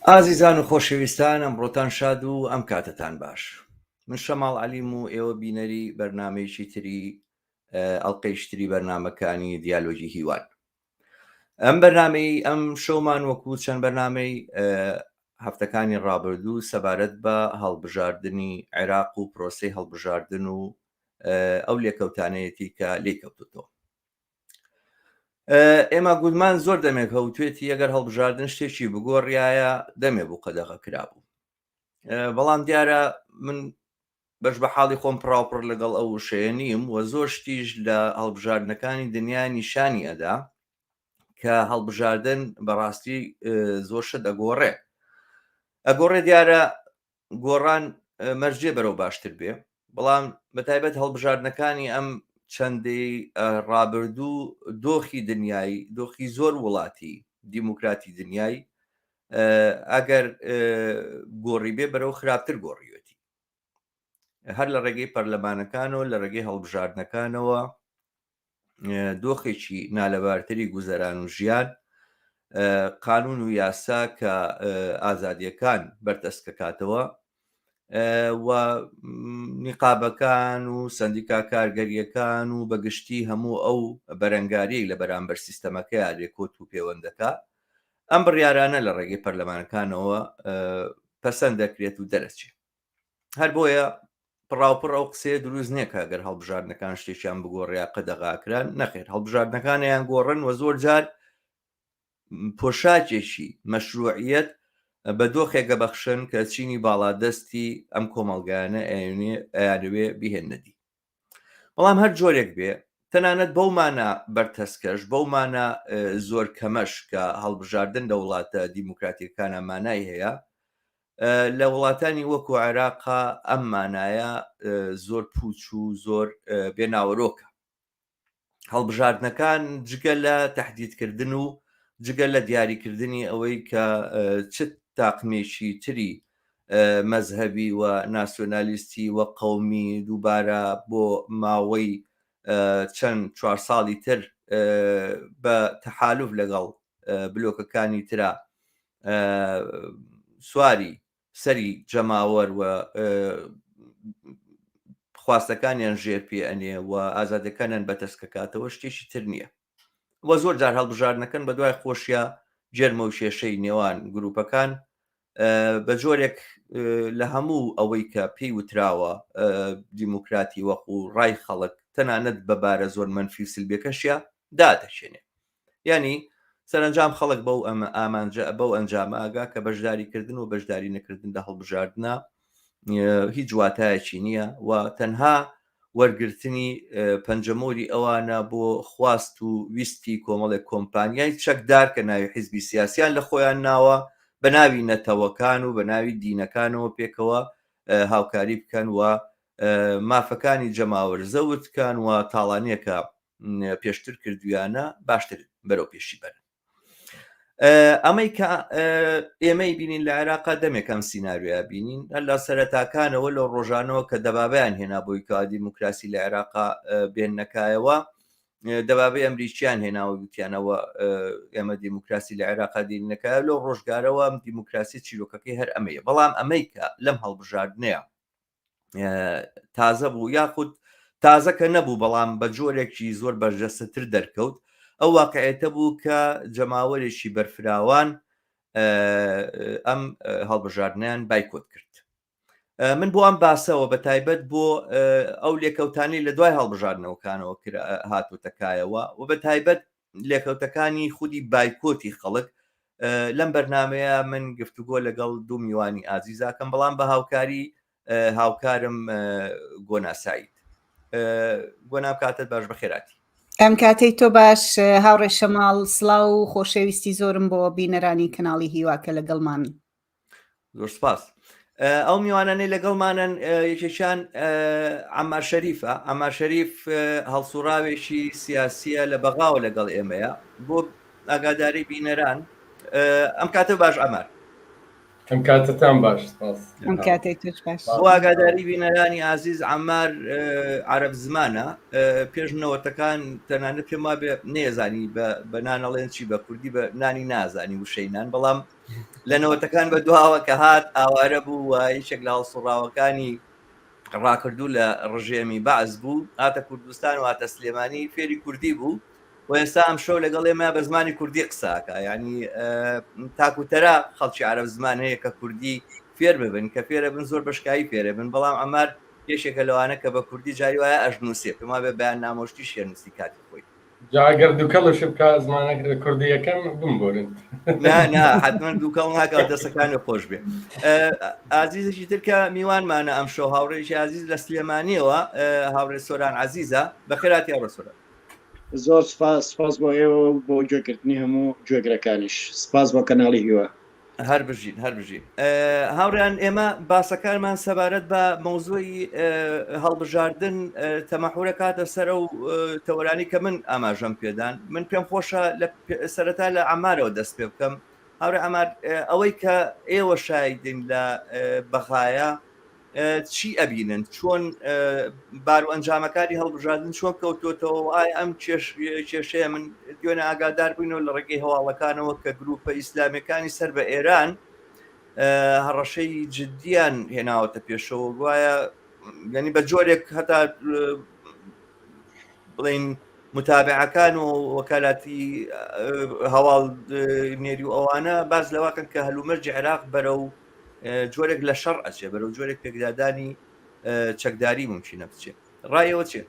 ئازیزان و خۆشەویستان ئەمڕۆتان شاد و ئەم کاتەتان باش. من شەماڵ عەلیم و ئێوە بینەری بەرنامەیەکی تری ئەڵقەیەکی تری بەرنامەکانی دیالۆگی هیوان. ئەم بەرنامەی ئەم شەومان وەکو چەند بەرنامەی هەفتەکانی ڕابردوو سەبارەت بە هەڵبژاردنی عێراق و پرۆسەی هەڵبژاردن و ئەو لێکەوتانەیەتی کە لێی کەوتوتەوە. ئێمە گودمان زۆر دەمێک هەوتوێتی ئەگەر هەڵبژاردن شتێکی بگۆڕایە دەمێ بوو قەدەغە کرابوو بەڵام دیارە من بەش بە حاڵی خۆم پڕاوپڕ لەگەڵ ئەو وشەیە نیم و زۆر شتیش لە هەڵبژاردنەکانی دنیا نیشانی ئەدا کە هەڵبژاردن بەڕاستی زۆر شت ئەگۆڕێ ئەگۆڕێ دیارە گۆڕان مەرجێ بەرەو باشتر بێ بەڵام بەتایبەت هەڵبژاردنەکانی ئەم چەندەی ڕابردوو دۆخی دنیای دۆخی زۆر وڵاتی دیموکراتی دنیای ئەگەر گۆڕی بێ بەرەو خراپتر گۆڕیوەتی هەر لە ڕێگەی پەرلەمانەکانەوە لە ڕێگەی هەڵبژاردنەکانەوە دۆخێکی نالەبارتری گوزەران و ژیان قانون و یاسا کە ئازادیەکان بەرتەسکەکاتەوە و نیقابەکان و سندیکا کارگەریەکان و بەگشتی هەموو ئەو بەرەنگاری لە بەرامبەر سیستەمەکەیا لێکۆت و پێوەندەکە ئەم بڕیارانە لە ڕێگەی پەرلەمانەکانەوە پەسەند دەکرێت و دەرەچێت هەر بۆیە پڕاوپڕ ئەو قسەیە دروست نییە کە گەر هەڵبژاردنەکان شتێکیان بگۆڕیا قەدەغاکران نەخێر هەڵبژاردنەکانیان گۆڕن و زۆر جار پۆشاکێکی مەشروعیەت بە دۆخێکە بەخشن کە چینی باڵادەستی ئەم کۆمەڵگایانە ئەیانەوێ بهێننەدی. بەڵام هەر جۆرێک بێ تەنانەت بەو مانا بەرتەسکەش بەو مانا زۆر کەمەش کە هەڵبژاردن لە وڵاتە دیموکراتیەکانە مانای هەیە لە وڵاتانی وەکو عێراقا ئەم مانایە زۆر پوچ و زۆر بێناوەرۆکە هەڵبژاردنەکان جگە لە تهدیدکردن و جگە لە دیاریکردنی ئەوەی کە چ تاقمێکی تری مەزهەبی و ناسیۆنالیستی و قەومی دووبارە بۆ ماوەی چەند چوار ساڵی تر بە تەحالوف لەگەڵ بلۆکەکانی ترا سواری سەری جەماوەر و خواستەکانیان ژێر پێ ئەنێ و ئازادەکانیان بەتەسکەکاتەوە شتێکی تر نییە و زۆر جار هەڵبژاردنەکەن بە دوای خۆشیە جێرمە و کێشەی نێوان گروپەکان بە جۆرێک لە هەموو ئەوەی کە پێی وتراوە دیموکراتی وەق و ڕای خەڵک تەنانەت بە بارە زۆر منفی و سلبیەکەشیا دادەچێنێ یانی سەرەنجام خەڵک بەو ئەمە ئامانجە بەو ئەنجامە ئاگا کە بەشداریکردن و بەشداری نەکردن لە هەڵبژاردنە هیچ واتایەکی نییە و تەنها وەرگرتنی پەنجەمۆری ئەوانە بۆ خواست و ویستی کۆمەڵێک کۆمپانیای چەکدار کە ناوی حیزبی سیاسیان لە خۆیان ناوە بە ناوی نەتەوەکان و بە ناوی دینەکانەوە پێکەوە هاوکاری بکەن و مافەکانی جەماوەر زەوت بکەن و تاڵانیەکە پێشتر کردویانە باشتر بەرەو پێشی بەرن ئەمەی کە ئێمەی بینین لە عێراقا دەمێک ئەم سیناریۆیا بینین هەر لە سەرەتاکانەوە لە ڕۆژانەوە کە دەبابیان هێنا بۆی کە دیموکراسی لە عێراقا بێننەکایەوە دەبابەی ئەمریکیان هێناوە وتیانەوە ئێمە دیموکراسی لە عێراقا دینەکە لەو ڕۆژگارەوە ئەم دیموکراسی چیرۆکەکەی هەر ئەمەیە بەڵام ئەمەی کە لەم هەڵبژاردنەیە تازە بوو یاخود تازە کە نەبوو بەڵام بە جۆرێکی زۆر بەرجەستەتر دەرکەوت ئەو واقعێتە بوو کە جەماوەرێکی بەرفراوان ئەم هەڵبژاردنیان بایکۆت کرد من بۆ ئەم باسەوە بە تایبەت بۆ ئەو لێکەوتانی لە دوای هەڵبژاردنەوەکانەوە هاتوتەکایەوە و بە تایبەت لێکەوتەکانی خودی بایکۆتی خەڵک لەم بەرنمەیە من گفتوگۆ لەگەڵ دوو میوانی ئازیزاکەم بەڵام بە هاوکاری هاوکارم گۆنا سعید گۆنا کاتت باش بەخێراتی ئەم کاتەی تۆ باش هاوڕێ شەماڵ سڵاو و خۆشەویستی زۆرم بۆ بینەرانی کەناڵی هیوا کە لەگەڵمان زۆر سپاس ئەو میوانانەی لەگەڵمانن یەکێکیان عەمار شەریفە عەمار شەریف هەڵسوڕاوێکی سیاسیە لە بەغاوە لەگەڵ ئێمەیە بۆ ئاگاداری بینەران ئەم کاتە باش عەمار ئەم کاتتان باش سپاس ئەم کاتەی تۆش باش بۆ ئاگاداری بینەرانی ئازیز عەمار عەرەب زمانە پێش نەوەتەکان تەنانەت پێم وابێ نێزانی بە نانەڵێن چی بە کوردی بە نانی نازانی وشەی نان بەڵام. لە نەوەتەکان بە دواوە کە هات ئاوارە بوو و یەکێک لە هەڵسوڕاوەکانی ڕاکردوو لە ڕژێمی بەعس بوو، هاتە کوردستان و هاتە سلێمانی فێری کوردی بوو و ئێستا ئەم شەو لەگەڵ ئێمە بە زمانی کوردی قساکە ینی تاکوتەرا خەڵکی عرب زمان هەیە کە کوردی فێر ببن کە فێرە بن زۆر بەشکایی فێرە بن بەڵام ئەمار یەکێکە لەوانە کە بە کوردی جاری وایە ئەژنووسێ پێم وابێ بەیان نامۆشتی شێنووسی کاتی خۆی. جا گەر دووکەڵش بکا زمانە کوردیەکەم بمبورن. نا نا حتمما دووکەڵ ناکا دەسەکانی خۆش بێ. ئازیزێکی تر کە میوانمانە ئەم شەو هاوڕێکی ئازیز لە سلێمانیەوە هاوڕێ سۆران عەزیزە بەخێراتی هاوڕێ سۆران. زۆر سپاس سپاس بۆ ئێوە و بۆ گوێگرتنی هەموو گوێگرەکانیش سپاس بۆ کەناڵی هیوا. هەر بژین هەر بژین هاوڕیان ئێمە باسەکانمان سەبارەت بە مەوزوعی هەڵبژاردن تەمەحورە کاتە سەر و تەوەرانی کە من ئاماژەم پێدان من پێم خۆشە لە سەرەتا لە ئەمارەوە دەست پێ بکەم هاورە ئەمار ئەوەی کە ئێوە شایدین لە بەغایە چی ئەبینن چۆن بارو ئەنجامەکانی هەڵبژاردن چۆن کەوتۆتەوە و ئایا ئەم کێشەیە من دوێنێ ئاگادار بووینەوە لە ڕێگەی هەواڵەکانەوە کە گروپە ئیسلامیەکانی سەر بە ئێران هەڕەشەی جددیان هێناوەتە پێشەوە گوایە یعنی بە جۆرێک هەتا بڵین متابعەکان و وەکالاتی هەواڵ نێری و ئەوانە باز لەواکەن کە هەلومەرجی عێراق بەرەو جۆرێک لە شەڕ ئەچێ بەرەو جۆرێک پێکدادانی چەکداری ممکنە بچێ ڕایەوە چێ؟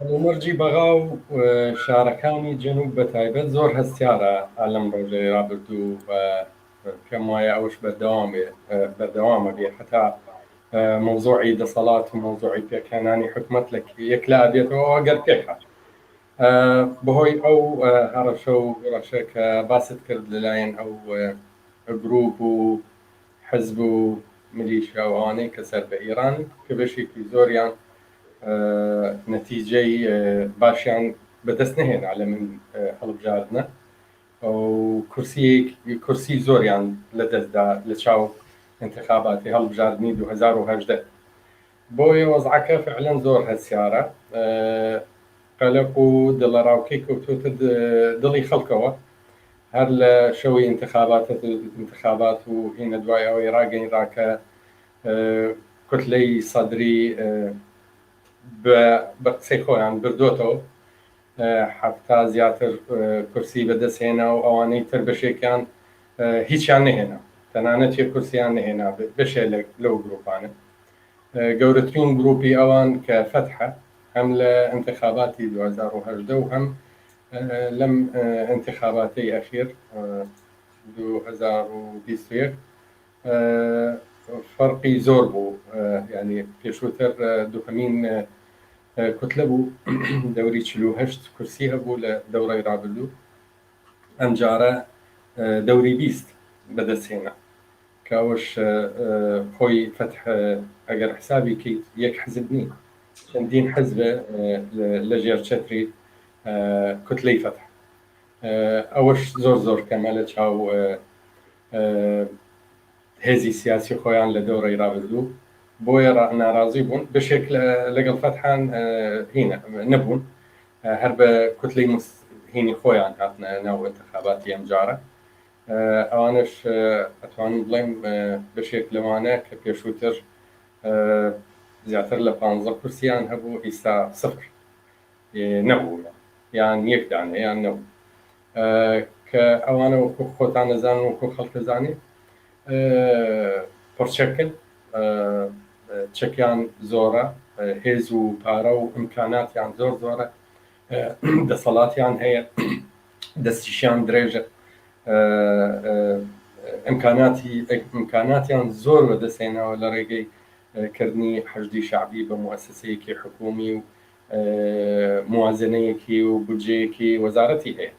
هەلومەرجی بەغا و شارەکانی جنوب بە تایبەت زۆر هەستیارە لەم ڕۆژەی ڕابردوو پێم وایە ئەوش بەردەوام بێ بەردەوامە بێ هەتا مەوزوعی دەسەڵات و مەوزوعی پێکهێنانی حکومەت لە یەکلا بێتەوە گەر پێکهات بەهۆی ئەو هەڕەشە و گوڕەشە کە باست کرد لەلایەن ئەو گروپ و حزب و میلیشیا و ئەوانەی کە سەر بە ئیران کە بەشێکی زۆریان نەتیجەی باشیان بەدەست نەهێنا لە من هەڵبژاردنە و کورسیەک کورسی زۆریان لەدەستدا لە چاو انتخاباتی هەڵبژاردنی 2018 بۆیە وەزعەکە فعلەن زۆر هەستیارە، قەلەق و دڵەڕاوکێ کەوتۆتە دڵی خەڵکەوە، هەر لە شەوی ئینتخابات و هینە دوای ئەوەی ڕاگەینرا کە کوتلەی سەدری بە قسەی خۆیان بردۆتەوە 70 زیاتر کورسی بەدەست هێنا و ئەوانەی تر بەشێکیان هیچیان نەهێنا تەنانەت یەک کورسیان نەهێنا بەشێ لەو گروپانە گەورەترین گروپی ئەوان کە فەتحە هەم لە ئینتخاباتی 2018 و هەم لەم ئینتخاباتەی ئەخیر 2021 فەرقی زۆر بوو یعنی پێشووتر دووهەمین کوتلە بوو دەوری 48 کورسی هەبوو لە دەوڕی ڕابردوو ئەمجارە دەوری 20 بەدەستهێنا کە ئەوەش خۆی فەتح ئەگەر حسابی کەیت یەک حزب نی چەندین حزب لە ژێر چەتری کوتلەی فەتح ئەوەش زۆر زۆر کەمە لە چاو هێزی سیاسی خۆیان لە دەورەی ڕابردوو بۆیە ناڕازی بوون بەشێک لەگەڵ فەتحان هینە نەبوون هەر بە کوتلەی هینی خۆیان هاتنە ناو انتخاباتی ئەمجارە ئەوانەش ئەتوانم بڵێم بەشێک لەوانە کە پێشووتر زیاتر لە پ کورسیان هەبوو ئیستا سفر نەبوو یان یەک دانە یان نەبوو کە ئەوانە وەکو خۆتان نەزان وەکو خەڵکەزانێ پڕچەکن چەکیان زۆرە هێز و پارە و ئیمکاناتیان زۆر زۆرە دەسەڵاتیان هەیە دەستیشیان درێژە ئیمکاناتی ئیمکاناتیان زۆر بەدەستهێناوە لە ڕێگەی کردنی حەشدی شەعبی بە موئەسەسەیەکی حکوومی و موازنەیەکی و بودجەیەکی وەزارەتی هەیە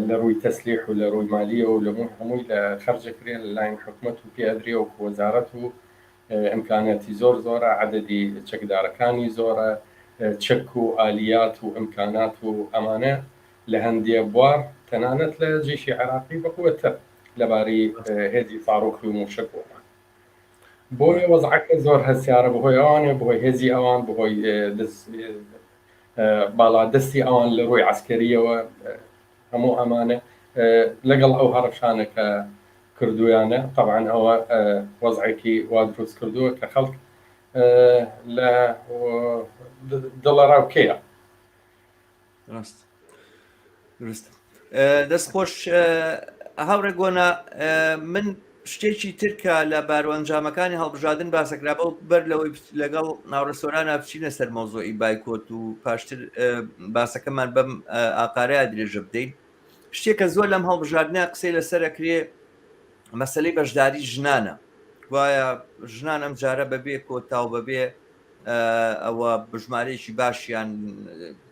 لە ڕووی تەسلیح و لە ڕووی مالیەوە و لە هەمووی لە خەرجەکرێن لەلاین حکومەت و پێ ئەدرێ وەکو وەزارەت و ئیمکاناتی زۆر زۆرە عەدەدی چەکدارەکانی زۆرە چەک و ئالیات و ئیمکانات و ئەمانە لە هەندێ بوار تەنانەت لە جەیشی عێراقی بەقوەتتر لەبارەی هێزی ساڕۆخی و موشک و ئەمانە بۆیە وەزعەکە زۆر هەستیارە بەهۆی ئەوانە بەهۆی هێزی ئەوان بەهۆی باڵا دەستی ئەوان لە ڕووی عسکەریەوە. هەموو ئەمانە لەگەڵ ئەو هەڕەشانە کە کردویانە تەبعەن ئەوە وەزعێکی وا دروست کردووە کە خەڵک لە دڵەڕاوکێیە. ڕاست دروست دەست خۆش هاوڕێ گۆنا من شتێکی ترکە لە باروەنجامەکانی هەڵبژاردن باسەکرا بەو بەر لەوەی لەگەڵ ناوڕسۆرانە بچینە سەر مەوزوعی بایکۆت و پاشتر باسەکەمان بەم ئاقارەیە درێژە بدەین شتێکە زۆر لەم هەڵبژاردنە قسەی لەسەر ئەکرێ مەسلەی بەشداری ژنانە گوایە ژنان ئەم جارە بەبێ کۆتا و بەبێ ئەوە بژمارەیەکی باشیان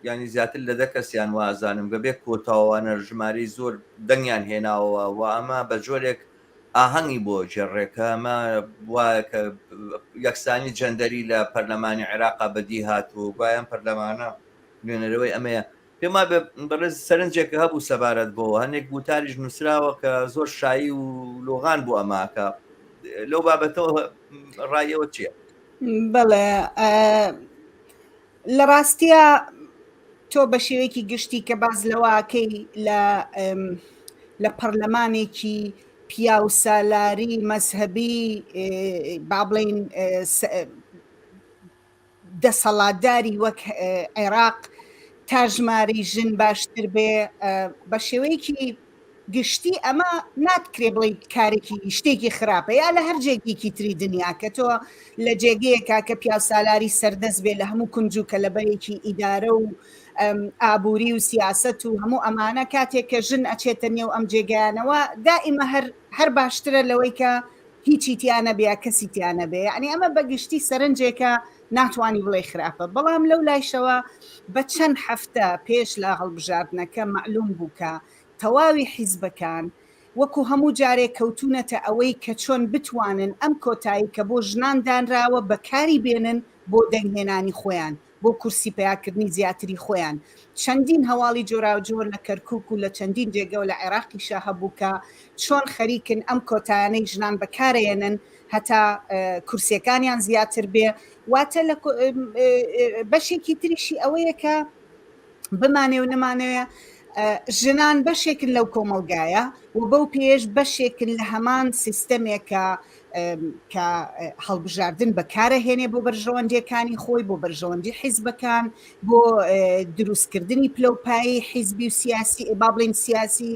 ینی زیاتر لە دە کەسیان وازانم بەبێ کۆتاوانە ژمارەی زۆر دەنگیان هێناوە و ئەمە بە جۆرێک ئاهەنگی بۆ گێڕێکە ئەمە وایە کە یەکسانی جەندەری لە پەرلەمانی عێراقا بەدی هاتووە گوایە پەرلەمانە نوێنەرەوەی ئەمەیە پێم وابێ بەڕێز سەرنجێک هەبوو سەبارەت بۆ هەندێک گوتاریش نووسراوە کە زۆر شایی و لۆغان بۆ ئەماکە لەو بابەتەوە ڕایەوە چییە؟ بەڵێ لە ڕاستیە تۆ بە شێوەیەکی گشتی کە باز لەوەکەی لە لە پەرلەمانێکی پیاو سالاری مەزهبی با بڵین دەسەڵاتداری وەک عێراق تا ژمارەی ژن باشتر بێ بە شێوەیەکی گشتی ئەمە ناتکرێ بڵێ کارێکی شتێکی خراپە یا لە هەر جێگەیەکی تری دنیا کە تۆ لە جێگەیەکە کە پیاوسالاری سەردەست بێ لە هەموو کونج و کە لە بەرێکی ئیدارە و ئابووری و سیاست و هەموو ئەمانە کاتێک کە ژن ئەچێتە نێو ئەم جێگایانەوە دائیمە هەر هەر باشترە لەوەی کە هیچی تیا نەبێ یا کەسی تیا نەبێ یعنی ئەمە بە گشتی سەرنجێکە ناتوانانی بڵێ خراپە بەڵام لەو لایشەوە بە چەند هەفتە پێش لە هەڵبژاردنەکە معلوم بوو کە تەواوی حیزبەکان وەکو هەموو جارێک کەوتونەتە ئەوەی کە چۆن بتوانن ئەم کۆتایی کە بۆ ژنان دانراوە بەکاری بێنن بۆ دەنگهێنانی خۆیان بۆ کورسی پەیاکردنی زیاتری خۆیان. چەندین هەواڵی جۆراوجۆر لە کەرکوک و لە چەندین جێگەوە لە عێراقیشا هەبوو کە چۆن خەریکن ئەم کۆتایانەی ژنان بەکارەیەنن هەتا کورسیەکانیان زیاتر بێ. واتە لە بەشێکی تریشی ئەوەیە کە بمانێ و نەمانەوێ ژنان بەشێکن لەو کۆمەڵگایە و بەو پێیەش بەشێکن لە هەمان سیستەمێکە کە هەڵبژاردن بەکارەهێنێ بۆ بەرژەوەندیەکانی خۆی بۆ بەرژەوەندی حیزبەکان بۆ دروستکردنی پلەوپایی حیزبی و سیاسی با بڵین سیاسی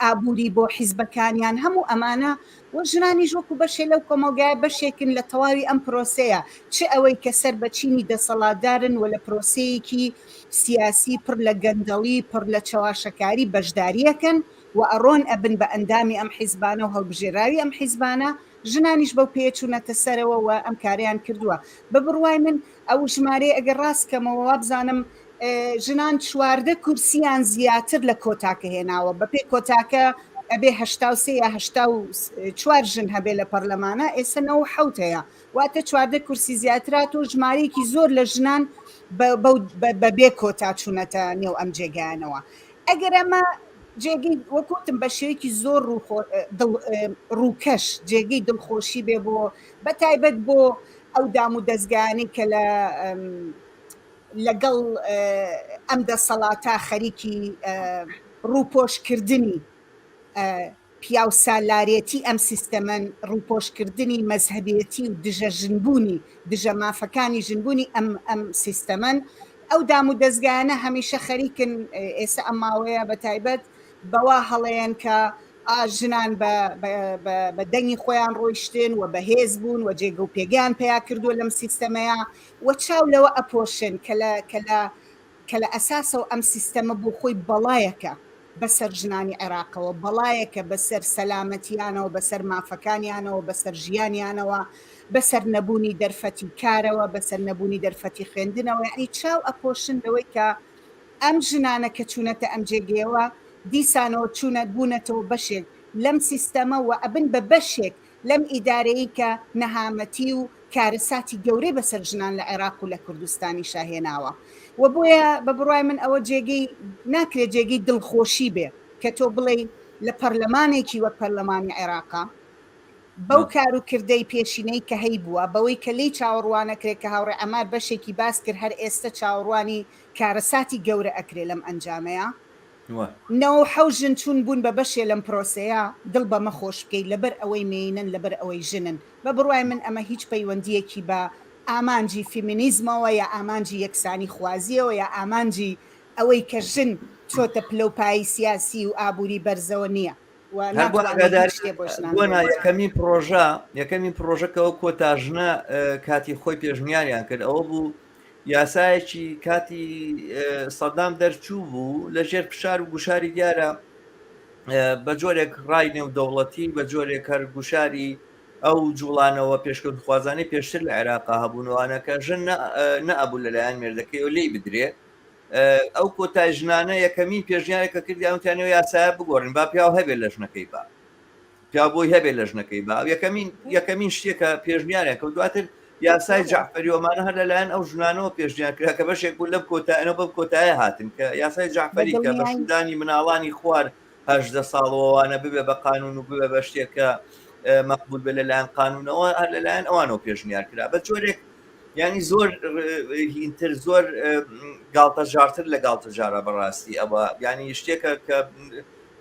ئابووری بۆ حیزبەکانیان هەموو ئەمانە و ژنانیش وەکو بەشێ لەو کۆمەڵگایە بەشێکن لە تەواوی ئەم پرۆسەیە چ ئەوەی کە سەر بە چینی دەسەڵاتدارن و لە پرۆسەیەکی سیاسی پڕ لە گەندەڵی پڕ لە چەواشەکاری بەشداریەکەن و ئەڕۆن ئەبن بە ئەندامی ئەم حیزبانە و هەڵبژێراوی ئەم حیزبانە، ژنانیش بەو پێیە چوونەتە سەرەوە و ئەم کارەیان کردووە. بە بڕوای من ئەو ژمارەیە ئەگەر ڕاست کەمەوە وابزانم ژنان 14 کورسیان زیاتر لە کۆتاکە هێناوە، بەپێی کۆتاکە ئەبێ 83 یا 84 ژن هەبێ لە پەرلەمانە، ئێستا 97 هەیە، واتە 14 کورسی زیاترات و ژمارەیەکی زۆر لە ژنان بە بێ کۆتا چوونەتە نێو ئەم جێگایانەوە. ئەگەر ئەمە جێگەی وەک وتم بە شێوەیەکی زۆر ڕووکەش جێگەی دڵخۆشی بێ بۆ بە تایبەت بۆ ئەو دام و دەستگایانەی کە لە لەگەڵ ئەم دەسەڵاتە خەریکی ڕووپۆشکردنی پیاوسالارێتی ئەم سیستەمەن، ڕووپۆشکردنی مەزهەبێتی و دژە ژنبوونی، دژە مافەکانی ژنبوونی ئەم ئەم سیستەمەن. ئەو دام و دەزگایانە هەمیشە خەریکن ئێستا ئەم ماوەیە بە تایبەت بەوە هەڵەیەن کە ئا ژنان بە بە دەنگی خۆیان ڕۆیشتن و بەهێز بوون و جێگە و پێگەیان پەیا کردووە لەم سیستەمەیە و چاو لەوە ئەپۆشن کە لە کە لە کە لە ئەساسەوە ئەم سیستەمە بۆ خۆی بەڵایەکە بەسەر ژنانی عێراقەوە، بەڵایەکە بەسەر سەلامەتیانەوە، بەسەر مافەکانیانەوە، بەسەر ژیانیانەوە، بەسەر نەبوونی دەرفەتی کارەوە، بەسەر نەبوونی دەرفەتی خوێندنەوە، یەعنی چاو ئەپۆشن لەوەی کە ئەم ژنانە کە چوونەتە ئەم جێگەیەوە دیسانەوە چوونە بوونەتەوە بەشێک لەم سیستەمە و ئەبن بە بەشێک لەم ئیدارەیەی کە نەهامەتی و کارەساتی گەورەی بەسەر ژنان لە عێراق و لە کوردستانیشا هێناوە و بۆیە بە بڕوای من ئەوە جێگەی ناکرێت جێگەی دڵخۆشی بێ کە تۆ بڵێی لە پەرلەمانێکی وەک پەرلەمانی عێراقا بەو کار و کردەی پێشینەی کە هەیبووە بەوەی کە لێی چاوەڕوانەکرێت کە هاوڕێ عەمار بەشێکی باس کرد هەر ئێستە چاوەڕوانی کارەساتی گەورە ئەکرێ لەم ئەنجامەیە. 97 ژن چوون بوون بە بەشێ لەم پرۆسەیە، دڵ بەمە خۆش بکەیت لەبەر ئەوەی مێینەن لەبەر ئەوەی ژنن، بە بڕوای من ئەمە هیچ پەیوەندییەکی بە ئامانجی فیمینیزمەوە یا ئامانجی یەکسانی خوازییەوە یا ئامانجی ئەوەی کە ژن چۆتە پلە و پایەی سیاسی و ئابووری بەرزەوە نییە و هەر بۆ ناتوانێت هیچ ئاگاداری شتێ بۆ ژنان بۆنا بگۆڕێت. یەکەمین پڕۆژە یەکەمین پڕۆژە کە وەک کۆتا ژنە کاتی خۆی پێشنیاریان کرد ئەوە بوو یاسایەکی کاتی سەدام دەرچوو بوو لە ژێر فشار و گوشاری دیارە بە جۆرێک ڕای نێودەوڵەتی بە جۆرێک هەر گوشاری ئەو جوڵانەوە پێشکەوتخوازانەی پێشتر لە عێراقا هەبوونوانە کە ژن نەئەبوو لەلایەن مێردەکەی و لێی بدرێ ئەو کۆتای ژنانە یەکەمین پێشنیارێک کە کردیان وتیان ئەو یاسایە بگۆڕین با پیاو هەبێت لە ژنەکەی با پیاو بۆی هەبێت لە ژنەکەی با یەکەمین یەکەمین شتێکە پێشنیارێک و دواتر یاسای جعفری ومانە هەر لەلایەن ئەو ژنانەوە پێشنیار کرا کە بەشێک بوو لەم کۆتایەنەوە بەم کۆتایە هاتن کە یاسای جعفری کە بەشدانی مناڵانی خوار 18 ساڵەوەوانە ببێ بە قانون و ببێ بە شتێک کە مەقبول بێ لەلایەن قانونەوە هەر لەلایەن ئەوانەوە پێشنیار کرا بە جۆرێک یانی زۆر هینتر زۆر گاڵتەجارتر لە گاڵتەجارە بەڕاستی ئەوە یانی شتێکە کە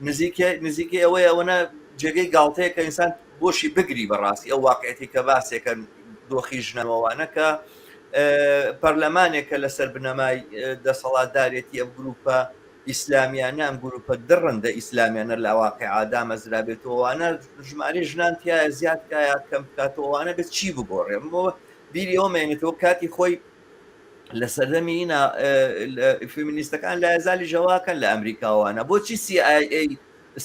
نزیکە نزیکەی ئەوەیە ئەوەنە جێگەی گاڵتەیە کە ئینسان بۆشی بگری بەڕاستی ئەو واقعەتی کە باسێکە دۆخی ژنەوەوانە کە پەرلەمانێک کە لەسەر بنەمای دەسەڵاتدارێتی ئەم گروپە ئیسلامیانە ئەم گروپە دڕندە ئیسلامیانە لە واقعا دامەزرابێتەوەوانە ژمارەی ژنان تایە زیاد کایە کەم بکاتەوەوانە بێت چی بگۆڕێ بیری ئەوە مێنێتەوە کاتی خۆی لە سەردەمی ئینا فێمینیستەکان لە زالی ژەواکەن لە ئەمریکاوانە بۆچی CIA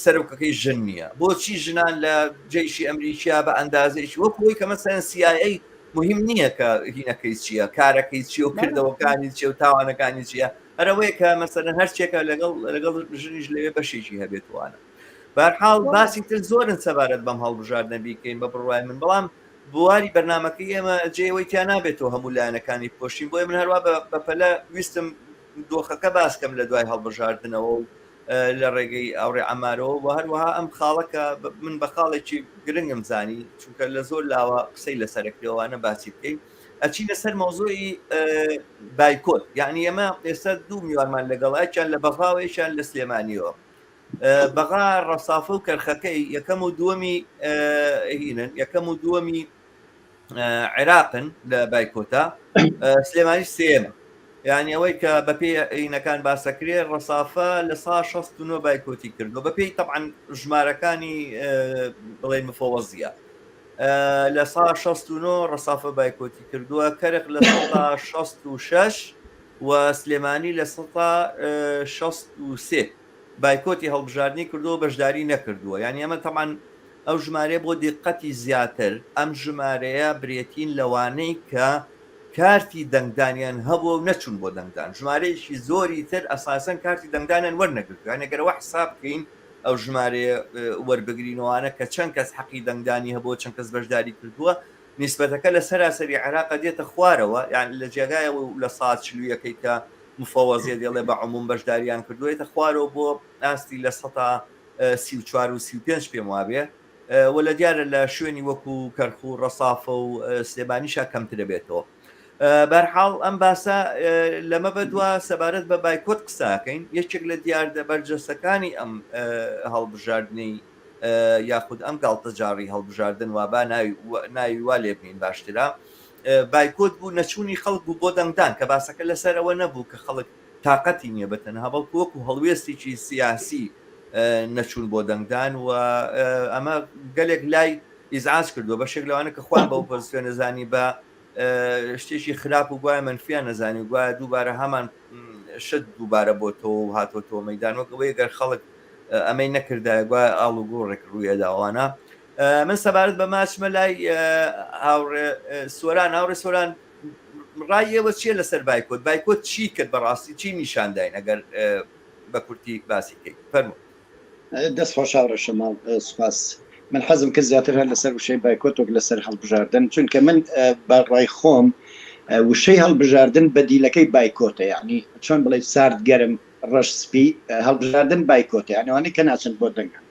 سەرۆکەکەی ژن نییە بۆچی ژنان لە جەیشی ئەمریکیا بە ئەندازەیەکی وەک خۆی کە مەسەن CIA مهم نییە کە هینەکەی چییە کارەکەی چیە و کردەوەکانی چیە و تاوانەکانی چییە هەرەوەیە کە مەسەلەن هەرچێکە لەگەڵ لەگەڵ ژنیش لەوێ بەشێکی هەبێتوانە بەرحاڵ باسی تر زۆرن سەبارەت بەم هەڵبژاردنە بیکەین بە بڕوای من بەڵام بواری بەرنامەکەی ئێمە جێی ئەوەی تیا نابێتەوە هەموو لایەنەکانی بپۆشین، بۆیە من هەروا بە پەلە ویستم دۆخەکە باس کەم لە دوای هەڵبژاردنەوە و لە ڕێگەی ئاوڕێ عەمارەوە و هەروەها ئەم خاڵە کە من بە خاڵێکی گرنگم زانی چونکە لە زۆر لاوە قسەی لەسەر کرێوانە باسی بکەین ئەچینە سەر مەوزوعی بایکۆت یعنی ئێمە ئێستا دوو میوانمان لەگەڵ یەکیان لە بەغاوە یەکیان لە سلێمانیەوە بەغا ڕەسافە و کەرخەکەی یەکەم و دووەمی هینن یەکەم و دووەمی عێراقن لە بایکۆتا سلێمانی سێمە یعنی ئەوەی کە بەپێی ئینەکان باسەکرێ ڕەسافە لە سا 69 بایکۆتی کردو بەپێی طبعا ژمارەکانی بڵێ مفەوەزیە لە سا 69 ڕەسافە بایکۆتی کردووە کەرخ لە سا 66 و سلێمانی لە سەتا 63 بایکۆتی هەڵبژاردنی کردووە بەشداری نەکردووە یانی ئەمە تەبعەن ئەو ژمارەیە بۆ دیقەتی زیاتر ئەم ژمارەیە برێتین لەوانەی کە کارتی دەنگدانیان هەبووە و نەچوون بۆ دەنگدان ژمارەیەکی زۆری تر ئەساسەن کارتی دەنگدانیان وەرنەگرتووە یانی گەر ئەوە حساب بکەین ئەو ژمارەیە وەربگرینەوانە کە چەند کەس حەقی دەنگدانی هەبووە چەند کەس بەشداری کردووە نیسبەتەکە لە سەراسەری عێراق دێتە خوارەوە یان لە جێگایە لە سا چلویەکەی کە مفەوەزیە دەڵێ بە عموم بەشداریان کردووە یەتە خوارەوە بۆ ئاستی لە سەتا 34 و 35 پێم وابێ و لە دیارە لە شوێنی وەکو کەرخ و ڕەسافە و سلێمانیشا کەمترە بێتەوە بەرحاڵ ئەم باسە لەمە بەدوا سەبارەت بە بایکۆت قساکەین یەکێک لە دیاردە بەرجەسەکانی ئەم هەڵبژاردنەی یاخود ئەم گاڵتەجاڕی هەڵبژاردن وابا ناوی ناوی وا لێ بنین باشترە بایکۆت بوو نەچوونی خەڵک بوو بۆ دەنگدان کە باسەکە لەسەر ئەوە نەبوو کە خەڵک تاقەتی نییە بە تەنها بەڵکو وەکو هەڵوێستێکی سیاسی نەچوون بۆ دەنگدان و ئەمە گەلێک لای ئیزعاج کردووە بەشێک لەوانە کە خۆیان بە ئۆپۆزیسیۆن نەزانی بە شتێکی خراپ و گوایە مەنفیان نەزانی و گوایە دووبارە هەمان شت دووبارە بۆتەوە و هاتۆتەوە مەدان وەک ئەوەی گەر خەڵک ئەمەی نەکردایە گوایە ئاڵ و گۆڕێک ڕوویەداوانە من سەبارەت بە ماچمە لای هاوڕێ سۆران هاوڕێ سۆران ڕای ئێوە چییە لەسەر بایکۆت بایکۆت چی کرد بەڕاستی چی نیشانداین ئەگەر بە کورتی باسی کەیت فەرموو دەست خۆش هاوڕێ شەماڵ سوپاس من حەزم کرد زیاتر هەر لەسەر وشەی بایکۆت وەک لەسەر هەڵبژاردن چونکە من بە ڕای خۆم وشەی هەڵبژاردن بەدیلەکەی بایکۆتە یعنی چۆن بڵێ سارد گەرم ڕەش سپی هەڵبژاردن بایکۆتە یعنی ئەوانەی کە ناچن بۆ دەنگدان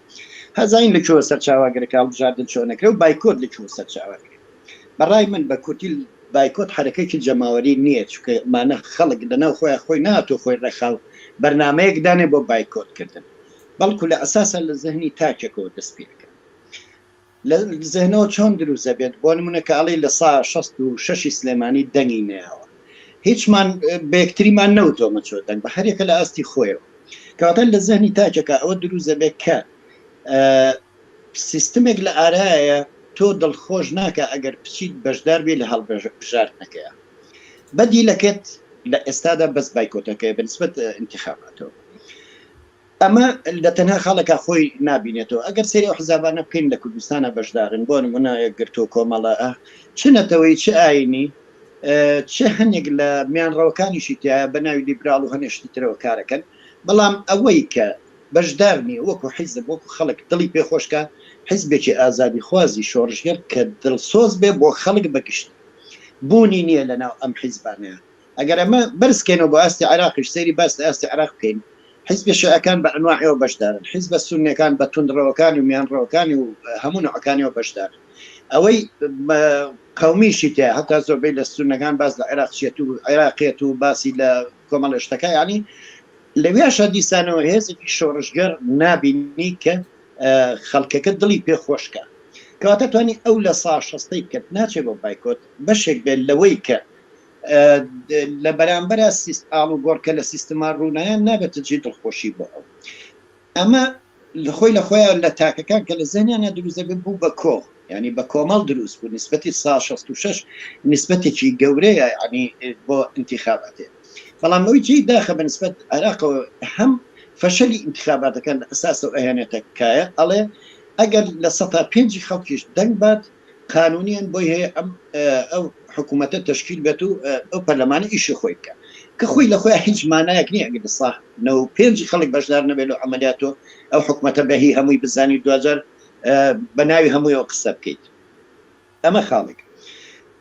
هەزین لە کوێوە سەرچاوە گرێ کە هەڵبژاردن چۆن ئەکرێ و بایکۆت لە کوێوە سەرچاوە گرێ بەڕای من بە کورتی بایکۆت حەرەکەیەکی جەماوەری نییە چونکە مانە خەڵک لەناو خۆیان خۆی ناتۆ خۆی ڕێکخاو. بەرنامەیەک دانێ بۆ بایکۆت کردن بەڵکو لە ئەساسا لە زهنی تاکێکەوە دەست پێ ئەکات. لە زهنەوە چۆن دروست دەبێت بۆ نمونە کە ئەڵێی لە سا 66ی سلێمانی دەنگی نەیاوە هیچمان بە یەکتریمان نەوتۆ مەچۆ دەنگ بە هەرێکە لە ئاستی خۆیەوە کەواتە لە زهنی تاکێکە ئەوە دروست دەبێت کە سیستمێک لە ئارایە تۆ دڵخۆش ناکە ئەگەر بچیت بەشدار بی لە هەڵبژاردنەکەیە بەدیلەکەت لە ئێستادا بەس بایکۆتەکەی بەنسبەت انتخاباتەوە ئەمە لە تەنها خاڵێکا خۆی نابینێتەوە، ئەگەر سەیری ئەو حزابانە بکەین لە کوردستانا بەشدارن، بۆ نمونە یەکگرتوو، کۆمەڵە، چ نەتەوەیی چ ئاینی، چ هەنێک لە میانڕەوەکانیشی تیایە بە ناوی لیبراڵ و هەنێ شتی ترەوە کارەکەن، بەڵام ئەوەی کە بەشدار نییە وەکو حیزب وەکو خەڵک دڵی پێ خۆش کا، حیزبێکی ئازادیخوازی شۆڕشگێڕ کە دڵسۆز بێ بۆ خەڵک بە گشتی بوونی نییە لەناو ئەم حیزبانەیا. ئەگەر ئەمە بەرز کەینەوە بۆ ئاستی عێراقیش، سەیری باس لە ئاستی عێراق بکەین، حیزبە شیعەکان بە ئەنواعیەوە بەشدارن، حیزبە سوننیەکان بە توندڕەوەکانی و میانڕەوەکانی و هەموو نەوعەکانیەوە بەشدارن. ئەوەی قەومیشی تیایە، هەتا زۆربەی لە سوننەکان باس لە عێراقچیەت و عێراقیەت و باسی لە کۆمەڵێ شتەکە، یانی لەویاشا دیسانەوە هێزێکی شۆڕشگێڕ نابینی کە خەڵکەکە دڵی پێ خۆش کا. کەواتە توانی ئەو لە سا شەستەی کە ناچێ بۆ بایکۆت بەشێک بێت لەوەی کە لە بەرامبەرا ئاڵوگۆڕکە لە سیستما ڕوونایە نابێتە جێی دڵخۆشی بۆ ئەو. ئەمە خۆی لە خۆیان لە تاکەکان کە لە زەهنیانە دروست دەبێت بوو بە کۆ ینی بە کۆمەڵ دروست بوو نسبەتی سا 66 نسبەتێکی گەورەیە ینی بۆ انتخاباتێ بەڵام ئەوی جێی داخە بە نسبەت عێراقەوە هەم فەشەلی انتخاباتەکان لە ئەساسەوە ئەهێنێتە کایە ئەڵێ ئەگەر لە سەتا پێنجی خەڵکیش دەنگ بات قانونیان بۆی هەیە ئەم ئەو حکوومەتە تەشکیل بێت و ئەو پەرلەمانە ئیشی خۆی بکە کە خۆی لە خۆی هیچ مانایەک نییە ئەگەر لە سا نە و پێنجی خەڵک بەشدار نەبێت لەو عەمەلیاتۆ ئەو حکوومەتە بە هی هەمووی بزانی دواجار بە ناوی هەموویەوە قسە بکەیت ئەمە خاڵێک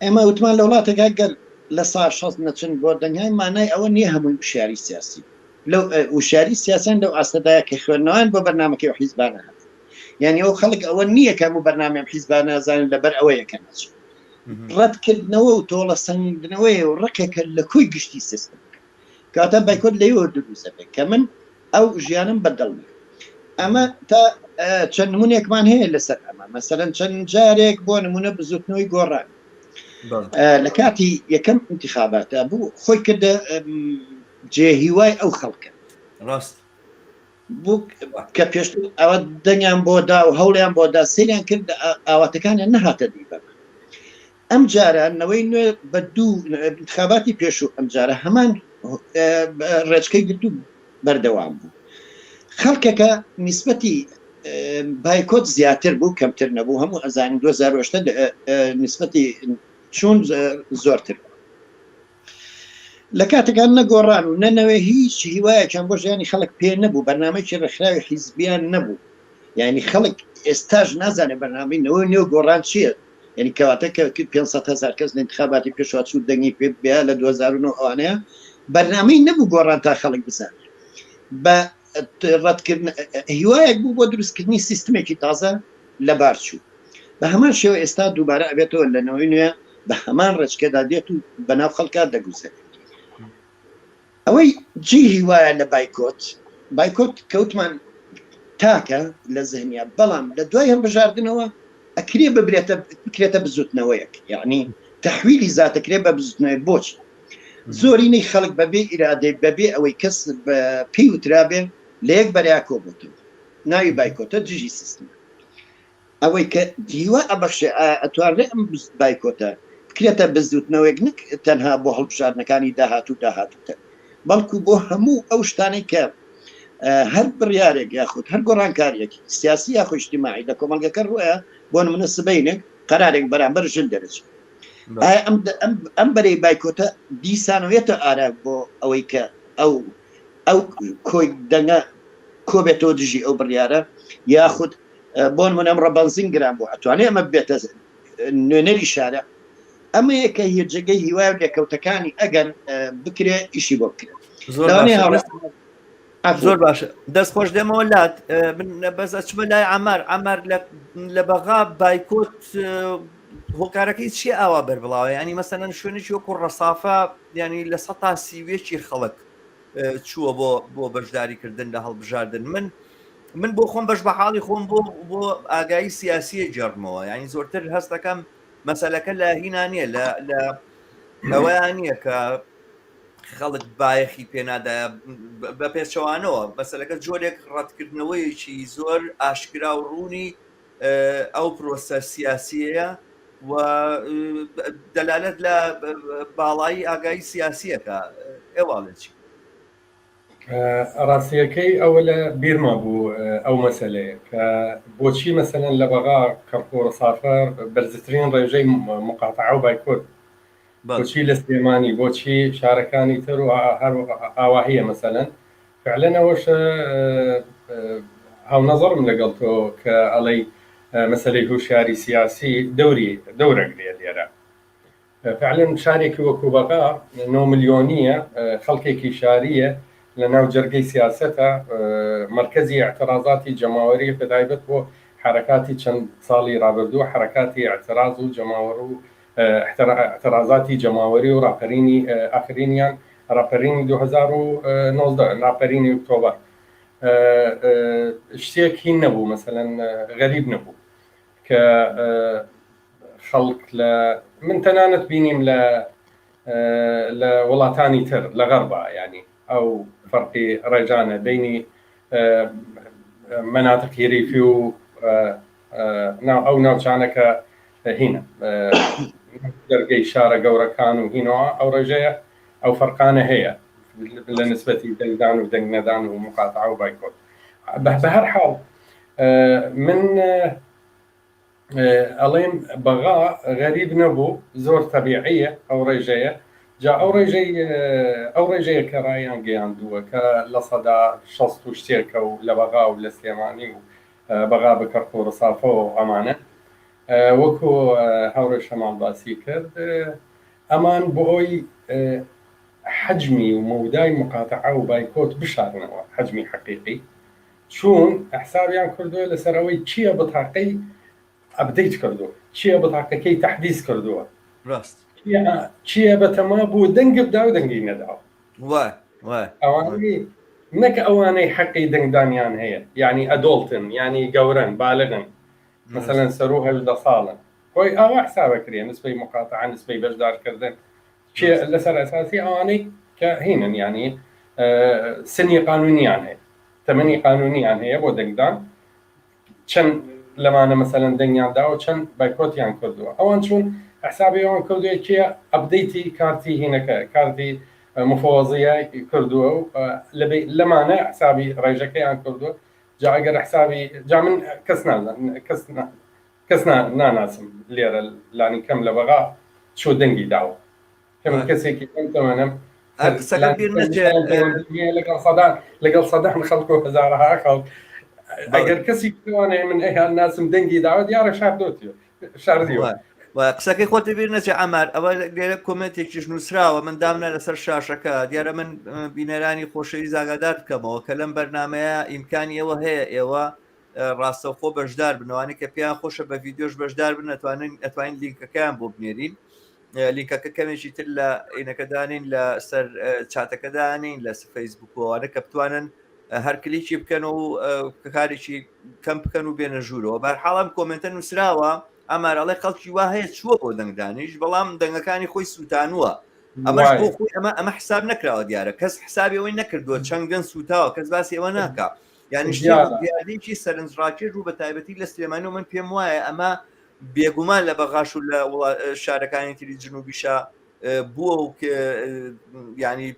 ئێمە وتمان لە وڵاتێک گەر لە سا شەست نەچن بۆ دەنگای مانای ئەوە نییە هەمووی وشیاری سیاسی لەو وشیاری سیاسیان لەو ئاستەدایە کە خوێندنەوەیان بۆ بەرنامەکەی و حیزبانە هەبێت یعنی ئەو خەڵک ئەوە نییە کە هەموو بەرنامەی ئەم حیزبانە زانن لەبەر ئەوەیە کە ناچن ڕەتکردنەوە و تۆڵە سەندنەوەی و ڕقێکە لە کۆی گشتی سیستم کاتە بایکۆت لەوێوە دروست دەبێت کە من ئەو ژیانم بەدڵ نییە ئەمە تا چەند نمونێکمان هەیە لەسەر ئەمە مەسەلەن چەند جارێک بۆ نمونە بزوتنەوەی گۆڕان لە کاتی یەکەم انتخاباتە بوو خۆی کردە جێ هیوای ئەو خەڵکە ڕاست بوو کە پێشتر ئەوە دەنگیان بۆ دا و هەوڵیان بۆ دا سەیریان کرد ئاواتەکانیان نەهاتە دی بەمە ئەم جارە نەوەی نوێ بە دوو انتخاباتی پێشوو ئەم جارە هەمان ڕێچکەی گرت و بەردەوام بوو خەڵکەکە نیسبەتی بایکۆت زیاتر بوو کەمتر نەبوو هەموو ئەزانین 2010 نیسبەتی چوون زۆرتر بوو لە کاتێکان نە گۆڕان و نە نەوێ هیچ هیوایەکیان بۆ ژیانی خەڵک پێ نەبوو، بەرنامەیەکی ڕێکخراوی حیزبیان نەبوو، یانی خەڵک ئێستاش نازانێت بەرنامەی نەوەی نوێ و گۆڕان چییە، یانی کەواتە کە 500 هەزار کەس لە انتخاباتی پێشوە چوو دەنگی پێ بیا لە 2009 ئەوانەیە بەرنامەی نەبوو گۆڕان تا خەڵک بزانێت بە ڕەتکردن هیوایەک بوو بۆ دروستکردنی سیستمێکی تازە لەبار چوو. بە هەمان شێوە ئێستا دووبارە ئەبێتەوە لە نەوەی نوێ بە هەمان ڕێچکەدا دێت و بەناو خەڵکا دەگوزەرێت. ئەوەی جێی هیوایە لە بایکۆت، بایکۆت کەوتمان تاکە لە زهنیا، بەڵام لە دوای هەڵبژاردنەوە ئەکرێ ببرێتە بکرێتە بزوتنەوەیەک، یەعنی تەحویلی زاتەکرێ بە بزوتنەوەیەک. بۆچی؟ زۆرینەی خەڵک بەبێ ئیرادەی بەبێ ئەوەی کەس پێی وترابێ لە یەک بەرەیا کۆبۆتەوە. ناوی بایکۆتە دژی سیستمە. ئەوەی کە هیوا ئەبەخشێ ئایا ئەتوانرێ ئەم بایکۆتە بکرێتە بزوتنەوەیەک نەک تەنها بۆ هەڵبژاردنەکانی داهاتوو داهاتووتر بەڵکو بۆ هەموو ئەو شتانەی کە هەر بڕیارێک یاخود هەر گۆڕانکاریەکی سیاسی یاخۆ ئیجتیماعی لە کۆمەڵگەکە ڕووە بۆ نمونە سبەینێک قەرارێک بەرامبەر ژن دەرەچێت ئایا ئەم ئەم بەرەی بایکۆتە دیسانەوەیەتە ئارا بۆ ئەوەی کە ئەو ئەو کۆی دەنگە کۆبێتەوە دژی ئەو بڕیارە یاخود بۆ نمونە ئەمڕۆ بەنزین گران بوو ئەتوانێ ئەمە ببێتە نوێنەری شارع ئەمەیە کە هێجگەی هیوای و لێکەوتەکانی ئەگەر بکرێ ئیشی بۆ بکرێت زۆر باشە دەست خۆش دێمەوە لات من بەس ئەچمە لای ئەمار ئەمار لە بەغا بایکۆت هۆکارەکەی چی ئاوا بەربڵاوە ینی مەسەەن شوێنێکی وەکو ڕەسافە ینی لە سە تا سیوێکی خەڵک. چووە بۆ بۆ بەشداریکردن لە هەڵبژاردن من من بۆ خۆم بەش بە حاڵی خۆم بۆ بۆ ئاگایی سیاسیە گێڕمەوە یعنی زۆرتر هەستەکەم مەسەلەکە لە هینا نییە لە لە ئەوەیان نییە کە خەڵک بایەخی پێنادایە بە پێچەوانەوە مەسەلەکە جۆرێک ڕەتکردنەوەیەکی زۆر ئاشکرا و ڕوونی ئەو پرۆسە سیاسیەیە و دەلالەت لە باڵایی ئاگایی سیاسیەکە ئێواڵێ چی؟ ڕاستیەکەی ئەوە لە بیرما بوو ئەو مەسەلەیە کە بۆچی مەسەلەن لە بەغا کەرخ و ڕسافە بەرزترین ڕێژەی مقاتعە و بایکۆت بۆچی لە سلێمانی بۆچی شارەکانی تر و هەر ئاواهیە مەسەلەن فعلەن ئەوەش هاونەزەڕم لەگەڵ تۆ کە ئەڵێی مەسەلەی هۆشیاری سیاسی دەوری دەورەگرێ لێرە فعلەن شارێکی وەکو بەغا 9 ملیۆنیە خەڵکێکی شاریە لە ناو جەرگەی سیاسەتە مەرکەزی ئیعترازاتی جەماوەری بەتایبەت بۆ حەرەکاتی چەند ساڵی ڕابردوو حەرەکاتی ئیعتراز و جەماوەر و ئیعترازاتی جەماوەری و ڕاپەرینی ئاخرینیان ڕاپەرینی 2019 ڕاپەرینی ئۆکتۆبەر شتێک هین نەبوو مەسەلەن غەریب نەبوو کە خەڵک لە من تەنانەت بینیم لە لە وڵاتانی تر لە غەربا یانی ئەو فەرقی ڕێژانە بینی مەناتقی ریفی و ئەو ناوچانە کە هینە دەرگەی شارە گەورەکان و هینەوە ئەو ڕێژەیە ئەو فەرقانە هەیە لە نسبەتی دەنگدان و دەنگ نەدان و مقاتعە و بایکۆت بە هەر حاڵ من ئەڵێم بەغا غەریب نەبوو زۆر تەبیعیە ئەو ڕێژەیە جا ئەو ڕێژەی ئەو ڕێژەیە کە ڕایان گەیاندووە کە 60% و شتێکە و لە بەغا و لە سلێمانی و بەغا بە کەرخ و ڕسافەوە و ئەمانە وەکو هاوڕێ شەماڵ باسی کرد ئەمان بۆ ئەوی حەجمی و مەودای مقاتعە و بایکۆت بشارنەوە حەجمی حەقیقی چوون حسابیان کردووە لەسەر ئەوەی کێ بتاقەی update کردووە کێ بتاقەکەی تەحدیس کردووە ڕاست کێ بەتەما بوو دەنگ بدا و دەنگی نەداوە ئەوانەی نەک ئەوانەی حەقی دەنگدانیان هەیە یعنی adult ن یعنی گەورەن بالغن مەسەلەن سەرو 18 ساڵن خۆی ئاوا حسابەکرێ نسبەی مقاتعە نسبەی بەشدارکردن کێ لەسەر ئەساسی ئەوانەی کە هینن یعنی سنی قانونیان هەیە تەمەنی قانونیان هەیە بۆ دەنگدان چەند لەمانە مەسەلەن دەنگیان داوە چەند بایکۆتیان کردووە ئەوان چون حسابی ئەوان کردووە کێ update ی کارتی هینەکە کارتی مفەوەزیە کردووە و لەمانە حسابی ڕێژەکەیان کردووە جا ئەگەر حسابی جا من کەس نازان کەس کەس ناناسم لێرە لانی کەم لە بەغا چۆ دەنگی داوە کە من کەسێکی کەم تەمەنم لەگەڵ سەدان لەگەڵ سەدان خەڵک و هەزارەها خەڵک ئەگەر کەسی توانێ من ئەیان ناسم دەنگی داوە دیارە شاردۆتی شاردیوە قسەکەی خۆت بیر نەچێ ئەمار ئەوە لێرە کۆمنتێکیش نووسراوە من دامنا لەسەر شاشەکە دیارە من بینەرانی خۆشەویست ئاگادار بکەمەوە کە لەم بەرنمەیە ئیمکانی ئەوە هەیە ئێوە ڕاستەوخۆ بەشدار بنەوانی کە پێیان خۆشە بە ڤیددیۆش بەشدار بن ئەتوانن ئەتوانین لینکەکەیان بۆ بنێرین لینکەکە کەمێکی تر لە ئینەکەدانین لە سەر چاتەکەدانین لە فەیسبوکەوەوانە کە بتوانن هەر کلیکی بکەن و کارێکی کەم بکەن و بێنە ژوورەوە بەرحاڵم comment ە نووسراوە ئەمارەڵێ خەڵکی وا هەیە چووە بۆ دەنگدانیش بەڵام دەنگەکانی خۆی سووتانووە ئەمەش بۆ خۆی ئەمە ئەمە حساب نەکراوە دیارە کەس حسابی ئەوەی نەکردووە چەند سووتاوە کەس باسی ئەوە ناکە یعنی شتێکی سەرنجڕاکێش بوو بە تایبەتی لە سلێمانی و من پێم وایە ئەمە بێگومان لە بەغاش و لە شارەکانی تری جنوبیشە بووە و ینی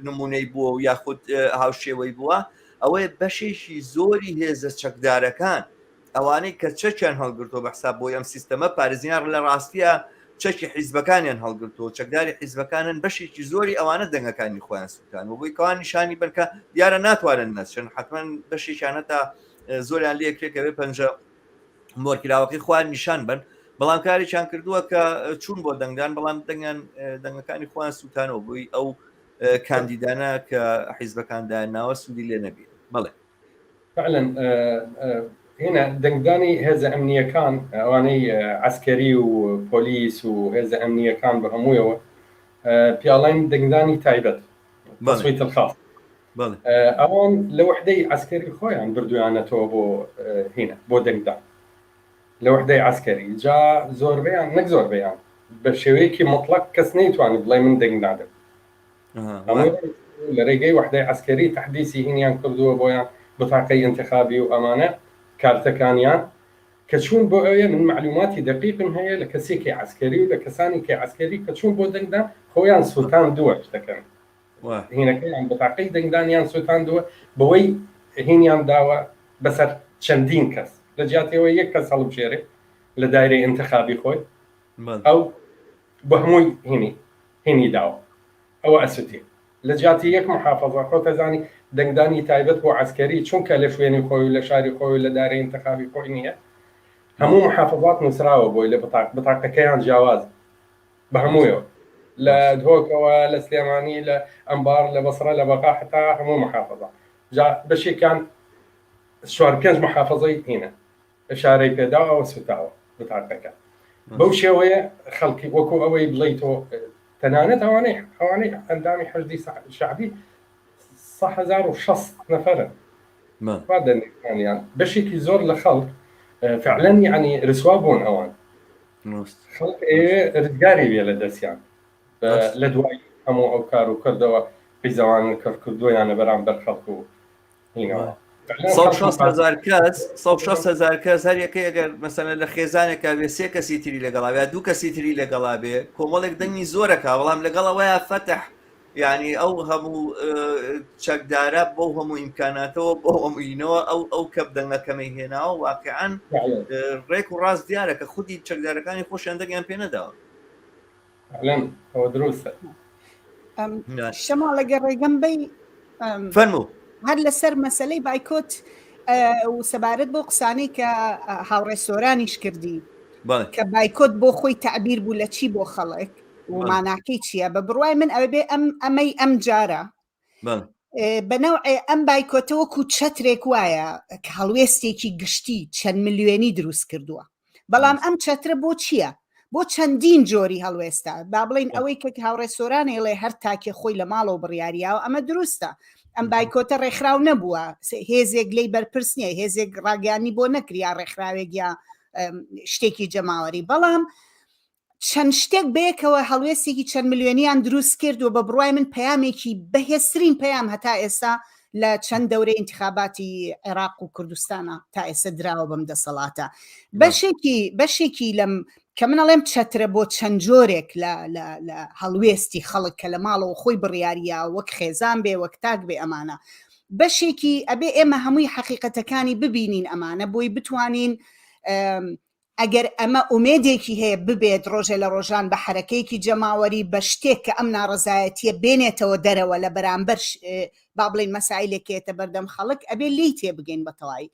نمونەی بووە و یاخود هاوشێوەی بووە ئەوەیە بەشێکی زۆری هێزە چەکدارەکان ئەوانەی کە چەکیان هەڵگرتووە بە حساب بۆی ئەم سیستەمە پارێزیان لە ڕاستیە چەکی حیزبەکانیان هەڵگرتووە چەکداری حیزبەکانن بەشێکی زۆری ئەوانە دەنگەکانی خۆیان سووتان و بۆی کەوان نیشانی بن کە دیارە ناتوانن نەچن حتمما بەشێکیانە تا زۆریان لێکرێت کە بێ پەنجە مۆرکراوەکەی خۆیان نیشان بن بەڵام کارێکیان کردووە کە چوون بۆ دەنگدان بەڵام دەنگیان دەنگەکانی خۆیان سووتانەوە بووی ئەو کاندیدانە کە حیزبەکاندا ناوە سوودی لێ نەبێت بەڵێ فعلا هنا دەنگدانی هێزە ئەمنیەکان ئەوانەی عسکەری و پۆلیس و هێزە ئەمنیەکان بە هەموویەوە پیاڵین دەنگدانی تایبەت تصویت الخاص. ئەوان لە وحدەی عسکەری خۆیان بردویانەتەوە بۆ هینە بۆ دەنگدان لە وحدەی عسکەری جا زۆربەیان نەک زۆربەیان بە شێوەیەکی مطلق کەس نەیتوانی بڵێ من دەنگ نادەم لە ڕێگەی وحدەی عسکەری تحدیسی هینیان کردووە بۆیان بتاقەی انتخابی و ئەمانە کارتەکانیان کە چوون بۆ ئەوێ من مەعلوماتی دەقیقم هەیە لە کەسێکی عەسکەری و لە کەسانی کە عەسکەری کە چوون بۆ دەنگدان خۆیان سوتاندووە شتەکەن هینەکەیان بەتاقەی دەنگدانیان سوتاندووە بەوەی هینیان داوە بەسەر چەندین کەس لە جیاتەوە یەک کەس هەڵبژێرێ لە دایرەی انتخابی خۆی ئەو بە هەمووی هینی هینی داوە ئەوە ئەسوتێ لە جیاتی یەک محافەزە خۆت ئەزانی دەنگدانی تایبەت بۆ عەسکەری چونکە لە شوێنی خۆی و لە شاری خۆی و لە دارەی ئینتخابی خۆی نییە هەموو محافەزات نووسراوە بۆی لە بتاق بتاقەکەیان جیاواز بە هەموویەوە لە دهۆکەوە لە سلێمانی لە ئەنبار لە بەسرە لە بەغا حتا هەموو محافەزە جا بەشێکیان چوار پێنج محافەزەی هینە ئشارەی پێداوە ئەوە سوتاوە بتاقەکە بەو شێوەیە خەڵکی وەکو ئەوەی بڵێ تۆ تەنانەت ئەوانەی ئەوانەی ئەندامی حەشدی شەعبی 1600 نەفەرن وا دەنگەکانیان بەشێکی زۆر لە خەڵک فعلا یعنی رسوا بوون ئەوان خەڵک ئەیەوێ رزگاری بێ لە دەستیان لە دوای هەموو ئەو کار و کردەوە پیزەوان کرد کردویانە بەرامبەر خەڵک و هزار کەس 160 هزار کەس هەر یەکەی ئەگەر مەسەلەن لە خێزانێکا بێ سێ کەسی تری لەگەڵا بێ دوو کەسی تری لەگەڵا بێ کۆمەڵێک دەنگی زۆرەکە بەڵام لەگەڵەوەیە فەتح یعنی ئەو هەموو چەکدارە بۆ هەموو ئیمکاناتەوە بۆ هەمووینەوە ئەو ئەو کەپ دەنگەکەمەی هێناوە واقعا ڕێک و ڕاست دیارە کە خودی چەکدارەکانی خۆشیان دەنگیان پێ نەداوە ئەوە دروستە شەماڵ لەگەر ڕێگەم بەی فەرموو هەر لەسەر مەسلەی بایکۆت و سەبارەت بۆ قسانەی کە هاوڕێ سۆرانیش کردی کە بایکۆت بۆ خۆی تعبیر بوو لە چی بۆ خەڵک و ماناکەی چییە بە بڕوای من ئەوە بێ ئەم ئەمەی ئەم جارە بە نەوعێ ئەم بایکۆتە وەکو چەترێک وایە کە هەڵوێستێکی گشتی چەند ملیۆنی دروست کردووە بەڵام ئەم چەترە بۆ چییە؟ بۆ چەندین جۆری هەڵوێستە با بڵین ئەوەی کە هاوڕێ سۆرانێڵێ هەر تاکێ خۆی لە ماڵەوە بڕیاریاوە ئەمە دروستە ئەم بایکۆتە ڕێکخراو نەبووە هێزێک لی بەرپرس نییە هێزێک ڕاگەیانی بۆ نەکریا ڕێکخراوێک یا شتێکی جەماوەری بەڵام چەند شتێک بەیەکەوە هەڵوێستێکی چەند ملیۆنیان دروست کرد و بە بڕوای من پەیامێکی بەهێزترین پەیام هەتا ئێستا لە چەند دەورەی ئینتخاباتی عێراق و کوردستانە تا ئێستا دراوە بەم دەسەڵاتە بەشێکی بەشێکی لەم کە من ئەڵێم چەترە بۆ چەند جۆرێک لە لە هەڵوێستی خەڵک کە لە ماڵەوە خۆی بڕیاریە وەک خێزان بێ وەک تاک بێ ئەمانە بەشێکی ئەبێ ئێمە هەمووی حەقیقەتەکانی ببینین ئەمانە بۆی بتوانین ئەگەر ئەمە ئومێدێکی هەیە ببێت ڕۆژێ لە ڕۆژان بە حەرەکەیەکی جەماوەری بە شتێک کە ئەم ناڕەزایەتیە بێنێتەوە دەرەوە لە بەرامبەر با بڵێین مەسایلێک کە یەتە بەردەم خەڵک ئەبێ لێی تێبگەین بە تەواوی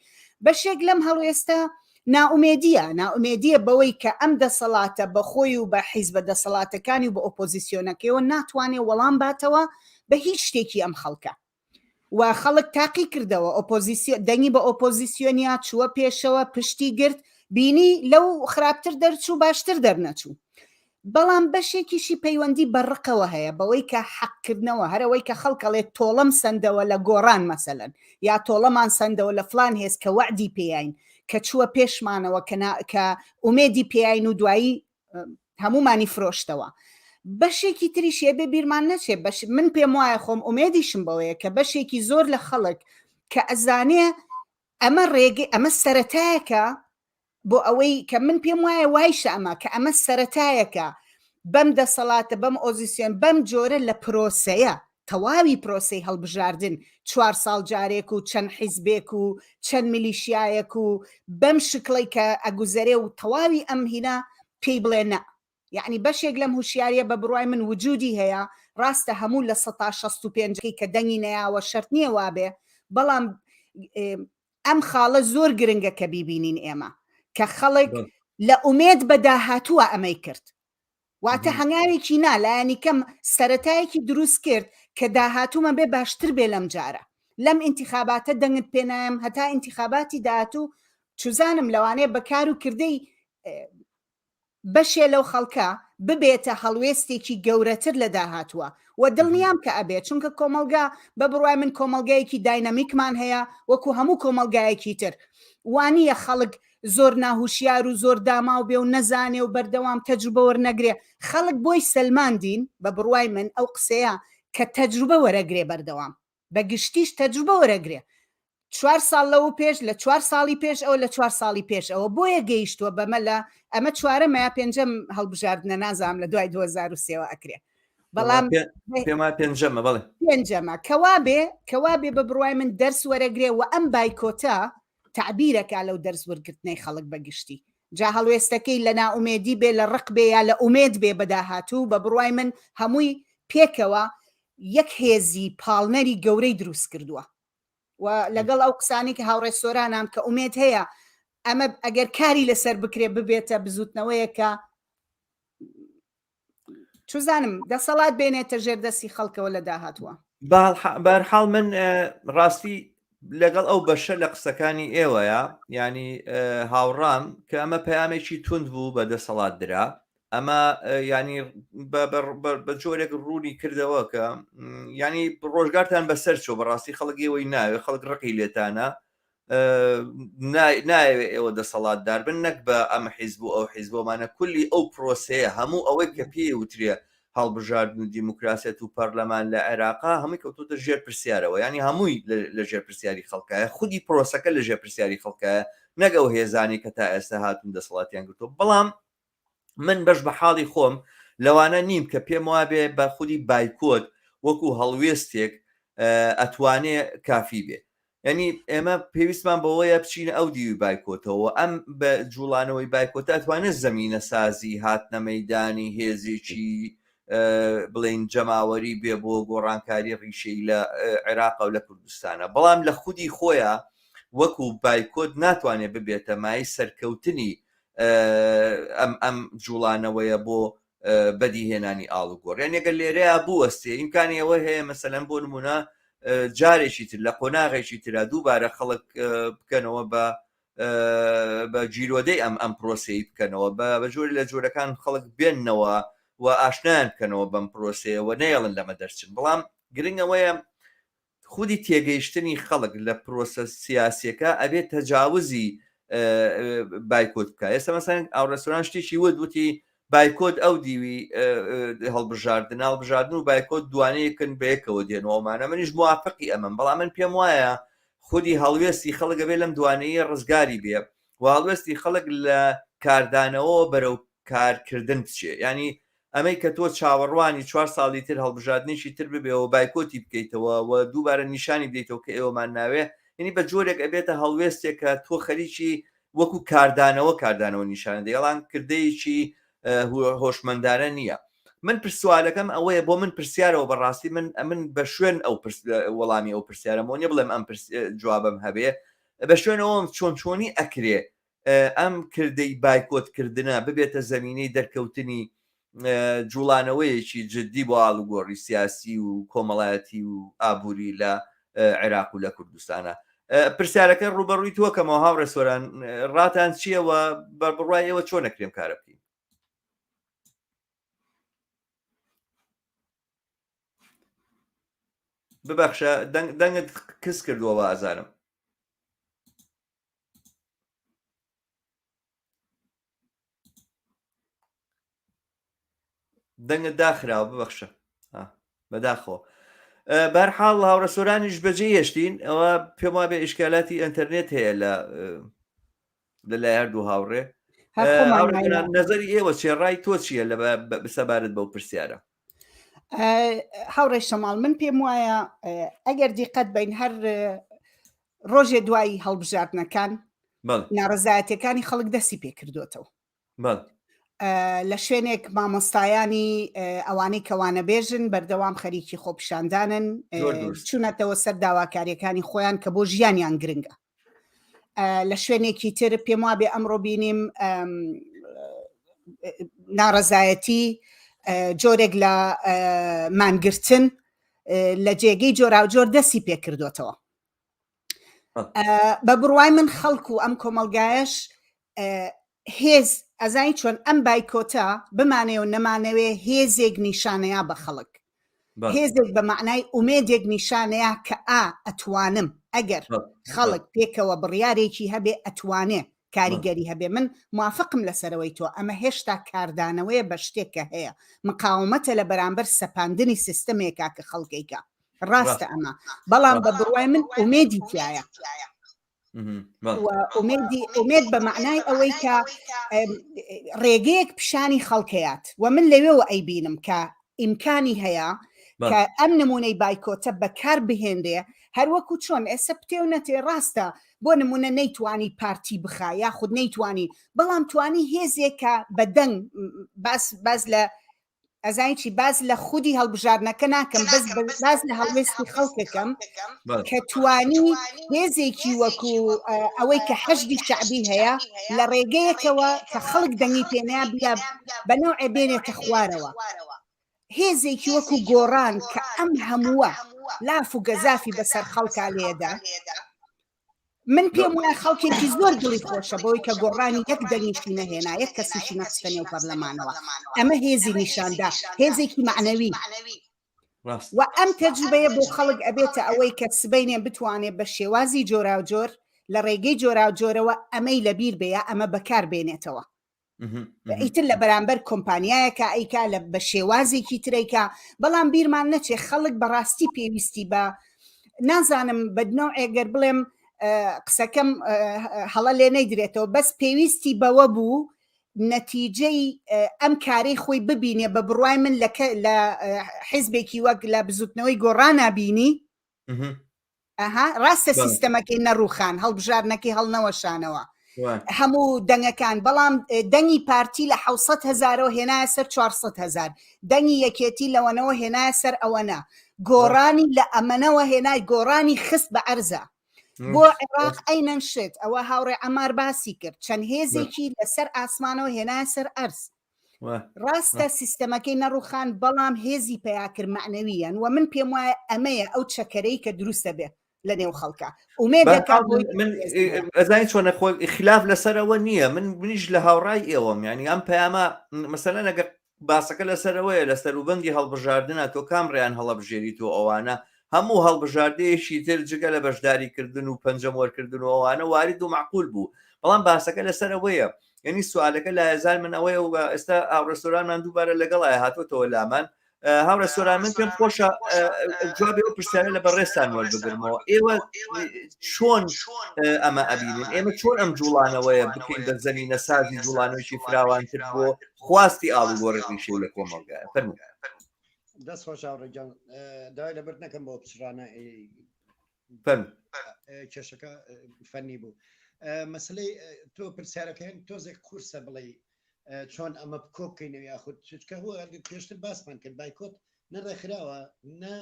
بەشێک لەم هەڵوێستە نائومێدیە نائومێدیە بەوەی کە ئەم دەسەڵاتە بە خۆی و بە حیزبە دەسەڵاتەکانی و بە ئۆپۆزیسیۆنەکەیەوە ناتوانێ وەڵام باتەوە بە هیچ شتێکی ئەم خەڵکە و خەڵک تاقی کردەوە ئۆپۆزیسیۆن دەنگی بە ئۆپۆزیسیۆنیا چووە پێشەوە پشتی گرت بینی لەو خراپتر دەرچوو باشتر دەرنەچوو بەڵام بەشێکیشی پەیوەندی بە ڕقەوە هەیە بەوەی کە حەقکردنەوە هەرەوەی کە خەڵکەڵێ تۆڵەم سندەوە لە گۆڕان مەسەلەن یا تۆڵەمان سندەوە لە فلان هێز کە وەعدی پێین کە چووە پێشمانەوە کە ئومێدی پێین و دوایی هەمومانی فرۆشتەوە بەشێکی تریش ئەبێ بیرمان نەچێ بەش من پێم وایە خۆم ئومێدیشم بەوەیە کە بەشێکی زۆر لە خەڵک کە ئەزانێ ئەمە ڕێگەی ئەمە سەتایەکە بۆ ئەوەی کە من پێم وایە وایشە ئەمە کە ئەمە سەتایەکە بەم دەسەڵاتە بەم ئۆزیسیۆن بەم جۆرە لە پرۆسەیە تەواوی پرۆسەی هەڵبژاردن چوار ساڵ جارێک و چەند حیزبێک و چەند میلیشیایەک و بەم شکڵەی کە ئەگوزەرێ و تەواوی ئەم هینە پێی بڵێ نا یەعنی بەشێک لەم هوشیاریە بە بڕوای من وجودی هەیە ڕاستە هەموو لە سەتا 65 کەی کە دەنگی نەیاوە شەرت نییە وابێ بەڵام ئەم خاڵە زۆر گرنگە کە بیبینین ئێمە کە خەڵک لە ئومێد بە داهاتووە ئەمەی کرد واتە هەنگاوێکی نا لایەنی کەم سەتایەکی دروست کرد کە داهاتوومە بێ باشتر بێ لەم جارە لەم ئینتخاباتە دەنگت پێنایم هەتا ئینتخاباتی داهاتوو چزانم لەوانەیە بەکار و کردەی. بەشێ لەو خەڵکە ببێتە هەڵوێستێکی گەورەتر لە داهاتووە و دڵنیام کە ئەبێت چونکە کۆمەڵگا بە بڕوای من کۆمەڵگایەکی داینامیکمان هەیە وەکو هەموو کۆمەڵگایەکی تر وانییە خەڵک زۆر ناهوشیار و زۆر داماو بێ و نەزانێ و بەردەوام تەجروبە وەرنەگرێ خەڵک بۆی سەلماندین بە بڕوای من ئەو قسەیە کە تەجروبە وەرەگرێ بەردەوام بە گشتیش تەجروبە وەرەگرێ چوار ساڵ لەوە پێش لە چوار ساڵی پێش ئەوە لە چوار ساڵی پێش ئەوە بۆیە گەیشتووە بەمە لە ئەمە چوارەمە یا پێنجەم هەڵبژاردنە نازانم لە دوای 2023ەوە ئەکرێ بەڵام پێما پێنجەمە بەڵێ پێنجەمە کەوا بێ کەوا بێ بە بڕوای من دەرس وەرەگرێ و ئەم بایکۆتە تەعبیرەکا لەو دەرس وەرگرتنەی خەڵک بە گشتی جا هەڵوێستەکەی لە نائومێدی بێ لە ڕق بێ یا لە ئومێد بێ بە داهاتوو بە بڕوای من هەمووی پێکەوە یەک هێزی پاڵنەری گەورەی دروست کردووە و لەگەڵ ئەو قسانەی کە هاوڕێ سۆرانام کە ئومێد هەیە ئەمە ئەگەر کاری لەسەر بکرێ ببێتە بزوتنەوەیەکە چزانم دەسەڵات بێنێتە ژێر دەستی خەڵکەوە لە داهاتوە. بەرحاڵ من ڕاستی لەگەڵ ئەو بەشە لە قسەکانی ئێوەیە ینی هاوڕام کە ئەمە پەیامێکی توند بوو بە دەسەڵات درا ئەمە ینی بە جۆرێک ڕوونی کردەوە کە ینی ڕۆژگارتان بەسەر چۆ بەڕاستی خەڵک ئێوەی ناوێ خەڵک ڕقی لێتانە نایەوێ ئێوە دەسەڵاتدار بن نەک بە ئەم حیزب و ئەو حیزبۆمانە کولی ئەو پرۆسەیە هەموو ئەوەی کە پێی وترێ هەڵبژاردن و دیموکراسیەت و پەرلەمان لە عێراقا هەمووی کەوتۆتە ژێر پرسیارەوە ینی هەمووی لە ژێر پرسیاری خەڵکایە خودی پرۆسەکە لە ژێر پرسیاری خەڵکایە نەک ئەو هێزانی کە تا ئێستا هاتون دەسەڵاتیان گرتووە بەڵام من بەش بە حاڵی خۆم لەوانە نیم کە پێم وابێ بە خودی بایکۆت وەکو هەڵوێستێک ئەتوانێ کافی بێ یعنی ئێمە پێویستمان بەوەیە بچینە ئەو دیوی بایکۆتەوە ئەم بە جوڵانەوەی بایکۆتە ئەتوانێت زەمینە سازی هاتنە مەدانی هێزێکی بڵین جەماوەری بێ بۆ گۆڕانکاری ڕیشەی لە عێراق و لە کوردستانە بەڵام لە خودی خۆیان وەکو بایکۆت ناتوانێت ببێتە مای سەرکەوتنی ئەم ئەم جوڵانەوەیە بۆ بەدیهێنانی ئاڵوگۆڕ یان ئەگەر لێرەیە بوەستێ ئیمکانی ئەوە هەیە مەسەلەن بۆ نمونە جارێکی تر لە قۆناغێکی ترا دووبارە خەڵک بکەنەوە بە بە گیرۆدەی ئەم ئەم پرۆسەی بکەنەوە بە بە جۆری لە جۆرەکان خەڵک بێننەوە و ئاشنایان بکەنەوە بەم پرۆسەیەوە نەیەڵن لەمە دەرچن بەڵام گرنگ ئەوەیە خودی تێگەیشتنی خەڵک لە پرۆسە سیاسیەکە ئەبێ تەجاوزی بایکۆت بکە ئێستا مەسەن ئاوڕێسۆران شتێکی وت وتی بایکۆت ئەو دیوی هەڵبژاردن هەڵبژاردن و بایکۆت دوانەیەکن بەیەکەوە دێن و ئەومانە منیش موافقی ئەمەم بەڵام من پێم وایە خودی هەڵوێستی خەڵک ئەبێ لەم دوانەیە ڕزگاری بێ و هەڵوێستی خەڵک لە کاردانەوە بەرەو کارکردن بچێ ینی ئەمەی کە تۆ چاوەڕوانی چوار ساڵی تر هەڵبژاردنێکی تر ببێەوە بایکۆتی بکەیتەوە و دووبارە نیشانی بدەیتەوە کە ئێوەمان ناوێ یعنی بە جۆرێک ئەبێتە هەڵوێستێک کە تۆ خەریکی وەکو کاردانەوە کاردانەوە نیشانە دەیڵان کردەیەکی هۆشمەندانە نییە من پرسوالەکەم ئەوەیە بۆ من پرسیارەوە بەڕاستی من ئەمن بە شوێن ئەو وەڵامی ئەو پرسیارە بۆ نیە بڵێم ئەم جوابم هەبێ بە شوێنەوەم چۆن چۆنی ئەکرێ ئەم کردەی بایکۆت کردنە ببێتە زەمینەی دەرکەوتنی جوڵانەوەیەکی جددی بۆ ئاڵوگۆڕی سیاسی و کۆمەڵایەتی و ئابووری لە عێراق و لە کوردستانە پرسیارەکە ڕوبەڕووی تۆ کەمەوە هاوڕێ سۆران ڕاتان چییە و بە بڕوای ئێوە چۆن ئەکرێم کارە بکەین؟ ببەخشە دەنگت کز کردووە وازانم دەنگت داخراوە ببەخشە بەداخەوە بەرحاڵ هاوڕە سۆرانیش بەجێ هێشتین ئەوە پێم وابێ ئیشکالاتی ئینتەرنێت هەیە لە لە لای هەردوو هاوڕێ نظری ئێوە چێ ڕای تۆ چییە لە سەبارەت بەو پرسیارە هاوڕێ شەماڵ من پێم وایە ئەگەر دیقەت بین هەر ڕۆژێ دوایی هەڵبژاردنەکان ناڕزایەتەکانی خەڵک دەستی پێکردوێتەوە لە شوێنێک مامۆستایانی ئەوانەی کەوانە بێژن بەردەوام خەریکی خۆپیشاندانن چونەتەوە سەر داواکاریەکانی خۆیان کە بۆ ژیانیان گرنگە لە شوێنێکی تر پێم وابێ ئەمڕۆ بینیم ناڕەزایەتی جۆرێک لە مانگرتن لە جێگەی جۆراوجۆر دەستی پێکردوێتەوە بە بڕوای من خەڵک و ئەم کۆمەلگایش. هێز ئەزانی چۆن ئەم بایکۆتە بمانەوێ و نەمانەوێ هێزێک نیشانەیە بە خەڵک هێزێک بە معنای ئومێدێک نیشانەیە کە ئا ئەتوانم ئەگەر خەڵک پێکەوە بڕیارێکی هەبێ ئەتوانێ کاریگەری هەبێ من موافقم لەسەرەوەی تۆ ئەمە هێشتا کاردانەوەیە بە شتێک کە هەیە مقاومەتە لە بەرامبەر سەپاندنی سیستمێکا کە خەڵکێکە ڕاستە ئەمە بەڵام بە بڕوای من ئومێدی تایە ئومێدی ئومێد بە معنای ئەوەی کە ڕێگەیەک پیشانی خەڵکەیات و من لەوێوە ئەیبینم کە ئیمکانی هەیە کە ئەم نمونەی بایکۆتە بەکار بهێنرێ هەروەکو چۆن ئێستا پتێ و نەتێ ڕاستە بۆ نمونە نەیتوانی پارتی بخا یاخود نەیتوانی بەڵام توانی هێزێکە بە دەنگ باس باس لە ئەزانی چی باس لە خودی هەڵبژاردنەکە ناکەم بەس باس لە هەڵوێستی خەڵکەکەم کە توانی هێزێکی وەکو ئەوەی کە حەشدی شەعبی هەیە لە ڕێگەیەکەوە کە خەڵک دەنگی پێنیا بیا بە نەوعێ بێنێتە خوارەوە هێزێکی وەکو گۆڕان کە ئەم هەمووە لاف و گەزافی بەسەر خەڵکا لێدا من پێم وایە خەڵکێکی زۆر دڵی خۆشە بەوەی کە گۆڕانی یەک دەنگیشی نەهێنا یەک کەسیشی نەخستە نێو پەرلەمانەوە ئەمە هێزی نیشاندا هێزێکی معنەوی و ئەم تەجروبەیە بۆ خەڵک ئەبێتە ئەوەی کە سبەینێ بتوانێت بە شێوازی جۆراوجۆر لە ڕێگەی جۆراوجۆرەوە ئەمەی لەبیر بێ یا ئەمە بەکار بێنێتەوە ئیتر لە بەرامبەر کۆمپانیایەکە ئەیکا لە بە شێوازێکی ترەیکا بەڵام بیرمان نەچێ خەڵک بەڕاستی پێویستی بە نازانم بەدنەوەێ گەر بڵێم قسەکەم هەڵە لێ نەیدرێتەوە بەس پێویستی بەوە بوو نەتیجەی ئەم کارەی خۆی ببینێ بە بڕوای من لە حیزبێکی وەک لە بزوتنەوەی گۆڕانا بینی ئەها ڕاستە سیستەمەکەی نەڕوخان هەڵبژاردنەکەی هەڵنەوەشانەوە هەموو دەنگەکان بەڵام دەنگی پارتی لە 600 هزارەوە هێنایە سەر 400 هزار دەنگی یەکێتی لەوەنەوە هێنایە سەر ئەوەنە گۆڕانی لە ئەمەنەوە هێنای گۆڕانی خست بە ئەرزە بۆ عێراق ئەینەن شت ئەوە هاوڕێ ئەمار باسی کرد چەند هێزێکی لەسەر ئاسمانەوە هێنایە سەر ئەرز ڕاستە سیستەمەکەی نەڕوخان بەڵام هێزی پەیاکرد مەعنەوییەن و من پێم وایە ئەمەیە ئەو چەکەرەی کە دروستە بێ لە نێو خەڵکە ئومێد دەکات بۆی من ئەزانی چۆنە خۆ خلاف لەسەرەوە نییە من منیش لە هاوڕای ئێوەم یعنی ئەم پەیامە مەسەلەن ئەگەر باسەکە لەسەرەوەیە لە سەروبەندی هەڵبژاردنە تۆ کام ڕێیان هەڵەبژێری تۆ ئەوانە هەموو هەڵبژاردەیەکی تر جگە لە بەشداریکردن و پەنجەمۆرکردن و ئەوانە وارد و مەعقول بوو بەڵام باسەکە لەسەرەوەیە یعنی سوالەکە لایەزار من ئەوەیە و ئێستا هاوڕێ سۆرانمان دووبارە لەگەڵای هاتوتەوە لامان هاوڕێ سۆران من پێم خۆشە جوابی ئەو پرسیارە لە بەڕێزتان وەربگرمەوە ئێوە چۆن ئەمە ئەبینن ئێمە چۆن ئەم جوڵانەوەیە بکەین بە زەمینە سازی جوڵانەوەیکی فراوانتر بۆ خواستی ئاڵوگۆڕی ڕیشەی لە کۆمەڵگایە فەرموو. دەست خۆش هاوڕێ گیان داوای لەبرد نەکەم بۆ پچڕانە فەرموو. کێشەکە فەنی بوو مەسلەی تۆ پرسیارەکەیان تۆزێک قورسە بڵێ چۆن ئەمە کۆ بکەینەوە یاخود چکە هو پێشتر باسمان کرد بایکۆت نە ڕێکخراوە نە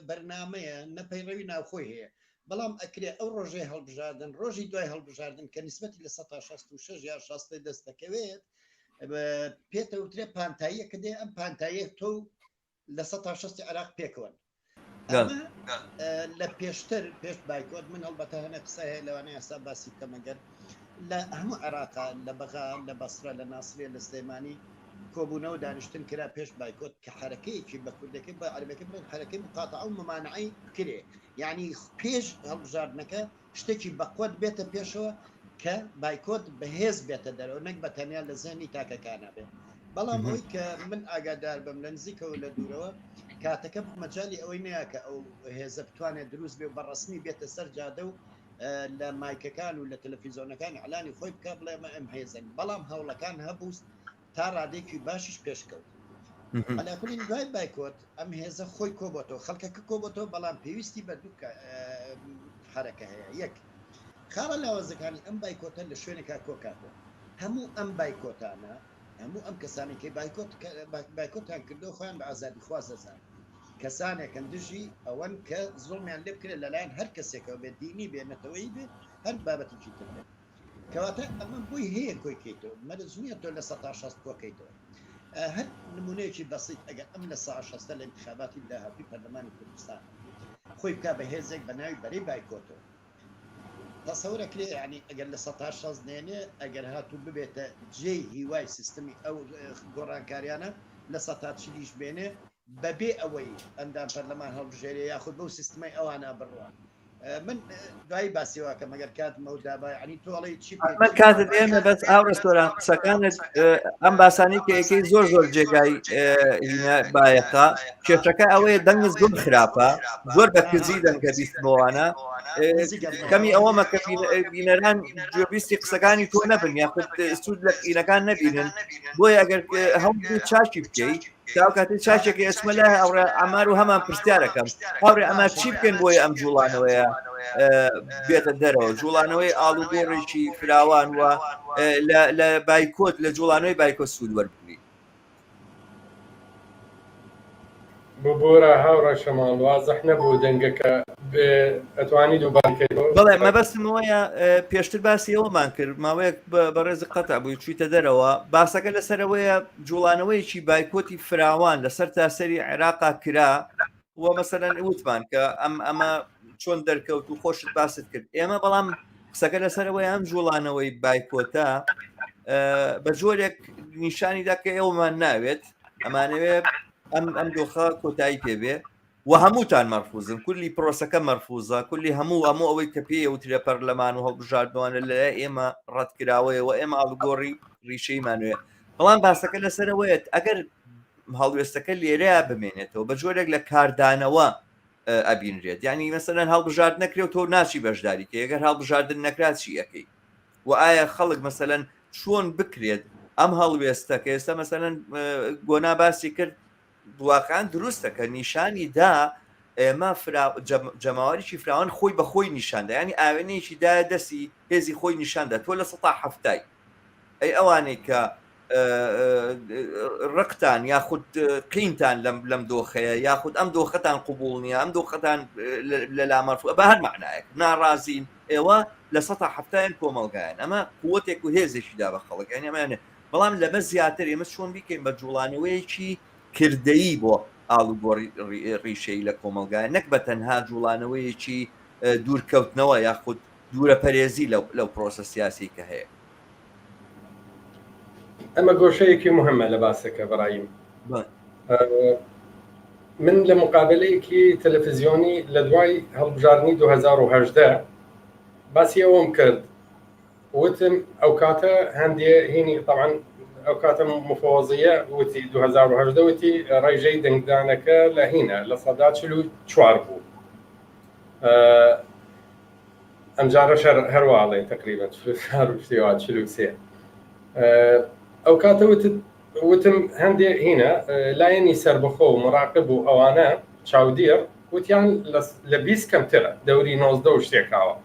بەرنمەیە نە پەیڕەوی ناوخۆی هەیە بەڵام ئەکرێ ئەو ڕۆژەی هەڵبژاردن ڕۆژی دوای هەڵبژاردن کە نسبەتی لە 16 یا 60 دەست دەکەوێت پێتەوترێ پانتاییە کە دێ ئەم پانتاییە تۆ لە 16 عراق پێکەوەن لە پێشتر پێش بایکۆت من هەڵبەتە هەنە قسە هەیە لەوانەیە ئێستا باسی بکەم ئەگەر لە هەموو عێراقا لە بەغا لە بەسرە لە ناسریە لە سلێمانی کۆبوونەوە دانیشتن کرا پێش بایکۆت کە حرەکەیەکی بە کوردەکەی بە عەرەبەکەی بڵێن حرەکەی مقاتعە و ممانعەی بکرێ یعنی پێش هەڵبژاردنەکە شتێکی بەقوەت بێتە پێشەوە کە بایکۆت بەهێز بێتە دەرەوە نەک بە تەنیا لە زێنی تاکەکانە بێت بەڵام ئەوەی کە من ئاگادار بم لە نزیکەوە لە دوورەوە کاتەکە مەجای ئەوەی نەیە کە ئەو هێزە بتوانێت دروست بێ و بە ڕسمی بێتە سەر جادە و لە مایکەکان و لە تەلەفیزۆنەکان ئەلانی خۆی بکە بڵێ ئەمە ئەم هێزن بەڵام هەوڵەکان هەبوو تا ڕادێکی باشیش پێشکەوت عەلاکولین دوای بایکۆت ئەم هێزە خۆی کۆبۆتەوە خەڵکەکە کۆبۆتەوە بەڵام پێویستی بە دوو حرەکە هەیە یەک خاڵە لاوازەکانی ئەم بایکۆتە لە شوێنێکا کۆکاتەوە هەموو ئەم بایکۆتانە هەموو ئەم کەسانی کە بایکۆت بایکۆتان کردو خۆیان بە ئازادی خواز دەزان کەسانێکن دژی ئەوەن کە زوڵمیان لێ بکرێت لەلایەن هەر کەسێکەوە بێت دینی بێ نەتەوەیی بێ هەر بابەتێکی تر بێت کەواتە ئەمە بۆی هەیە کۆی کەیتەوە مەرج نییە تۆ لە سەتا شەست کۆکەیتەوە هەر نمونەیەکی بەسیت ئەگەر ئەم لە سا شەستە لە انتخاباتی داهاتووی پەرلەمانی کوردستان خۆی بک بە هێزێک بە ناوی بەرەی بایکۆتەوە. تەسەور ئەکرێ یانی ئەگەر 60% نێنێ ئەگەر هاتوو ببێتە جێی هیوای سیستمی ئەو گۆڕانکاریانە 40%یش بێنێ بەبێ ئەوەی ئەندام پەرلەمان هەڵبژێرێ یاخود بەو سیستمەی ئەوانە بڕوا. من دوایی باسی واکەم ئەگەر کات مەودا با یعنی تۆ ئەڵێی چی بکەین من کاتت ئێمە بەس ئاو ڕێستۆران قسەکانت ئەم باسانی کە یەکەی زۆر زۆر جێگای بایەخە کێشەکە ئەوەیە دەنگت زۆر خراپە زۆر بە کزی دەنگە بیستمەوانە کەمی ئەوەمە کە بینەران گوێبیستی قسەکانی تۆ نەبن یاخود سوود لە قینەکان نەبینن بۆیە ئەگەر هەوڵ چاکی بکەیت تاو کاتی چاکێکی ئەچمە لای هاوڕێ ئەمار و هەمان پرسیارەکەم هاوڕێ ئەمار چی بکەین بۆیە ئەم جوڵانەوەیە بێتە دەرەوە جوڵانەوەی ئاڵوگۆڕێکی فراوان و لە بایکۆت لە جوڵانەوەی بایکۆت سوود وەربگرین. ببورە هاوڕێ شەماڵ وازح نەبوو دەنگەکە ئەتوانی دووبارە کەیتەوە؟ بەڵێ مەبەستم ئەوەیە پێشتر باسی ئەوەمان کرد ماوەیەک بەڕێزی قەتع بووی چوویتە دەرەوە باسەکە لەسەرەوەیە جوڵانەوەیەکی بایکۆتی فراوان لەسەر تاسەری عێراقا کرا و مەسەلەن وتمان کە ئەم ئەمە چۆن دەرکەوت و خۆشت باست کرد ئێمە بەڵام قسەکە لەسەرەوەی ئەم جوڵانەوەی بایکۆتە بە جۆرێک نیشانیدا کە ئێوەمان ناوێت ئەمانەوێ ئەم ئەم دۆخە کۆتایی پێبێ و هەمووتان مەرفوزن کولی پرۆسەکە مەرفوزە کولی هەموو هەموو ئەوەی کە پێی وترێ پەرلەمان و هەڵبژاردنوانە لەلای ئێمە ڕەتکراوەیەوە ئێمە ئاڵوگۆڕی ڕیشەیمانوێ بەڵام باسەکە لەسەرەوەیەت ئەگەر هەڵوێستەکە لێرەیە بمێنێتەوە بە جۆرێک لە کاردانەوە ئەبینرێت یعنی مەسەلەن هەڵبژارد نەکرێت و تۆ ناچی بەشداری کە ئەگەر هەڵبژاردن نەکرا چی ئەەکەی و ئایا خەڵک مەسەلەن چۆن بکرێت ئەم هەڵوێستە کە ئێستا مەسەلەن گۆنا باسی کرد واقعا دروستە کە نیشانی دا ئێمە جەماوەرێکی فراوان خۆی بە خۆی نیشاندا ینی ئاوێنەیەکی دایە دەستی هێزی خۆی نیشاندا تۆ 70%ی ئەی ئەوانەی کە ڕقتان یاخود قینتان لەم لەم دۆخەیە یاخود ئەم دۆخەتان قوبول نییە ئەم دۆخەتان لە لامەرف بە هەر معنایەک ناڕازین ئێوە 70%یان کۆمەڵگایان ئەمە قوتێک و هێزێکی دا بە خەڵک یانی ئەمانە بەڵام لەمە زیاتر ئێمە چۆن بیکەین بە جوڵانەوەیەکی کردەیی بۆ ئاڵوگۆڕی ڕیشەیی لە کۆمەڵگای نەک بە تەنها جوڵانەوەیەکی دوورکەوتنەوە یاخود دوورە پەرێزی لەو پرۆسە سیاسی کە هەیە. ئەمە گۆشەیەکی مهمە لە باسەکە بەڕایم من لە مقابلەیەکی تەلەفزیۆنی لە دوای هەڵبژاردنی 2010 باسی ئەوەم کرد وتم ئەو کاتە هەندێ هینی طبعا ئەو کاتە مفەوەزیە وتی 2010 وتی ڕێژەی دەنگدانەکە لە هینە 44% بوو ئەمجارەش هەروا ئەڵێ تقریبا 44 و شتێ وا 43 ئەو کاتە وتت وتم هەندێ هینە لایەنی سەربەخۆ و مراقب و ئەوانە چاودێر وتیان لە 20 کەمترە دەوری 19 و شتێکاوە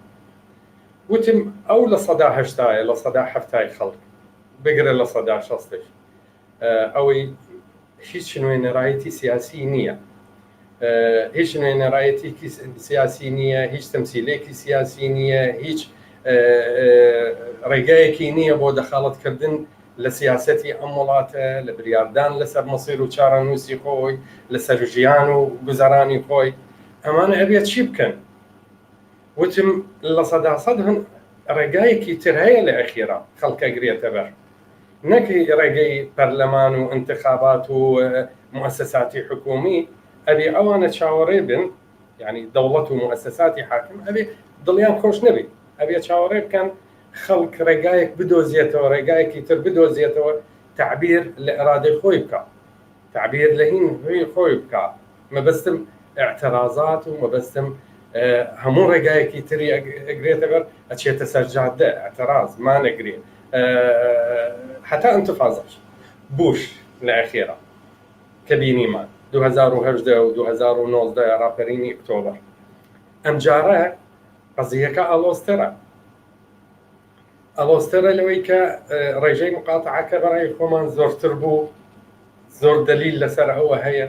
وتم ئەو لە سەدا هەشتایە لە سەدا هەفتای خەڵک بگرە لە سەدا شەستش ئەوەی هیچ نوێنەرایەتی سیاسی نییە هیچ نوێنەرایەتێکی سیاسی نییە هیچ تەمسیلێکی سیاسی نییە هیچ ڕێگایەکی نییە بۆ دەخاڵەتکردن لە سیاستی ئەم وڵاتە لە بریاردان لەسەر مەسیر و چارەنووسی خۆی لەسەر ژیان و گوزەرانی خۆی ئەمانە ئەبێت چی بکەن وتم 100% هەن ڕێگایەکی تر هەیە لە ئەخیرا خەڵکە گرێتە بەر نەک ڕێگەی پەرلەمان و ئینتخابات و موئەسەساتی حکوومی، ئەبێ ئەوانە چاوەڕێ بن، یانی دەوڵەت و موئەسەساتی حاکم ئەبێ دڵیان خۆش نەبێ، ئەبێ چاوەڕێ بکەن خەڵک ڕێگایەک بدۆزێتەوە، ڕێگایەکی تر بدۆزێتەوە تەعبیر لە ئیرادەی خۆی بکا. تەعبیر لە هین خۆی بکا مەبەستم ئیعترازات و مەبەستم هەموو ڕێگایەکی تری ئەگرێتە بەر ئەچێتە سەر جادە ئەعتراز مانەگرێ حتا ئینتفازەش بوش لە ئەخێرا کە بینیمان 2010 و 2019 ڕاپەرینی ئۆکتۆبەر ئەمجارە قەزیەکە ئاڵۆزترە ئاڵۆزترە لەوەی کە ڕێژەی مقاتعەکە بەڕای خۆمان زۆرتر بوو زۆر دەلیل لەسەر ئەوە هەیە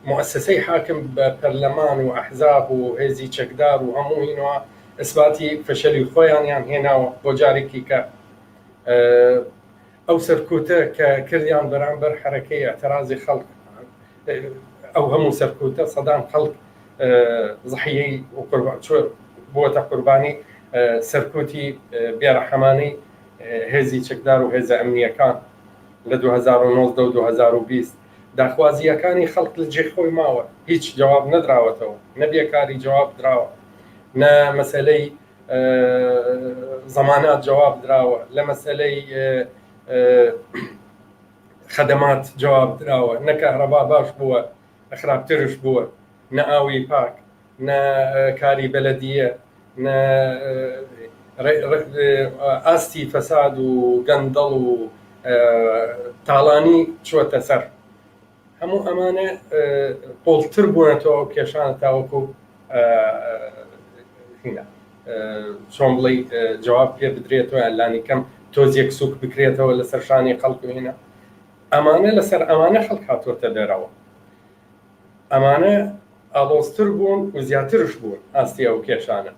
مؤسسەی حاکم بە پەرلەمان و ئەحزاب و هێزی چەکدار و هەموو هینەوە ئیسباتی فەشەلی خۆیانیان هێناوە بۆ جارێکی کە ئەو سەرکوتە کە کردیان بەرامبەر حەرەکەی ئەترازی خەڵک ئەو هەموو سەرکوتە سەدان خەڵک زحیەی بووەتە قوربانی سەرکوتی بێڕەحمانەی هێزی چەکدار و هێزە ئەمنیەکان لە 2019 و 2020 داخوازییەکانی خەڵک لە جێی خۆی ماوە هیچ جواب نەدراوەتەوە نە بێکاری جواب دراوە نە مەسەلەی زەمانات جواب دراوە لە مەسەلەی خەدەمات جواب دراوە نە کەهرەبا باش بووە خراپترش بووە نە ئاوی پاک نە کاری بەلەدیە نە ئاستی فەساد و گەندەڵ و تاڵانی چوەتە سەر هەموو ئەمانە قوڵتر بوونەتەوە ئەو کێشانە تاوەکو هینا چۆن بڵێ جواب پێ بدرێتەوە یان لانی کەم تۆزێک سوک بکرێتەوە لەسەر شانی خەڵک و هینا ئەمانە لەسەر ئەمانە خەڵک هاتووەتە دەرەوە ئەمانە ئاڵۆزتر بوون و زیاترش بوون ئاستی ئەو کێشانە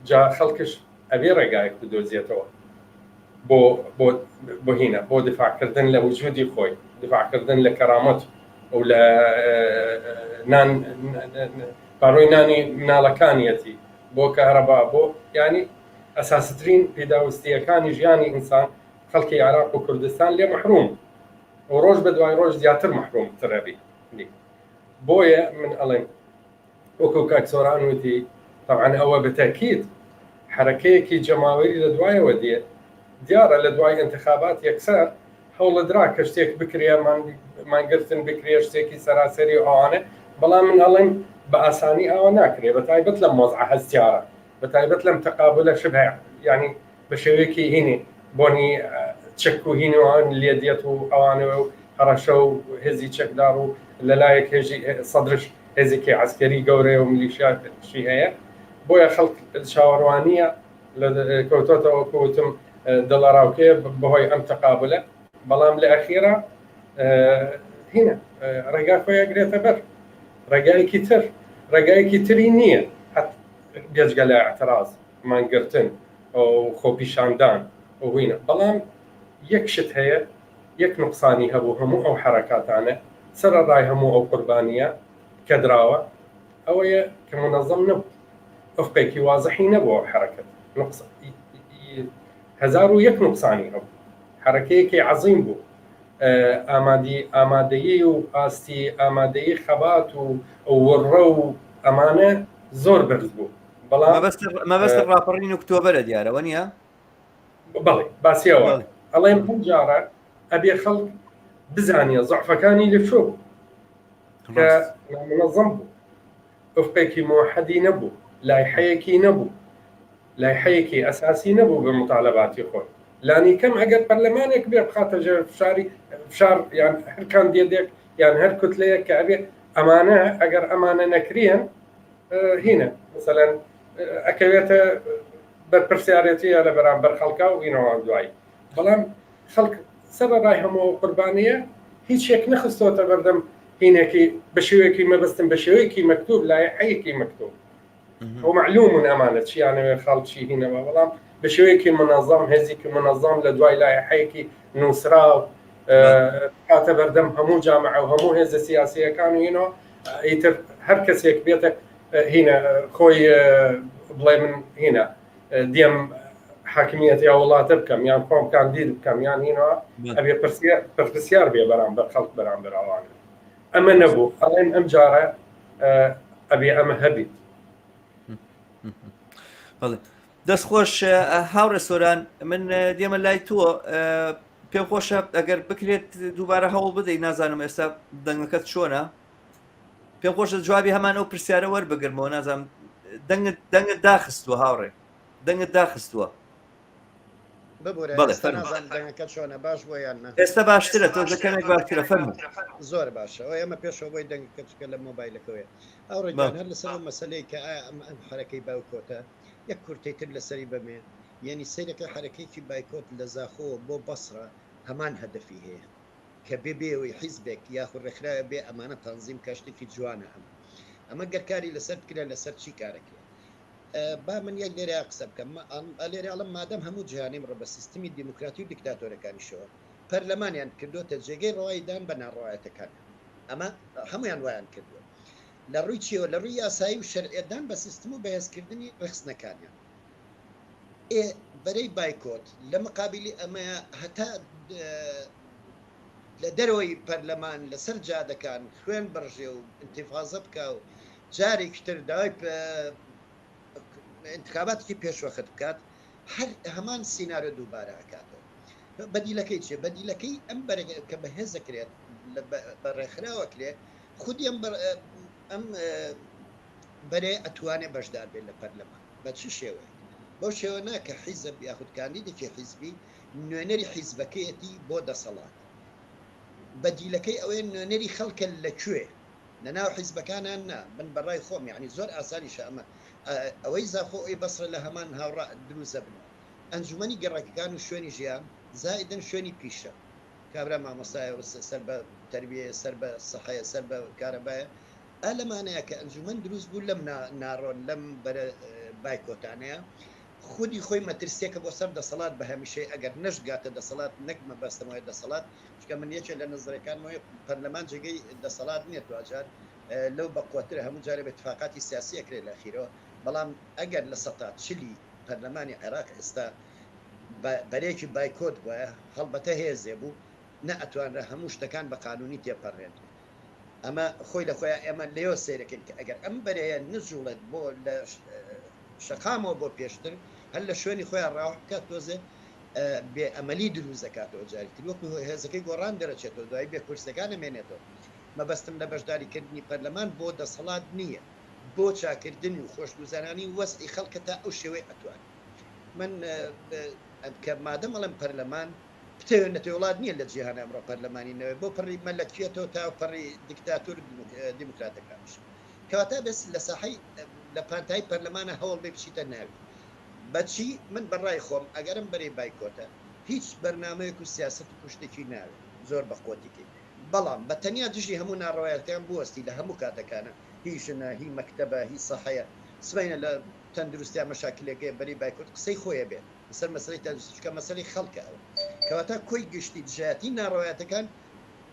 جا خەڵکش ئەبێ ڕێگایەک بدۆزێتەوە بۆ بۆ بۆ هینە بۆ دفاعکردن لە وجودی خۆی دفاعکردن لە کەرامەت و لە نان پاڕۆی نانی مناڵەکانیەتی بۆ کەهرەبا بۆ ینی ئەساسترین پێداویستیەکانی ژیانی ئینسان خەڵکی عێراق و کوردستان لێ محروم و ڕۆژ بە دوای ڕۆژ زیاتر محروم ترەبی بۆیە من ئەڵێم وەکو کاک سۆران وتی تەبعەن ئەوە بە تەئکید حەرەکەیەکی جەماوەری لە دوایەوە دێ دیارە لە دوای ئینتخابات یەکسەر هەوڵدرا کە شتێک بکرێ مانگرتن بکرێ شتێکی سەراسەری و ئەوانە بەڵام من ئەڵێم بە ئاسانی ئاوا ناکرێ بە تایبەت لەم وەزعە هەستیارە بە تایبەت لەم تەقابلە شبه یعنی بە شێوەیەکی هینی بۆنی چەک و هین و ئەوان لێ دێت و ئەوانەوە و هەڕەشە و هێزی چەکدار و لەلایەک هێژی سەدرش هێزێکی عسکەری گەورەیە و میلیشیاشی هەیە بۆیە خەڵک چاوەڕوانیە کەوتۆتەوە کوتم دڵەڕاوکێ بەهۆی ئەم تەقابلە بەڵام لە ئەخیرا هینە ڕێگا خۆی ئەگرێتە بەر ڕێگایەکی تر ڕێگایەکی تری نییە بێجگە لە اعتراض مانگرتن و خۆپیشاندان و هینە بەڵام یەک شت هەیە یەک نوقسانی هەبوو هەموو ئەو حەرەکاتانە سەرەڕای هەموو ئەو قوربانییە کە دراوە ئەوەیە کە مونەزەم نەبوو ئوفقێکی وازحی نەبوو ئەو حەرەکەت نقص 1001 نوقسانی هەبوو حەرەکەیەکی عەزیم بوو ئامادی ئامادەیی و ئاستی ئامادەیی خەبات و وڕە و ئەمانە زۆر بەرز بوو بەڵام مەبەست ڕاپەڕین ئۆکتۆبەرە دیارە وەنیە؟ بەڵێ باسی ئەوە ئەڵێم ئەم جارە ئەبێ خەڵک بزانێ زەعفەکانی لە چۆ بوو کە نامنەزەم بوو ئوفقێکی مۆحەدی نەبوو لایحەیەکی نەبوو لایحەیەکی ئەساسی نەبوو بە مطالباتی خۆی لانی کەم ئەگەر پەرلەمانێک بێ بخاتە ژێر فشاری فشار یان هەر کاندیدێک یان هەر کوتلەیەک کە ئەبێ ئەمانە ئەگەر ئەمانە نەکریەن هینە مثلەن ئەکەوێتە بەرپرسیارێتیە لە بەرامبەر خەڵکا و ئینەوە دوایی بەڵام خەڵک سەرەڕای هەموو ئەو قوربانیە هیچ یەک نەخستۆتە بەردەم هینێکی بە شێوەیەکی مەبەستم بە شێوەیەکی مەکتوب لایحەیەکی مەکتوب و معلومون ئەمانە چیانەوێ خەڵک چی هینەوە بەڵام بە شێوەیەکی منەظەم هێزێکی منەظەم لە دوای لایحەیەکی نووسراو کاتە بەردەم هەموو جامعە و هەموو هێزە سیاسیەکان و هینەوە ئیتر هەر کەسێک بێتە هینە خۆی بڵێ من هینە دێم حاکمیەتی ئەو وڵاتە بکەم یان خۆم کاندید بکەم یان هینەوە ئەبێ پرسیار بێ بەرامبەر خەڵک بەرامبەر ئەوانە ئەمە نەبوو ئەڵێن ئەم جارە ئەبێ ئەمە هەبیت دەست خۆش هاوڕێ سۆران من دێمە لای تۆ پێم خۆشە ئەگەر بکرێت دووبارە هەوڵ بدەیت نازانم ئێستا دەنگەکەت چۆنە پێم خۆشە جوابی هەمان ئەو پرسیارە وەربگرمەوە نازانم دەنگت دەنگت داخستووە هاوڕێ دەنگت داخستووە ببورە ئێستا نازانم دەنگەکە چۆنە باش بۆ یان نا ئێستا باشترە تۆزە کەمێک باشترە فەرموو زۆر باشە ئەو ئێمە پێشەوە بۆی دەنگەکە چکە لە مۆبایلەکەوەیە ئەو ڕێگان هەر لەسەر ئەو مەسەلەی کە ئایا ئەم ئەم حەرەکەی بایکۆتە یەک کورتەی تر لەسەری بەمێ یعنی سەیرەکە حەرەکەیەکی بایکۆت لە زاخۆوە بۆ بەسرە هەمان هەدەفی هەیە کە بێ بێ ئەوەی حیزبێک یاخود ڕێکخراوێ بێ ئەمانە تەنزیم کە شتێکی جوانە ئەمە ئەمە گەر کاری لەسەر بکرێ لەسەر چی کارەکرێ با من یەک لێرە قسە بکەم لێرە ئەڵم مادەم هەموو جیهانیم ڕە بە سیستمی دیموکراتی و دیکتاتۆرەکانیشەوە پەرلەمانیان کردوتە جێگەی ڕەوایی دان بە ناڕەوایەتەکان ئەمە هەمویان وایان کردووە. لە ڕووی چیەوە؟ لە ڕووی یاسایی و شەرعیەتدان بە سیستم و بەهێزکردنی ڕێکخستنەکانیان. ئێ بەرەی بایکۆت لە مقابیلی ئەمەیە هەتا لە دەرەوەی پەرلەمان لەسەر جادەکان خوێن بڕژێ و ئینتیفازە بکا و جارێکی تر داوای ئینتخاباتێکی پێشوەخت بکات هەر هەمان سیناریۆ دووبارە ئەکاتەوە. بەدیلەکەی چیە؟ بەدیلەکەی ئەم بەرە کە بەهێز دەکرێت بە ڕێکخراوە کرێ خودی ئەم ئەم بەرەیە ئەتوانێ بەشدار بێت لە پەرلەمان بە چ شێوەیەک؟ بەو شێوە نا کە حیزب یاخود کاندیدێکی حیزبی نوێنەری حیزبەکەیەتی بۆ دەسەڵات. بەدیلەکەی ئەوەیە نوێنەری خەڵکە لە کوێ؟ لە ناو حیزبەکانا نا. من بە ڕای خۆم یانی زۆر ئاسانیشە ئەمە ئەوەی زاخۆ ئەوی بەسرە لە هەمان هاوڕا دروست دەبنەوە. ئەنجومەنی گەڕەکەکان و شوێنی ژیان زائیدەن شوێنی پیشە. کابرا مامۆستایە و سەر بە تەربیەیە سەر بە سەحەیە سەر بە کارەبایە ئا لەمانەیە کە ئەنجومەن دروست بوو لەم ناڕۆن لەم بەرە بایکۆتانەیە خودی خۆی مەترسیەکە بۆ سەر دەسەڵات بە هەمیشەی ئەگەر نەشگاتە دەسەڵات نەک مەبەستمەوەی دەسەڵات چونکە من یەکێ لە نەزەرەکانمەوەی پەرلەمان جێگەی دەسەڵات نییە دواجار لەو بەقوەترە هەموو جارێ بە اتفاقاتی سیاسی ئەکرێت لە ئەخیرەوە بەڵام ئەگەر لە سەتا چلی پەرلەمانی عێراق ئێستا بەرەیەکی بایکۆت بوایە هەڵبەتە هێزێ بوو نە ئەتوانرا هەموو شتەکان بە قانونی تێپەڕێنرێ ئەمە خۆی لە خۆیان ئێمە لێوە سەیرەکەین کە ئەگەر ئەم بەرەیە نجوڵێت بۆ لە شەقامەوە بۆ پێشتر هەر لە شوێنی خۆیان ڕاوح بکات تۆزێ بێ ئەمەلی دروست دەکاتەوە جاری تر وەکو هێزەکەی گۆڕان دەرەچێتەوە دوایی بێ کورسەکان ئەمێنێتەوە مەبەستم لە بەشداریکردنی پەرلەمان بۆ دەسەڵات نییە بۆ چاکردنی و خۆشگوزەرانی وەزعی خەڵکە تا ئەو شێوەی ئەتوانێت من کە مادەم ئەڵێم پەرلەمان بتەوێ نەتەوێ وڵات نییە لە جیهان ئەمڕۆ پەرلەمانی نەوێ بۆ پەڕی مەلەکیەتەوە تا پەڕی دیکتاتۆر دیموکراتەکانش کەواتە بێس لە ساحەی لە پانتایی پەرلەمانە هەوڵ بێ بچیتە ناوی بەچی من بەڕای خۆم ئەگەرم بەرەی بایکۆتە هیچ بەرنامەیەک و سیاسەت و کوشتێکی ناوێت زۆر بە قوتیکەی بەڵام بە تەنیا دژی هەموو ناڕەوایەتیان بوەستی لە هەموو کاتەکانە هی ژنە هی مەکتەبە هی سەحەیە سبەینە لە تەندروستیا مەشاکلێک هەیە بەرەی بایکۆت قسەی خۆیە بێت لەسەر مەسەلەی تەندروستی چونکە مەسەلەی خەڵکە ئەوە کەواتە کۆی گشتی دژایەتی ناڕەوایەتەکان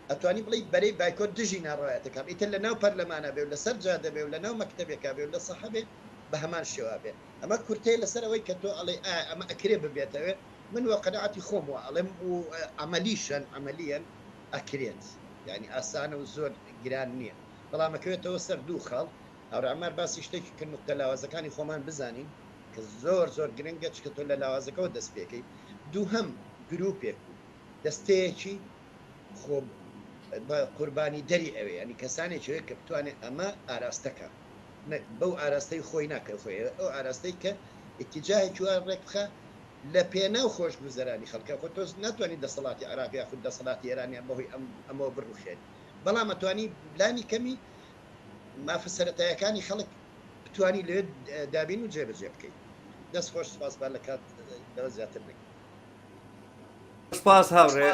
ئەتوانی بڵێی بەرەی بایکۆت دژی ناڕەوایەتەکان ئیتر لە ناو پەرلەمانا بێ و لەسەر جادە بێ و لە ناو مەکتەبێکا بێ و لە سەحە بێ بە هەمان شێوە بێ ئەمە کورتەیە لەسەر ئەوەی کە تۆ ئەڵێی ئایا ئەمە ئەکرێ ببێتەوێ من وە قەناعەتی خۆم وا ئەڵێم و عەمەلیشەن عەمەلیەن ئەکرێت یانی ئاسانە و زۆر گران نییە بەڵام ئەکەوێتەوە سەر دوو خاڵ هاوڕێ عەمار باسی شتێکی کرد نوقتە لاوازەکانی خۆمان بزانین کە زۆر زۆر گرنگە چکە تۆ لە لاوازەکەەوە دەست پێکەی دووهەم گروپێک و دەستەیەکی خۆ بە قوربانی دەری ئەوێ ینی کەسانێک هەیە کە بتوانێت ئەمە ئاراستەکە بەو ئاراستەی خۆی ناکە خۆی ئەو ئاراستەی کە اتجاهێکی وا ڕێک بخە لە پێناو خۆشگوزەرانی خەڵکە خۆ تۆ ناتوانانی دەسەڵاتی عێراق یاخود دەسەڵاتی ئێرانیان بەهۆی ئەم ئەمەوە بڕوخێنی بەڵام ئەتوانی لانی کەمی مافە سەرەتایەکانی خەڵک بتانی لێ دابین و جێبەجێ بکەیت دەست خۆش سپاس با لە کات لەوە زیاتر نەکەم. سپاس هاوڕێ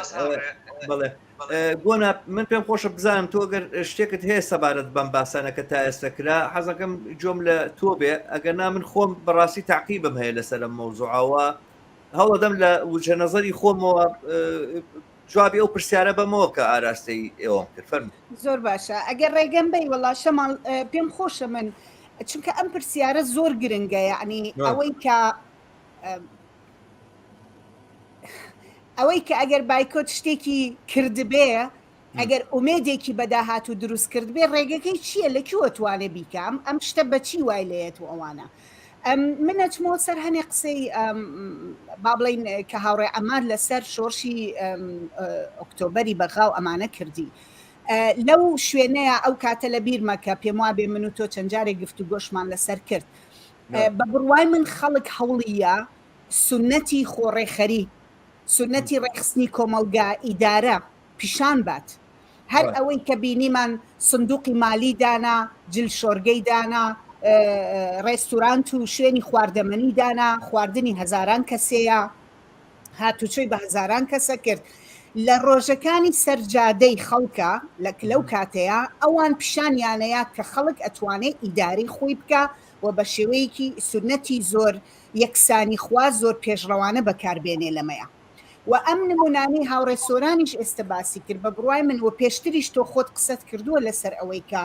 بەڵێ گۆنا من پێم خۆشە بزانم تۆ گەر شتێکت هەیە سەبارەت بەم باسانە کە تا ئێستا کرا حەزەکەم جۆم لە تۆ بێ ئەگەر نا من خۆم بەڕاستی تاقیبم هەیە لەسەر ئەم مەوزوعەوە هەوڵەدەم لە وجهە نەزەری خۆمەوە جوابی ئەو پرسیارە بەمەوە کە ئاراستەی ئێوەم کرد فەرموو. زۆر باشە ئەگەر ڕێگەم بەی وەڵا شەماڵ پێم خۆشە من چونکە ئەم پرسیارە زۆر گرنگە یعنی ئەوەی کە ئەوەی کە ئەگەر بایکۆت شتێکی کردبێ ئەگەر ئومێدێکی بەداهات و دروست کردبێ ڕێگەکەی چییە لە کوێوە توانێ بیکام ئەم شتە بەچی وای لێت و ئەوانە من ئەچمەوە سەر هەنێ قسەی با بڵین کە هاوڕێ ئەمان لەسەر شۆرشی ئۆکتۆبەری بەغا و ئەمانە کردی لەو شوێنەیە ئەو کاتە لە بیرمە کە پێم وابێ من و تۆ چەند جارێک گفتوگۆشمان لەسەر کرد بە بڕوای من خەڵک هەوڵیە سنەتی خۆڕێخەری سنەتی ڕێکخستنی کۆمەڵگا ئیدارە پیشان بات هەر ئەوەی کە بینیمان سندوقی مالی دانا، جل شۆرگەی دانا، ڕێستورانت و شوێنی خواردەمەنی دانا، خواردنی هەزاران کەسەیە، هاتوچۆی بە هەزاران کەسە کرد. لە ڕۆژەکانی سەرجادەی خەڵکە لە لەو کاتەیە ئەوان پیشانیانەیە کە خەڵک ئەتوانێ ئیدارەی خۆی بکا و بە شێوەیەکی سوننەتی زۆر یەکسانیخواز زۆر پێشڕەوانە بەکاربێنێ لەمەیا. و ئەم نمونانەی هاوڕێ سۆرانیش ئێستە باسی کرد بە بڕوای من و پێشتریش تۆ خۆت قسەت کردووە لەسەر ئەوەی کە.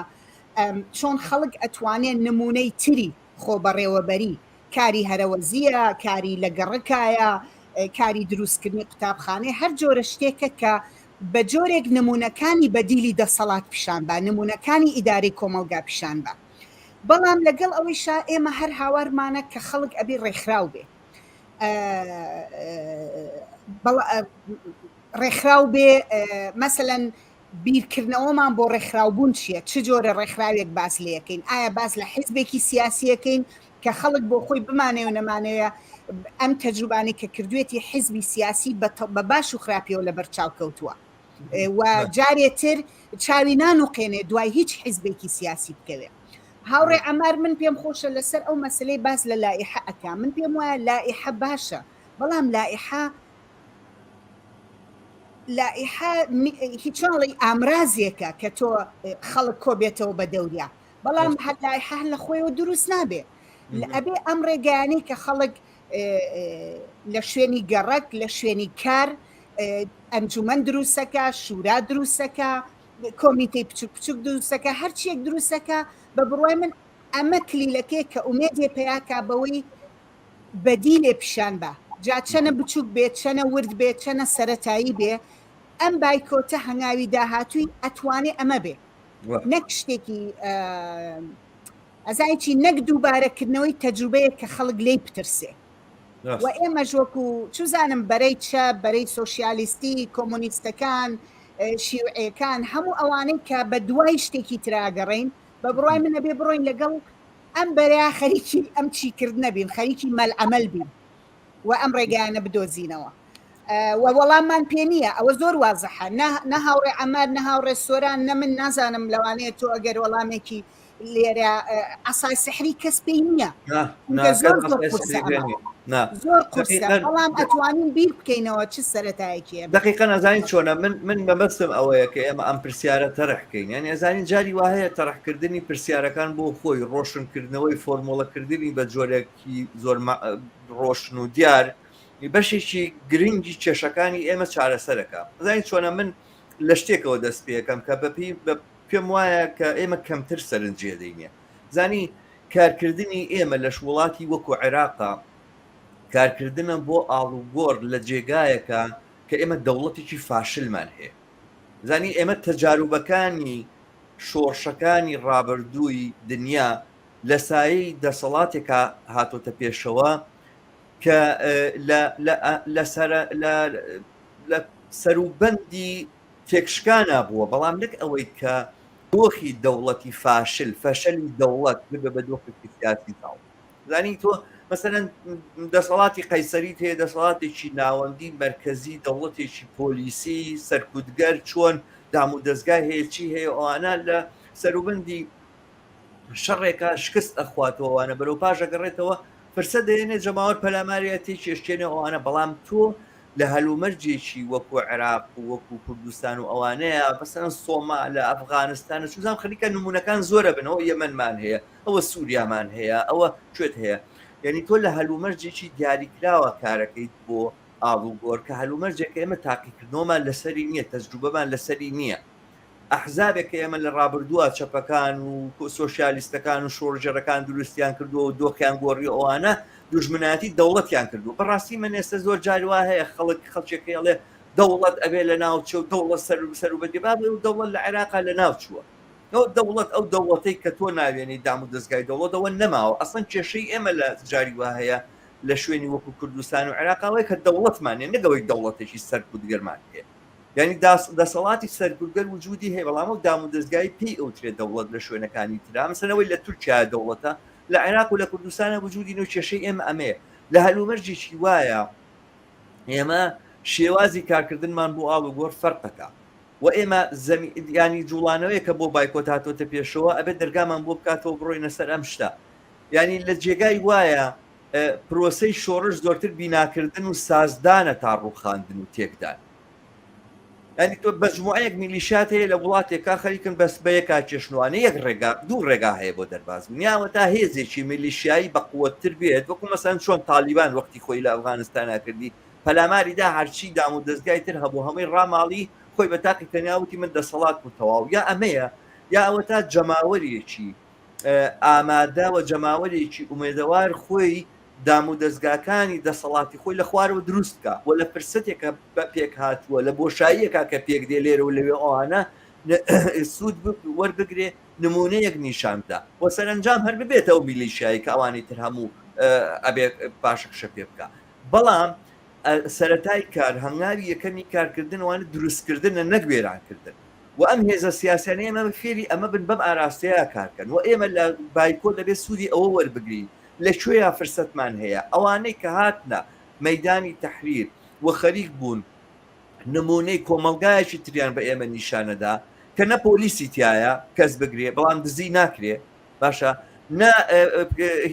چۆن خەڵک ئەتوانێ نمونەی تری خۆبەڕێوەبەری، کاری هەرەوەزییە، کاری لە گەڕەکایە، کاری دروستکردنی قوتابخانەیە، هەر جۆرە شتێکە کە بە جۆرێک نمونەکانی بەدیلی دەسەڵات پیشان با، نمونەکانی ئیدارەی کۆمەڵگا پیشان با. بەڵام لەگەڵ ئەوەیشا ئێمە هەر هاوارمانە کە خەڵک ئەبێ ڕێکخراو بێ. ڕێکخراو بێ مەسەلەن بیرکردنەوەمان بۆ ڕێکخراوبوون چییە؟ چ جۆرە ڕێکخراوێک باس لێکەین؟ ئایا باس لە حیزبێکی سیاسیەکەین کە خەڵک بۆ خۆی بمانەوە نەمانەیە ئەم تەجروبانەی کە کردوێتی حیزبی سیاسی بە باش و خراپیەوە لەبەر چاو کەوتووە و جارێ تر چاوی نانوقێنێ دوای هیچ حیزبێکی سیاسی بکەوێ. هاوڕێ عەمار من پێم خۆشە لەسەر ئەو مەسلەی باس لە لائیحە ئەکا من پێم وایە لائیحە باشە بەڵام لائیحە لائیحە هیچ چۆن ئەڵێی ئامرازێکە کە تۆ خەڵک کۆ بێتەوە بە دەوریا بەڵام هەر لائیحە هەر لە خۆیەوە دروست نابێ ئەبێ ئەم ڕێگایانەی کە خەڵک لە شوێنی گەڕەک لە شوێنی کار ئەنجومەن دروستەکە شورا دروستەکە کۆمیتەی بچوک بچوک دروستەکە هەرچیەک دروستەکە بە بڕوای من ئەمە کلیلەکەی کە ئومێدێ پەیاکا بەوەی بەدیلێ پیشان با جا چەنە بچوک بێت چەنە ورد بێت چەنە سەرەتایی بێ ئەم بایکۆتە هەنگاوی داهاتووی ئەتوانێ ئەمە بێ نەک شتێکی ئەزای چی نەک دووبارەکردنەوەی تەجروبەیەک کە خەڵک لێی بترسێ و ئێمەش وەکو چوزانم بەرەی چەپ بەرەی سۆسیالیستی کۆمۆنیستەکان شیوعیەکان هەموو ئەوانەی کە بە دوای شتێکی تراگەڕین بە بڕای من ئەبێ بڕۆین لەگەڵ ئەم بەرەیە خەریکی ئەم چیکردنە بین خەریکی مەلعەمەل بین و ئەم ڕێگایانە بدۆزینەوە و وەڵاممان پێ نییە ئەوە زۆر وازحە نە هاوڕێ عەمار نە هاوڕێ سۆران نە من نازانم لەوانەیە تۆ ئەگەر وەڵامێکی لێرە عەسای سحری کەس پێی نییە زۆر زۆر قورسە بەڵام ئەتوانین بیر بکەینەوە چ سەرەتایەکی هەبێت. دەقیقەن ئەزانین چۆنە من من مەبەستم ئەوەیە کە ئێمە ئەم پرسیارە تەرح کەین یانی ئەزانین جاری وا هەیە تەرحکردنی پرسیارەکان بۆ خۆی ڕۆشنکردنەوەی فۆرمۆڵەکردنی بە جۆرێکی زۆر ڕۆشن و دیار بەشێکی گرنگی کێشەکانی ئێمە چارەسەرەکە ئەزانین چۆنە من لە شتێکەوە دەست پێەکەم کە بەپی پێم وایە کە ئێمە کەمتر سەرنجێدەینێ زانی کارکردنی ئێمە لەش وڵاتی وەکو عێراقا کارکردنە بۆ ئاڵوگۆڕ لە جێگایەکە کە ئێمە دەوڵەتێکی فاشلمان هەیە زانی ئێمە تەجاروبەکانی شۆڕشەکانی ڕابردووی دنیا لە سایەی دەسەڵاتێکا هاتۆتە پێشەوە کە لە سەروبەندی تێکشکانا بووە، بەڵام نەک ئەوەی کە دۆخی دەوڵەتی فاشل، فەشەلی دەوڵەت ببێ بە دۆخێکی سیاسی زاڵ. زانی تۆ مەسەلەن دەسەڵاتی قەیسەریت هەیە، دەسەڵاتێکی ناوەندی مەرکەزی، دەوڵەتێکی پۆلیسی سەرکوتگەر، چۆن دامودەزگای هەیە، چی هەیە، ئەوانە لە سەروبەندی شەڕێکا شکست ئەخواتەوە ئەوانە بەرەو پاش ئەگەڕێتەوە فرسە دەێنێ جەماوەر پەلاماریە تێکی ئەشکێنێ ئەوانە بەڵام تۆ لە هەلومەرجێکی وەکو عێراق و وەکو کوردستان و ئەوانەیە مەسەلەن سۆما لە ئەفغانستانە چوزانم خەریکە نمونەکان زۆرە بن ئەوە یەمەنمان هەیە ئەوە سووریامان هەیە ئەوە کوێت هەیە یعنی تۆ لە هەلومەرجێکی دیاریکراوە کارەکەیت بۆ ئاڵوگۆڕ کە هەلومەرجێکە ئێمە تاقیکردنەوەمان لەسەری نییە تەجروبەمان لەسەری نییە ئەحزابێک کە ئێمە لە ڕابردووە چەپەکان و سۆسیالیستەکان و شۆڕژێڕەکان دروستیان کردووە و دۆخیان گۆڕی ئەوانە دوژمنایەتی دەوڵەتیان کردووە بەڕاستی من ئێستا زۆر جار وا هەیە خەڵک خەڵکێک هەیە دەوڵەت ئەبێ لە ناوچە و دەوڵەت سەر سەر و بەدی بابێ و دەوڵەت لە عێراقا لە ناو چووە ئەو دەوڵەت ئەو دەوڵەتەی کە تۆ ناوێنی دام و دەستگای دەوڵەتەوە نەماوە ئەسڵەن کێشەی ئێمە لە جاری وا هەیە لە شوێنی وەکو کوردستان و عێراقاوەی کە دەوڵەتمان نیە نەگەوەی دەوڵەتێکی سەرکوتگەرمان هەیە یانی دەسەڵاتی سەرکوتگەر وجودی هەیە بەڵام ئەو دامودەزگای پێی ئەوترێت دەوڵەت لە شوێنەکانی ترا مەسەلەن ئەوەی لە تورکیا دەوڵەتە لە عێراق و لە کوردستانە وجودی نو کێشەی ئێمە ئەمەیە لە هەلومەرجێکی وایە ئێمە شێوازی کارکردنمان بۆ ئاڵوگۆڕ فەرقەکە و ئێمە زەمی ینی جوڵانەوەیە کە بۆ بایکۆت هاتۆتە پێشەوە ئەبێت دەرگامان بۆ بکاتەوە بڕۆینە سەر ئەم شتە ینی لە جێگای وایە پرۆسەی شۆڕش زۆرتر بیناکردن و سازدانە تا ڕووخاندن و تێکدان یانی تۆ مەجموعەیەک میلیشیات هەیە لە وڵاتێکا خەریکن بەس بە یەکا کێشنوانە یەک ڕێگا دوو ڕێگا هەیە بۆ دەرباز بوون یاوە تا هێزێکی میلیشیایی بە قوتتر بێت وەکو مەسەن چۆن تالیبان وەختی خۆی لە ئەفغانستانا کردی پەلاماری دا هەرچی دام و دەستگای تر هەبوو هەمووی ڕاماڵی خۆی بە تاقی تەنیا وتی من دەسەڵات و تەواو یا ئەمەیە. یا ئەوەتا جەماوەرێکی ئامادە و جەماوەرێکی ئومێدەوار خۆی دامودەزگاکانی دەسەڵاتی خۆی لە خوارەوە دروست بکا و لە فرسەتێکە پێک هاتووە لە بۆشاییەکە کە پێک دێ لێرە و لەوێ ئەوانە سوود وەربگرێ نمونەیەک نیشان بدا و سەرەنجام هەر ببێتەوە میلیشیایی کە ئەوانی تر هەموو ئەبێ پاشەکشە پێ بکا بەڵام سەرەتای کار هەنگاوی یەکەمی کارکردن وانە دروستکردنە نەک وێرانکردن و ئەم هێزە سیاسیانە ئێمە فێری ئەمە بن بەم ئاراستەیە کارکەن و ئێمە لە بایکۆت دەبێت سوودی ئەوە وەربگرین لە کوێیا فرسەتمان هەیە ئەوانەی کە هاتنە مەیدانی تەحریر و خەریک بوون نمونەی کۆمەڵگایەکی تریان بە ئێمە نیشانەدا کە نە پۆلیسی تایە کەس بگرێ بەڵام دزی ناکرێ باشە نە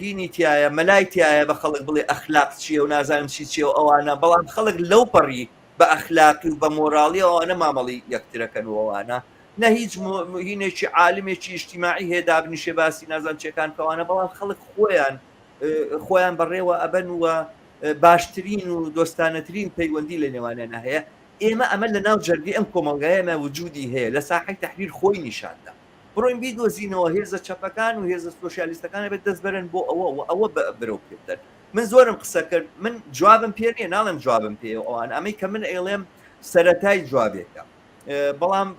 هینی تایە مەلای تایە بە خەڵک بڵێ ئەخلاق چییە و نازانم چی چیە و ئەوانە بەڵام خەڵک لەو پەڕی بە ئەخلاقی و بە مۆراڵی ئەوانە مامەڵی یەکترەکەن و ئەوانە نە هیچ هینێکی عالمێکی ئیجتیماعی هەیە دابنیشێ باسی نازان چێکان کەوانە بەڵام خەڵک خۆیان خۆیان بەڕێوە ئەبەن و باشترین و دۆستانەترین پەیوەندی لە نێوانیانە هەیە ئێمە ئەمە لە ناو جەرگی ئەم کۆمەڵگایەمە وجودی هەیە لە ساحەی تەحریر خۆی نیشاندا بڕۆین بیدۆزینەوە هێزە چەپەکان و هێزە سۆسیالیستەکان ئەبێت دەست بەرن بۆ ئەوە و ئەوە برەو پێ بدەن من زۆرم قسە کرد من جوابم پێ نییە ناڵێم جوابم پێ ئەوان ئەمەی کە من ئەیڵێم سەرەتای جوابێکە بەڵام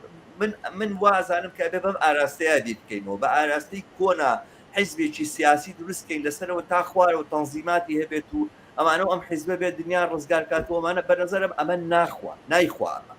من من وازانم کە ئەبێ بەم ئاراستەیە بیر بکەینەوە بە ئاراستەی کۆنا حیزبێکی سیاسی دروست کەین لەسەرەوە تا خوارەوە تەنزیماتی هەبێت و ئەمانە و ئەم حیزبە بێت دنیا ڕزگار کات و ئەمانە بە نەزەرم ئەمە ناخوا نایخوا ئەمە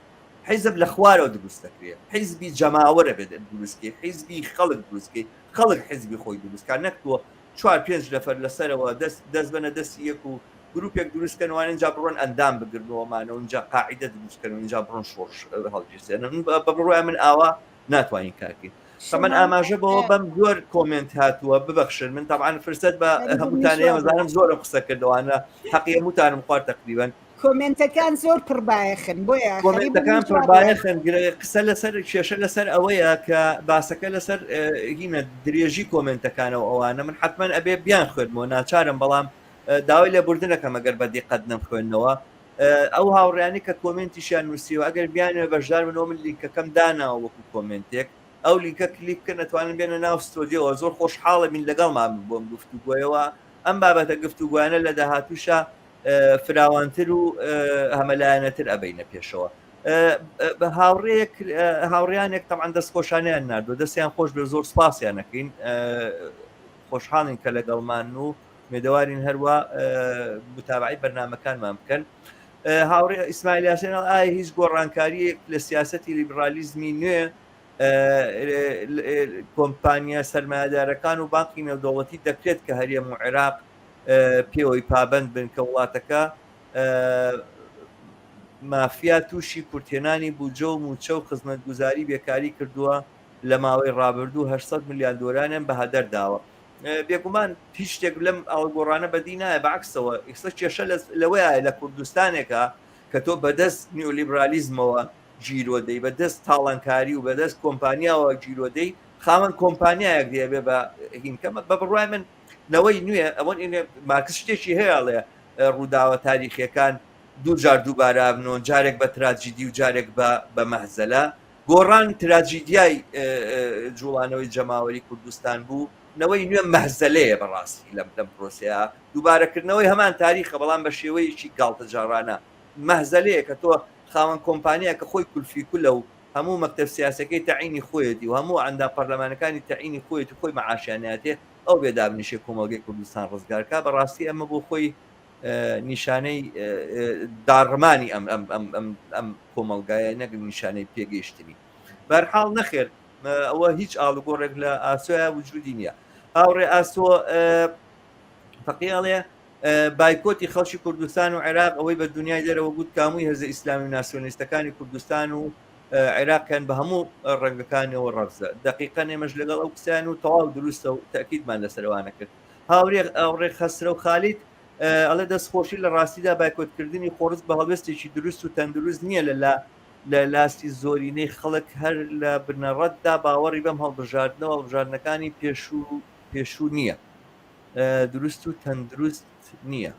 حیزب لە خوارەوە دروست دەکرێت حیزبی جەماوەرە بێت دروستکەی حیزبی خەڵک دروستکەی خەڵک حیزبی خۆی دروستکە نەک تۆ چوار پێنج نەفەر لەسەرەوە دەست دەست بەنە دەستی یەک و گروپێک دروست کەن وانە اینجا بڕۆن ئەندام بگرنەوەمانە و اینجا قاعدە دروست کەن و اینجا بڕۆن شۆڕش هەڵگیرسێنن بە بڕوای من ئاوا ناتوانین کارکەین تەمەن ئاماژە بەوە بەم زۆر کۆمێنت هاتووە ببەخشن من تەبعەن فرسەت بە هەمووتان ئێمەزانم زۆرم قسە کردوانە حەقی هەمووتانم خوارد تقریبا کۆمێنتەکان زۆر پڕبایەخن بۆیە کۆمێنتەکان پڕبایەخن قسە لەسەر کێشە لەسەر ئەوەیە کە باسەکە لەسەر هینە درێژی کۆمێنتەکانەوە ئەوانە من حتمما ئەبێ بیان خوێنمەوە ناچارم بەڵام داوای لێبوردنەکەم ئەگەر بە دیقەت نەمخوێندنەوە ئەو هاوڕیانی کە کۆمێنتیشیان نووسیوە ئەگەر بیانەوێ بەشدار بنەوە من لینکەکەم داناوە وەکو کۆمێنتێک ئەو لینکە کلیک بکەن ئەتوانن بێنە ناو ستۆدیۆوە زۆر خۆشحاڵە بین لەگەڵمان بۆم گفتوگۆیەوە ئەم بابەتە گفتوگۆیانە لە داهاتووشە فراوانتر و هەمەلایەنەتر ئەبینە پێشەوە هاوڕێیەک هاوڕیانێک تەمان دەستخۆشانیان نردوە دەستیان خۆش بێ زۆر سپاسیان نەکەین خۆشحاڵین کە لەگەڵمان و مێدەوارین هەروە متابعی بەرنمەکانمان بکەن هاوڕێ ئیسماعیل یاسین ئایا هیچ گۆڕانکاریەک لە سیاستی لیبرالیزمی نوێ کۆمپانیا سەرمایەدارەکان و بانقی نێودەوڵەتی دەکرێت کە هەرێم و عێراق پێوەی پابەند بن کە وڵاتەکە مافیا تووشی کورتهێنانی بودجە و مووچە و خزمەتگوزاری بێکاری کردووە لە ماوەی ڕابردوو 800 ملیار دۆلانیان بە هەدەر داوە. بێگومان هیچ شتێک لەم ئاڵگۆڕانە بەدی نایە بەعکسەوە ئێستا کێشە لەوەیە لە کوردستانێکە کە تۆ بەدەست نیۆلیبرالیزمەوە گیرۆدەی بەدەست تاڵانکاری و بەدەست کۆمپانیاوە گیرۆدەی خاوەن کۆمپانیایەک دێ بە هینکەمە بە بڕوای من نەوەی نوێ ئەوە مارکس شتێکی هەیە ئەڵێ ڕووداوە تاریخیەکان دوو جار دووبارە بنەوە جارێک بە تراجیدی و جارێک بە بە مەهزەلە گۆڕان تراجیدیای جوڵانەوەی جەماوەری کوردستان بوو نەوەی نوێ مەهزەلەیە بەڕاستی لەم لەم پرۆسەیە دووبارەکردنەوەی هەمان تاریخە بەڵام بە شێوەیەکی گاڵتەجاڕانە مەهزەلەیە کە تۆ خاوەن کۆمپانیا کە خۆی کولفی کولە و هەموو مەکتەب سیاسەکەی تەعینی خۆیەتی و هەموو ئەندام پەرلەمانەکانی تەعینی خۆیەتی خۆی مەعاشیان ناتێ ئەو بێ دابنیشێ کۆمەڵگەی کوردستان ڕزگار کا بەڕاستی ئەمە بۆ خۆی نیشانەی داڕمانی ئەم ئەم ئەم ئەم ئەم کۆمەڵگایە نەک نیشانەی پێگەیشتنی بەرحاڵ نەخێر ئەوە هیچ ئاڵوگۆڕێک لە ئاسۆیا وجودی نییە هاوڕێ ئاسۆ فەقیڵێ بایکۆتی خەڵکی کوردستان و عێراق ئەوەی بە دنیای دەرەوە گوت کامووی هێزە ئیسلامی و ناسیۆنیستەکانی کوردستان و عێراقیان بە هەموو ڕەنگەکانیەوە ڕەفزە دەقیقەن ئێمەش لەگەڵ ئەو قسەیان و تەواو دروستە و تەکیدمان لەسەروانە کرد هاورێ هاوڕێ خەسرەو خالید ئەڵێ دەستخۆشی لە ڕاستیدا بایکۆتکردنی خۆڕسک بە هەڵوێستێکی دروست و تەندروست نییە لە لا لە لاستی زۆرینەی خەڵک هەر لە بنەڕەتدا باوەڕی بەم هەڵبژاردنەوە هەڵبژاردنەکانی پێشوو پێشوو نییە دروست و تەندروست نییە.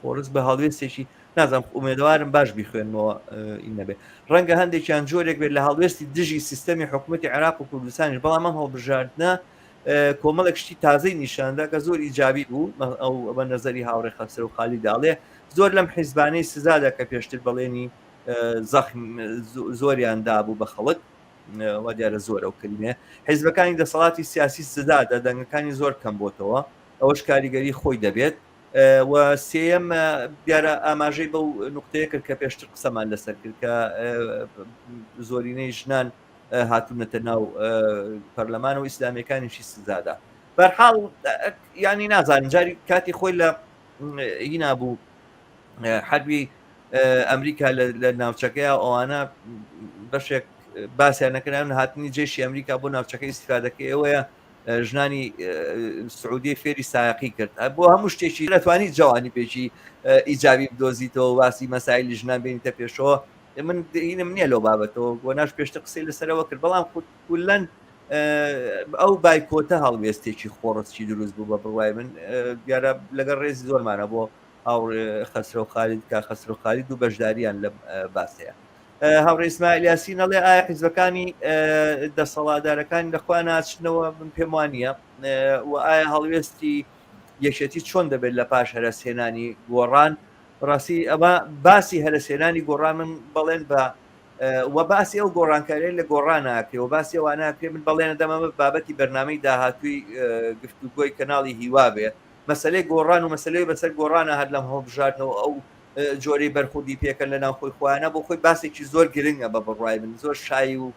خۆڕسک بە هەڵوێستێکی. نازانم ئومێدەوارم باش بیخوێنمەوە ئی نەبێ ڕەنگە هەندێکیان جۆرێک بێت لە هەڵوێستی دژی سیستەمی حکوومەتی عێراق و کوردستانیش بەڵام ئەم هەڵبژاردنە کۆمەڵێک شتی تازەی نیشاندا کە زۆر ئیجابی بوو ئەو بە نەزەری هاوڕێ خەسرەو خالی داڵێ زۆر لەم حیزبانەی سزادا کە پێشتر بەڵێنی زەخم زۆریان دابوو بە خەڵک وا دیارە زۆر ئەو کلمەیە حیزبەکانی دەسەڵاتی سیاسی سزادا دەنگەکانی زۆر کەم بۆتەوە ئەوەش کاریگەری خۆی دەبێت و سێیەم دیارە ئاماژەی بەو نقطەیە کرد کە پێشتر قسەمان لەسەر کرد کە زۆرینەی ژنان هاتوونەتە ناو پەرلەمان و ئیسلامیەکانیشی سزادا بەرحاڵ ینی نازانم جاری کاتی خۆی لە هینا بوو حربی ئەمریکا لە ناوچەکەی ئەوانە بەشێک باسییان نەکران هاتنی جێشی ئەمریکا بۆ ناوچەکە ئیسفادەکەی ئەوەیە ژنانی سعودیە فێری سایەقی کرد بۆ هەموو شتێکی دەتوانی جوانی پێکی ئیجابی بدۆزیتەوە باسی مەسایلی ژنان بینیتە پێشەوە من هینم نییە لەو بابەتەوە بۆ ناش پێشتر قسەی لەسەرەوە کرد بەڵام کولەن ئەو بایکۆتە هەڵوێستێکی خۆڕسکی دروست بوو بە بڕوای من دیارە لەگەڵ ڕێزی زۆرمانە بۆ هاوڕێ خەسرەو خالید کا خەسرەو خالید و بەشداریان لەم باسەیە هاوڕێ ئیسماعیل یاسین ئەڵێ ئایا حیزبەکانی دەسەڵاتدارەکانی لە خۆیان ناچنەوە من پێم وانە و ئایا هەڵوێستی یەکێتی چۆن دەبێت لە پاش هەرەسهێنانی گۆڕان ڕاستی ئەمە باسی هەرەسهێنانی گۆڕان من بەڵێن بە و باسی ئەو گۆڕانکاریە لە گۆڕان ناکرێ و باسی ئەوانە ناکرێ من بەڵێنە دەمەمە بابەتی بەرنامەی داهاتووی گفتوگۆی کەناڵی هیوا بێ مەسەلەی گۆڕان و مەسەلەی بەسەر گۆڕانە هەر لەم هەڵبژاردنەوە ئەو جۆرەی بەرخوردی پێکەن لە ناوخۆی خۆیانە بۆ خۆی باسێکی زۆر گرنگە بە بڕوای من زۆر شایی و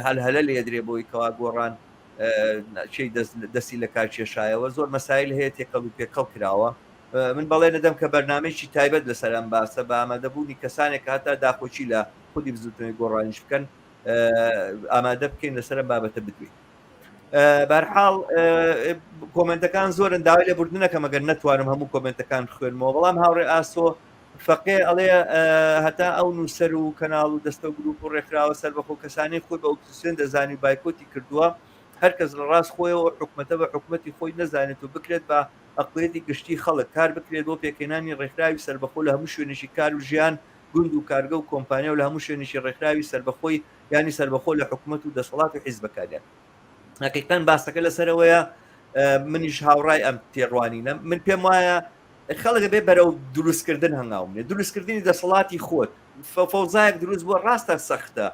هەلهەلە لێدرێ بۆی کەوا گۆڕان چی دەستی لە کار کێشایەوە زۆر مەسایل هەیە تێکەڵ و پێکەڵ کراوە من بەڵێ نەدەم کە بەرنمەیەکی تایبەت لەسەر ئەم باسە بە ئامادەبوونی کەسانێک کە هەتا داخۆکی لە خودی بزوتنەوەی گۆڕانیش بکەن ئامادە بکەین لەسەر ئەم بابەتە بدوێین بەرحاڵ کۆمنتەکان زۆرن داوای لێ بردنەکەم ئەگەر نەتوانم هەموو کۆمنتەکان بخوێنمەوە بەڵام هاوڕێ ئاسۆ فەقێ ئەڵێ هەتا ئەو نووسەر و کەناڵ و دەستە و گروپ و ڕێکخراوە سەربەخۆ کەسانی خۆی بە ئۆپۆزیسیۆن دەزانی و بایکۆتی کردووە هەر کەس لە ڕاست خۆیەوە حکومەتە بە حکومەتی خۆی نەزانێت و بکرێت بە ئەقڵیەتی گشتی خەڵک کار بکرێت بۆ پێکهێنانی ڕێکخراوی سەربەخۆ لە هەموو شوێنێکی کار و ژیان گوند و کارگە و کۆمپانیا و لە هەموو شوێنێکی ڕێکخراوی سەربەخۆی یانی سەربەخۆ لە حکومەت و دەسەڵات و حیزبەکانیان حقیقەن باسەکە لەسەرەوەیە منیش هاوڕای ئەم تێڕوانینە من پێم وایە خەڵک بێ بەرەو دروستکردن هەنگاو بنێ دروستکردنی دەسەڵاتی خۆت فەوزایەک دروست بووە ڕاستە سەختە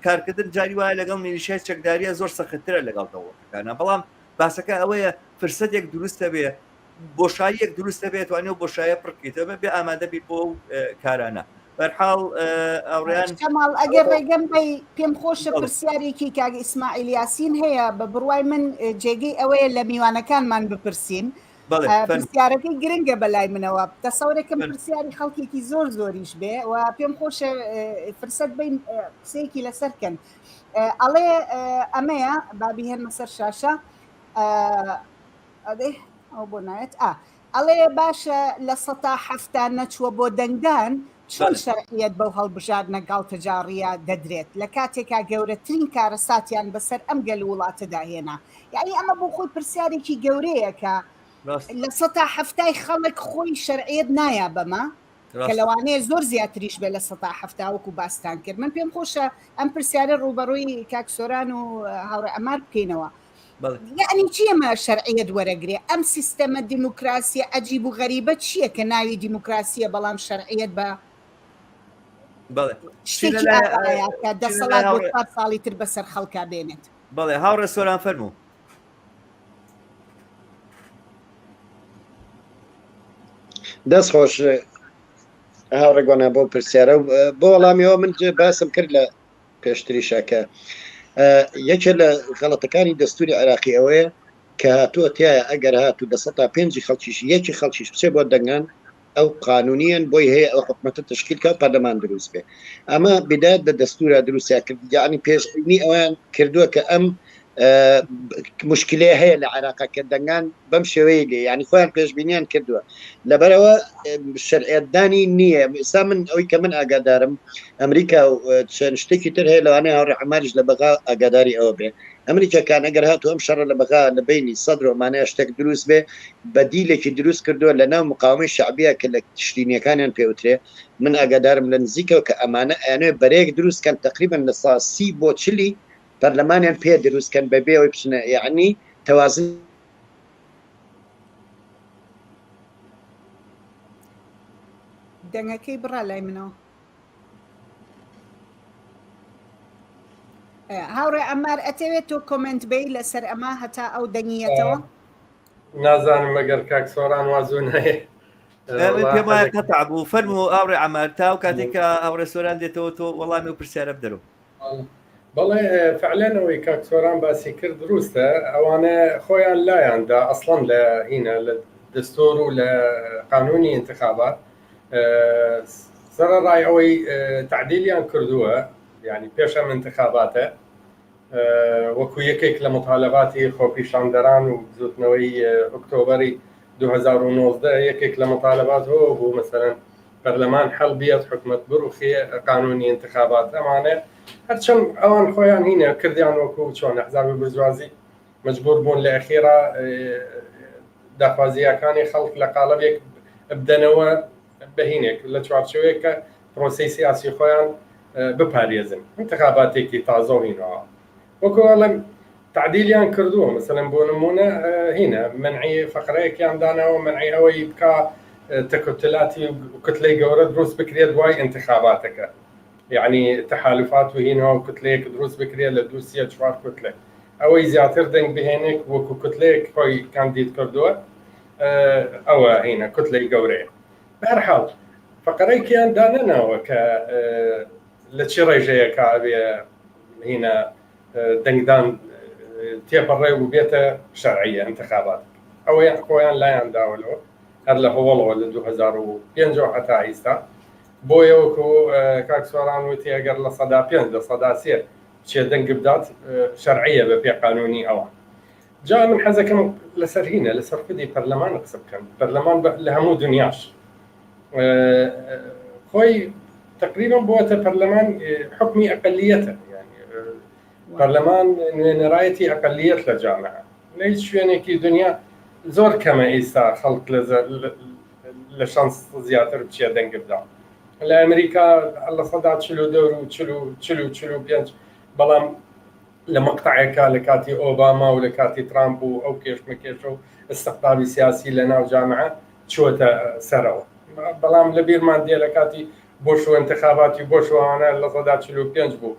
کارکردن جاری وایە لەگەڵ میلیشیای چەکداریە زۆر سەختترە لەگەڵ دەوڵەتەکانە بەڵام باسەکە ئەوەیە فرسەتێک دروستە بێ بۆشاییەک دروست دەبێت توانێت و بۆشایە پڕکەیتەوە بێ ئامادە بی بۆ کارانە بەرحاڵ ئەوڕیان کەماڵ ئەگەر ڕێگەم بەی پێم خۆشە پرسیارێکی کاک ئیسماعیل یاسین هەیە بە بڕوای من جێگەی ئەوەیە لە میوانەکانمان بپرسین پرسیارەکەی گرنگە بە لای منەوە تەسەورێکم پرسیاری خەڵکێکی زۆر زۆریش بێ و پێم خۆشە فرسەت بین قسەیەکی لەسەر کەن ئەڵێ ئەمەیە بابی هێنمە سەر شاشە ئەدەی ئەو بۆ نایەت ئا ئەڵێ باشە 70% نەچووە بۆ دەنگدان چۆن شەرعیەت بەو هەڵبژاردنە گاڵتەجاڕیە دەدرێت لە کاتێکا گەورەترین کارەساتیان بەسەر ئەم گەل و وڵاتەدا هێنا یعنی ئەمە بۆ خۆی پرسیارێکی گەورەیە کە 70%ی خەڵک خۆی شەرعیەت نایا بەمە کە لەوانەیە زۆر زیاتریش بێ 70% وەکو باستان کرد من پێم خۆشە ئەم پرسیارە ڕووبەڕووی کاک سۆران و هاوڕێ ئەمار بکەینەوە یەعنی چی ئەمە شەرعیەت وەرەگرێ؟ ئەم سیستەمە دیموکراسیە عەجیب و غەریبە چییە کە ناوی دیموکراسیە بەڵام شەرعیەت بە شتێکی ئاوایە کە دەسەڵات بۆ چوار ساڵی تر بەسەر خەڵکا بێنێت. بەڵێ هاوڕێ سۆران فەرموو. دەست خۆش هاوڕێ گۆنا بۆ پرسیارە و بۆ وەڵامیەوە من باسم کرد لە پێشتریشە کە یەکێ لە غەڵەتەکانی دەستوری عێراقی ئەوەیە کە هاتووە تایە ئەگەر هاتوو دەسەتا پێنجی خەڵکیش یەکی خەڵکیش بچێ بۆ دەنگان ئەو قانونیان بۆی هەیە ئەو حکومەتە تشکیل کە پەرلەمان دروست بێ ئەمە بدایەت لە دەستورە دروستیا کرد یعنی پێشبینی ئەویان کردووە کە ئەم مشکلەیە هەیە لە عێراقا کە دەنگان بەم شێوەیە لێ ینی خۆیان پێشبینیان کردووە لەبەرەوە شەرعیەتدانی نییە ئێستا من ئەوی کە من ئاگادارم ئەمریکا و چەند شتێکی تر هەیە لەوانەیە هاوڕێ عەماریش لە بەغا ئاگاداری ئەوە بێ ئەمریکاکان ئەگەر هاتوو ئەم شەڕە لە بەغا لە بینی سەدر و ئەمانەیە شتێک دروست بێ بەدیلێکی دروست کردووە لە ناو مقاومەی شەعبیە کە لە تشرینیەکانیان پێوترێ من ئاگادارم لە نزیکەوە کە ئەمانە ئەیانەوێ بەرەیەک دروست کەن تقریبا لە سا سی بۆ چلی پەرلەمانیان پێ دروست کەن بەبێ ئەوەی بچنە یەعنی تەوازن دەنگەکەی بڕا لای منەوە هاوڕێ ئەمار ئەتەوێت تۆ comment بی لەسەر ئەمە هەتا ئەو دەنگیەتەوە نازانم مەگەر کاک سۆران وازوو نایە پێم وایە قەتع بوو فەرموو هاوڕێ عەمار تا و کاتێک کە هاوڕێ سۆران دێتەوە تۆ وەڵامی و پرسیارە بدەرەوە بەڵێ فعلەن ئەوەی کاک سۆران باسی کرد دروستە ئەوانە خۆیان لایاندا ئەسڵەن لە هینە لە دەستۆر و لە قانونی انتخابات سەرەڕای ئەوەی تعدیلیان کردووە یعنی پێش ئەم انتخاباتە وەکو یەکێک لە مطالباتی خۆپیشاندەران و بزوتنەوەی ئۆکتۆبەری 2019 یەکێک لە مطالبات هەوە بوو مەسەرەن پەرلەمان حەل بیەت حکومەت بڕوخێ قانونی انتخابات ئەمانە هەرچەند ئەوان خۆیان هینە کردیان وەکو چۆن ئەحزابی برجوازی مجبور بوون لە ئەخیرا داخوازیەکانی خەڵک لە قاڵبێک بدەنەوە بەهینێک لە چوارچێوەیەک کە پرۆسەی سیاسی خۆیان بپارێزن انتخاباتێکی تازە و هینەوە وەکو ئەڵێم تعدیلیان کردووە مەسەلەن بۆ نمونە هینە منعی فقرەیەکیان داناوە منعی ئەوەی بکا تەکوتلاتی کوتلەی گەورە دروست بکرێت دوای انتخاباتەکە یعنی تەحالفات و هینەوە کوتلەیەک دروست بکرێت لە دوو سێ چوار کوتلە ئەوەی زیاتر دەنگ بهێنێک وەکو کوتلەیەک خۆی کاندید کردووە ئەوە هینە کوتلەی گەورەیە بەهەرحاڵ فقرەیەکیان دانەناوە کە لە چی ڕێژەیەکا ئەبێ هینە دەنگدان تێپەڕێ و بێتە شەرعیە انتخابات ئەوەیان خۆیان لایان داوەلەوە هەر لە هەوڵەوە لە 2005 هەتا ئیستا بۆیە وەکو کاک سۆران وتی ئەگەر لە سەدا پێنج لە سەدا سێ بچێ دەنگ بدات شەرعیە بە پێ قانونی ئەوان جا من حەزەکەم لەسەر هینە لەسەر خودی پەرلەمان قسە بکەم پەرلەمان لە هەموو دنیاش خۆی تقریبا بووەتە پەرلەمان حکمی ئەقلیەتە پەرلەمان نوێنەرایەتی ئەقلیەت لە جامعە لە هیچ شوێنێکی دنیا زۆر کەمە ئێستا خەڵک لە شانس زیاتر بچێ دەنگ بدا لە ئەمریکا لە سەدا چل و دەور و چل و چل و چل و پێنج بەڵام لە مەقتەعێکا لە کاتی ئۆباما و لە کاتی ترامپ و ئەو کێشمەکێشە و ئیستقتابی سیاسی لە ناو جامعە چووەتە سەرەوە بەڵام لە بیرمان دێ لە کاتی بۆش و انتخاباتی بۆش و ئەوانە 45% بوو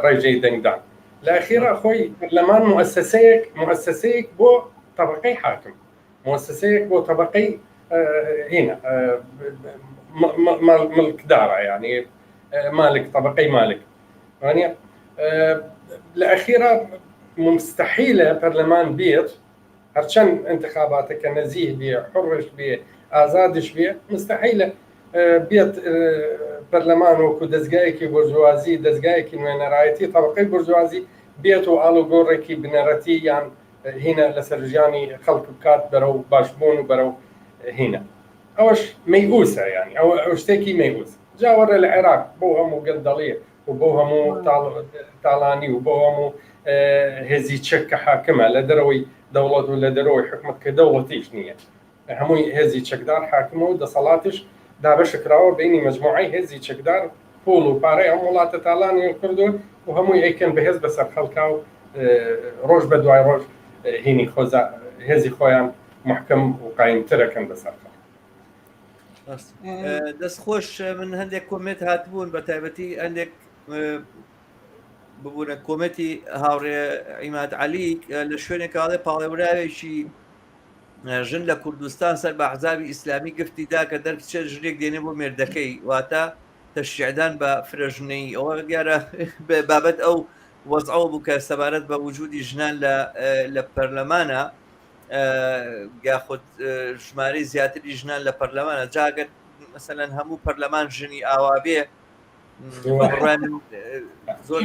ڕێژەی دەنگدان لە ئەخیرا خۆی پەرلەمان موسسەیەک موسسەیەک بۆ طبقەی حاکم موسسەیەک بۆ طبقەی هینە ملکدارە یعنی مالک طبقەی مالک وانە لە ئەخیرا مستحیلە پەرلەمان بێت هەرچەند انتخاباتەکە نەزیه بێ حڕش بێ ئازادش بێ مستحیلە بێت پەرلەمان وەکو دەستگایەکی بۆرجوازی دەستگایەکی نوێنەرایەتی طبقەی بۆرجوازی بێت و ئاڵوگۆڕێکی بنەڕەتی یان هینە لەسەر ژیانی خەڵک بکات بەرەو باشبوون و بەرەو هینە ئەوەش مەیئوسە یانی ئەوە ئەو شتێکی مەیئوس جا وەرە لە عێراق بۆ هەموو گەندەڵیە و بۆ هەموو تاڵانی و بۆ هەموو هێزی چەک کە حاکمە لە دەرەوەی دەوڵەت و لە دەرەوەی حکومت کە دەوڵەتیش نییە هەمووی هێزی چەکدار حاکمە و دەسەڵاتش دابەشکراوە بینی مجموعی هێزی چەکدار پوڵ و پارەی ئەم وڵاتە تاڵانیان کردو و هەمووی ئەیکەن بەهێز بەسەر خەڵکا و ڕۆژ بە دوای ڕۆژ هینی خۆزا هێزی خۆیان محکەم و قایمترەکەن بەسەر خەڵک. دەست خۆش من هەندێک comment هاتبوون بە تایبەتی هەندێک ببوونە comment ی هاوڕێ عیماد علی لە شوێنێکاڵێ پاڵێوراوێکی ژن لە کوردستان سەر بە حزابی ئیسلامی گفتی دا کە دەربچێت ژنێک دێنێ بۆ مێردەکەی واتە تەشریعدان بە فرەژنەی ئەوە دیارە بابەت ئەو وەزعەوە بوو کە سەبارەت بە وجودی ژنان لە لە پەرلەمانە یاخود ژمارەی زیاتری ژنان لە پەرلەمانە جاگەر مەسەلەن هەموو پەرلەمان ژنی ئاوا بێ زۆر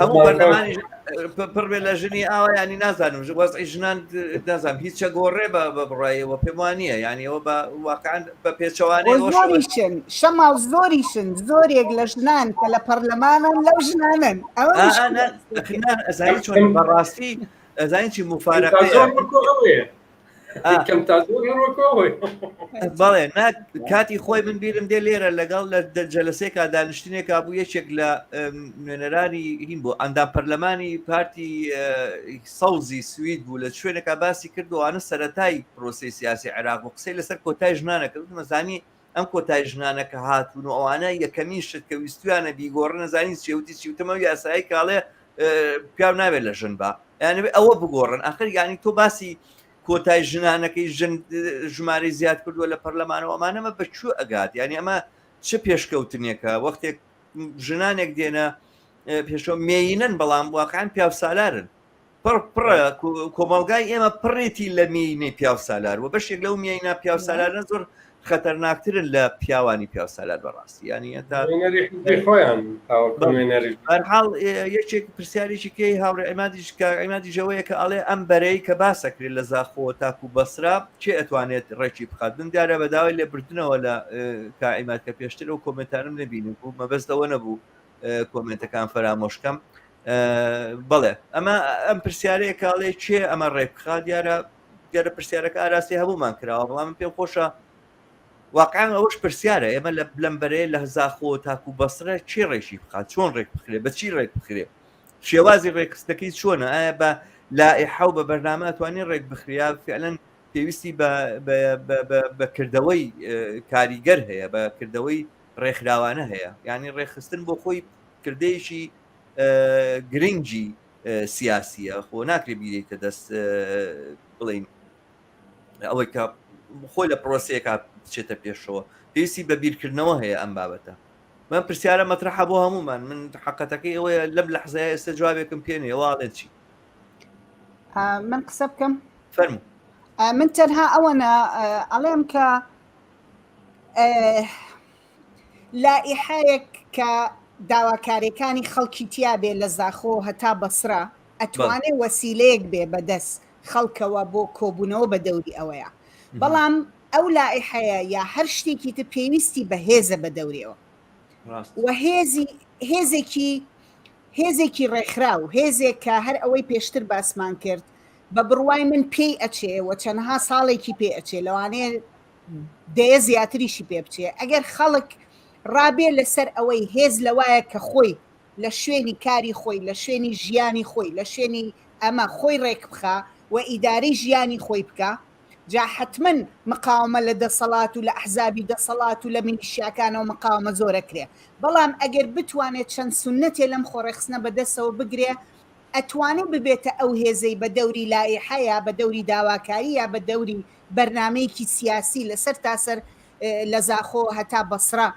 هەموو پەرلەمانی پڕ بێ لە ژنی ئاوا ینی نازانم وەزعی ژنان نازانم هیچ چە گۆڕێ بە بە بڕایەوە پێم وانە ینی ئەوە بە واقعا بە پێچەوانەی زۆریشن شەماڵ زۆریشن زۆرێک لە ژنان کە لە پەرلەمانن لەو ژنانن ئەوە ئەزانی چۆن بەڕاستی ئەزانی چی مفارەقەیە کەم تا زۆر هەر وەکو ئەوەی. بەڵێ نا کاتی خۆی من بیرم دێ لێرە لەگەڵ لە جەلەسێکا دانیشتنێکا بوو یەکێک لە نوێنەرانی هین بوو ئەندام پەرلەمانی پارتی سەوزی سوید بوو لە شوێنێکا باسی کرد و ئەوانە سەرەتای پرۆسەی سیاسی عێراق بوو قسەی لەسەر کۆتای ژنانە کرد وتم ئەزانی ئەم کۆتای ژنانە کە هاتوون و ئەوانە یەکەمین شت کە ویستویانە بیگۆڕن ئەزانی چیە وتی چی وتم ئەو یاسایی کاڵێ پیاو نابێت لە ژن با یانە ئەوە بگۆڕن ئەخر یانی تۆ باسی کۆتای ژنانەکەی ژن ژمارەی زیاد کردووە لە پەرلەمانەوە ئەمانەمە بە کوێ ئەگات یانی ئەمە چ پێشکەوتنێکە وەختێک ژنانێک دێنە پێشەوە مێینەن بەڵام واقعا پیاوسالارن پڕ پڕە کۆمەڵگای ئێمە پڕێتی لە مێینەی پیاوسالار و بەشێک لەو مێینە پیاوسالارە زۆر خەتەرناکترن لە پیاوانی پیاوسالار بەڕاستی ینی تا هەرحاڵ یەکێک پرسیارێکی کەی هاوڕێ عیمادیش کە عیمادیش ئەوەیە کە ئەڵێ ئەم بەرەی کە باسەکرێت لە زاخۆ تاکو بەسرا کێ ئەتوانێت ڕێکی بخات من دیارە بە داوای لێبردنەوە لە کاعیماد کە پێشتر ئەو کۆمنتارم نەبینی بوو مەبەست ئەوە نەبوو کۆمنتەکان فەرامۆشکەم بەڵێ ئەمە ئەم پرسیارەیە کاڵێ کێ ئەمە ڕێکخا دیارە دیارە پرسیارەکە ئاراستی هەمومان کراوە بەڵام من پێم خۆشە واقعا ئەوەش پرسیارە ئێمە لە لەم بەرەیە لە زاخۆ تاکو بەسرە چی ڕێکی بخات چۆن ڕێک بخرێ بە چی ڕێک بخرێ شێوازی ڕێکخستنەکەی چۆنە ئایا بە لائحە و بە بەرنامە توانین ڕێک بخریا فعلەن پێویستی بە کردەوەی کاریگەر هەیە بە کردەوەی ڕێکخراوانە هەیە یعنی ڕێکخستن بۆ خۆی کردەیەکی گرنگی سیاسیە خۆ ناکرێ بیرێتە دەست بڵین ئەوەی کە خۆی لە پرۆسەیەکە بچێتە پێشەوە پێویستی بە بیرکردنەوە هەیە ئەم بابەتە من پرسیارە مەترحە بۆ هەمومان من حقەتەکەی ئەوەیە لەم لەحزەیە ئێستا جوابێکم پێ نییە واڵێن چی من قسە بکەم فەرموو من تەنها ئەوەنە ئەڵێم کە لائیحەیەک کە داواکاریەکانی خەڵکی تیا بێ لە زاخۆ هەتا بەسرە ئەتوانێ وەسیلەیەک بێ بەدەست خەڵکەوە بۆ کۆبوونەوە بە دەوری ئەوەیە بەڵام ئەو لائیحەیە یا هەر شتێکی تر پێویستی بە هێزە بە دەورێەوە و هێزی هێزێکی هێزێکی ڕێکخراو هێزێک کە هەر ئەوەی پێشتر باسمان کرد بە بڕوای من پێی ئەچێ و چەندها ساڵێکی پێ ئەچێ لەوانەیە دەیە زیاتریشی پێ بچێ ئەگەر خەڵک ڕابێ لەسەر ئەوەی هێز لەوایە کە خۆی لە شوێنی کاری خۆی لە شوێنی ژیانی خۆی لە شوێنی ئەمە خۆی ڕێک بخا و ئیدارەی ژیانی خۆی بکا جا حەتمەن مقاومە لە دەسەڵات و لە ئەحزابی دەسەڵات و لە میلیشیاکانەوە مقاومە زۆر ئەکرێ بەڵام ئەگەر بتوانێت چەند سوننەتێ لەم خۆڕێکخستنە بەدەستەوە بگرێ ئەتوانێ ببێتە ئەو هێزەی بە دەوری لائیحە یا بە دەوری داواکاری یا بە دەوری بەرنامەیەکی سیاسی لە سەر تاسەر لە زاخۆ هەتا بەسڕە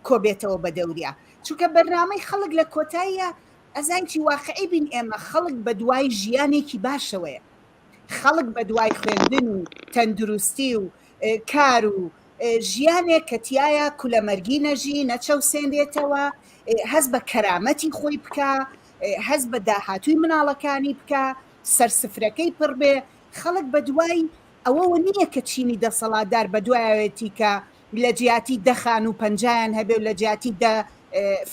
کۆبێتەوە بە دەوریا چونکە بەرنامەی خەڵک لە کۆتاییە ئەزانین چی واقعی بین ئێمە خەڵک بە دوای ژیانێکی باشەوەیە خەڵک بە دوای خوێندن و تەندروستی و کار و ژیانێک کە تایە کولەمەرگی نەژی نەچەوسێنرێتەوە هەست بە کەرامەتی خۆی بکە هەست بە داهاتووی مناڵەکانی بکە سەرسفرەکەی پڕ بێ خەڵک بەدوای ئەوەوە نییە کە چینی دەسەڵاتدار بەدوایەتی کە لە جیاتی دە خانوو پەنجایان هەبێ و لە جیاتی دە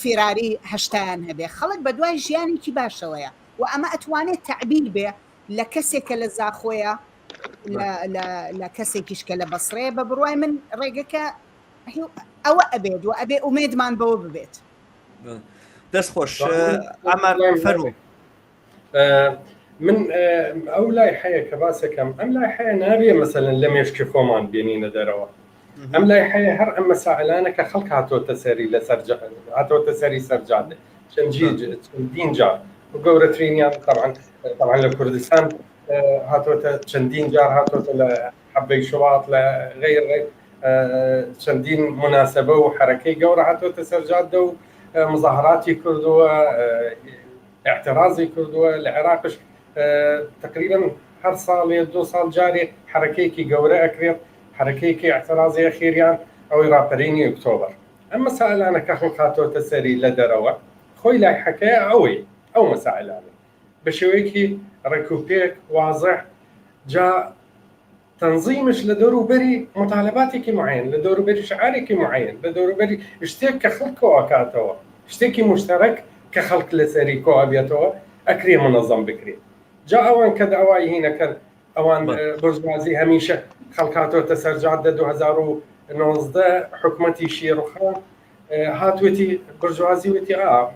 فیراری هەشتایان هەبێ خەڵک بەدوای ژیانێکی باشەوەیە و ئەمە ئەتوانێت تەعبیر بێ لە کەسێک کە لە زاخۆیە لە کەسێکیش کە لە بەسڕەیە بە بڕوای من ڕێگەکە ئەوە ئەبێت و ئەبێ ئومێدمان بەوە ببێت. دەست خۆش ئەمار فەرموو. من ئەو لای حەیە کە باسەکەم ئەم لای حەیە نابێ مەسەلەن لە مێشکی خۆمان بێنینە دەرەوە ئەم لای حەیە هەر ئەم مەسائلانە کە خەڵک هاتۆتە سەری لەسەر هاتۆتە سەری سەرجادە چەندین جار و گەورەترینیان طبعا طبعا لە کوردستان هاتۆتە چەندین جار هاتۆتە لە حەبەی شوات لە غیر غیر چەندین مناسبە و حرەکەی گەورە هاتۆتە سەرجادە و مظاهراتی کردووە اعتراضی کردووە لە عێراقش تقریبا هەر ساڵێ دو ساڵ جارێ حرەکەیەکی گەورە ئەکرێت حرەکەیەکی اعتراضی ئەخیریان ئەوەی ڕاپەرینی ئۆکتۆبەر ئەم مەسائلانە کە خەڵک هاتۆتە سەری لە دەرەوە خۆی لایحەکەیە ئەوەی. ئەو مەسائلانە بە شێوەیەکی ڕێکوپێک وازح جا تەنزیمش لە دەوروبەری مطالباتێکی معین لە دەوروبەری شعارێکی معین لە دەوروبەری شتێک کە خەڵک کۆئەکاتەوە شتێکی مشتەرەک کە خەڵک لەسەری کۆئەبێتەوە ئەکرێ منەزەم بکرێ جا ئەوان کە داوای هینەکەن ئەوان بورژوازی هەمیشە خەڵک هاتۆتە سەر جادە 2019 حکومەتیشی ڕوخان هاتوێتی برجوازی وتی ئا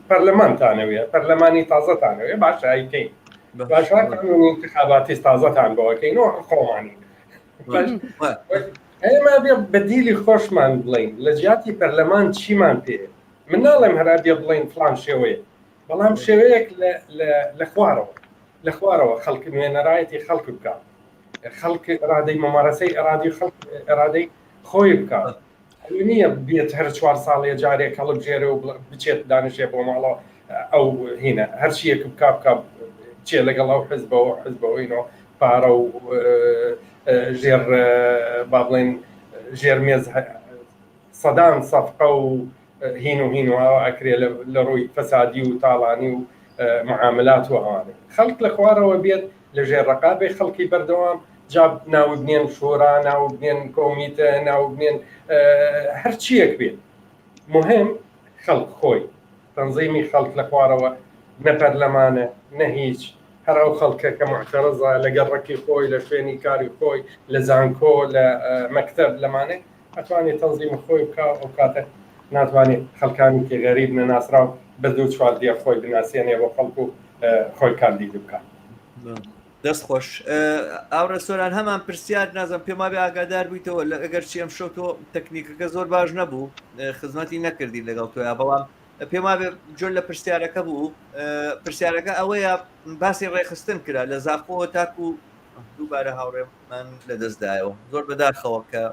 پەرلەمانتانەوێ پەرلەمانی تازەتانەوێ باشە ئەیکەین باشە قانونی انتخاباتی تازەتان بۆ ئەکەین و خۆمانی ئێمە بێ بەدیلی خۆشمان بڵین لە جیاتی پەرلەمان چیمان پێ من ناڵێم هەرا بێ بڵین فلان شێوەیە بەڵام شێوەیەک لە خوارەوە لە خوارەوە خەڵک نوێنەرایەتی خەڵک بکە خەڵک ئرادەی ممارەسەی ئرادی خەڵک ئرادەی خۆی بکە نییە بێت هەر چوار ساڵێ جارێک هەڵبژێرێ و بچێت دانیشێ بۆ ماڵەوە ئەو هینە هەرچیەک بک بکە چێ لەگەڵ ئەو حزبەوە حزبەوەینەوە پارە و ژێر با بڵێن ژێر مێز سەدان سەفقە و هین و هین و ئاوا ئەکرێ لە ڕووی فەسادی و تاڵانی و معاملات و ئەوانە خەڵک لە خوارەوە بێت لە ژێر ڕقابەی خەڵکی بەردەوام جا ناوبنێن شۆرا ناوبنێن کۆمیتە ناوبنێن هەرچیەک بێت مهم خەڵک خۆی تەنزیمی خەڵک لە خوارەوە نە پەرلەمانە نە هیچ هەر ئەو خەڵکە کە معتەرەزە لە گەڕەکی خۆی لە شوێنی کاری خۆی لە زانکۆ لە مەکتەب لەمانێ ئەتوانێت تەنزیمی خۆی بکا ئەو کاتە ناتوانێت خەڵکانێکی غەریب نەناسراو بە دوو چوار دێڕ خۆی بناسێنێ بۆ خەڵک و خۆی کاندید بکا. دەست خۆش ئاوڕێ سۆران هەمان پرسیار نازم پێم وابێ ئاگادار بوویتەوە لە ئەگەر چی ئەم شەو تۆ تەکنیکەکە زۆر باش نەبوو خزمەتی نەکردی لەگەڵ تۆیا بەڵام پێم وابێ جۆر لە پرسیارەکە بوو پرسیارەکە ئەوەیە باسی ڕێکخستن کرا لە زاخۆوە تاکو دووبارە هاوڕێمان لەدەستدایەوە زۆر بەداخەوە کە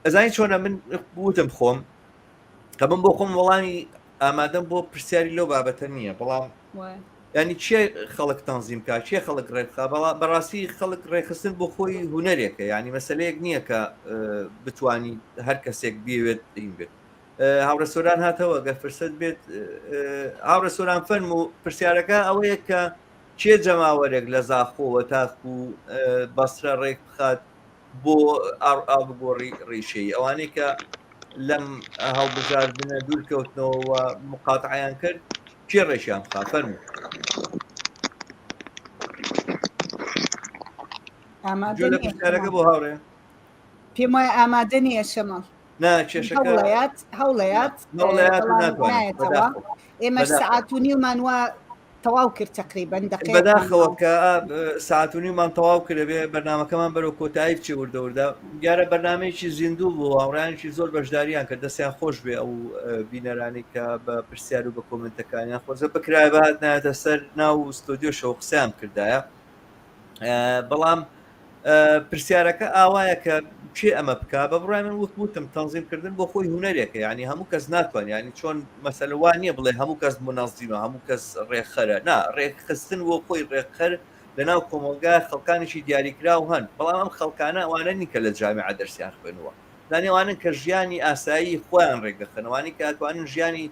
ئەزانی چۆنە من وتم خۆم کە من بۆ خۆم وەڵامی ئامادەم بۆ پرسیاری لەو بابەتە نییە بەڵام ینی چێ خەڵک تەنزیم کا چێ خەڵک ڕێکخا بەڵام بەڕاستی خەڵک ڕێکخستن بۆ خۆی هوەرێکە ینی مەسلەیەک نییە کە بتانی هەر کەسێک بێوێت این بێت هاوڕێ سۆران هاتەوە گەر فرسەت بێت هاوڕێ سۆران فەرم و پرسیارەکە ئەوەیە کە کێ جەماوەرێک لە زاخۆوە تاکو بەسرە ڕێک بخات بۆ ئاڵوگۆڕی ڕیشەیی ئەوانەی کە لەم هەڵبژاردنە دوور کەوتنەوە مقاتعیان کرد کێ ڕێکیان بخا فەرموو ئامادە لە پرسیارەکە بۆ هاوڕێ پێم وایە ئامادە نییە شەماڵ نا کێشەکە هەوڵەیات هەوڵەیات هەوڵەیات بەڵام ناتوانێت نایەتەوە بەداخەوە. ئێمەش بەداخەوە. سەعات و نیومان وا تەواو کرد تقریبا دقیقەیەکمان بەداخەوە ماوە. کە ساعت و نیومان تەواو کرد بێ بەرنمەکەمان بەرەو کۆتایی بچێ وردە وردە دیارە بەرنمەیەکی زیندوو بوو هاوڕیانێکی زۆر بەشداریان کرد دەستیان خۆش بێ ئەو بینەرانی کە بە پرسیار و بە کۆمنتەکانیان خۆزە بکرایە بەهات نایەتە سەر ناو ستۆدیۆشەوە قسەیان کردایە بەڵام پرسیارەکە ئاوایە کە کێ ئەمە بکا بە بڕای من وەک وتم تەنزیم کردن بۆ خۆی هونەرێکە یعنی هەموو کەس ناتوان یعنی چۆن مەسەلە وا نییە بڵێ هەموو کەس منەزیمە هەموو کەس ڕێکخەرە نا ڕێکخستن بۆ خۆی ڕێکخەر لە ناو کۆمەڵگا خەڵکانێکی دیاریکراو هەن بەڵام ئەم خەڵکانە ئەوانە نین کە لە جامیعە دەرسیان خوێنووە دانیوانن کە ژیانی ئاسایی خۆیان ڕێکدەخەن ئەوانەی کە ئەتوانن ژیانی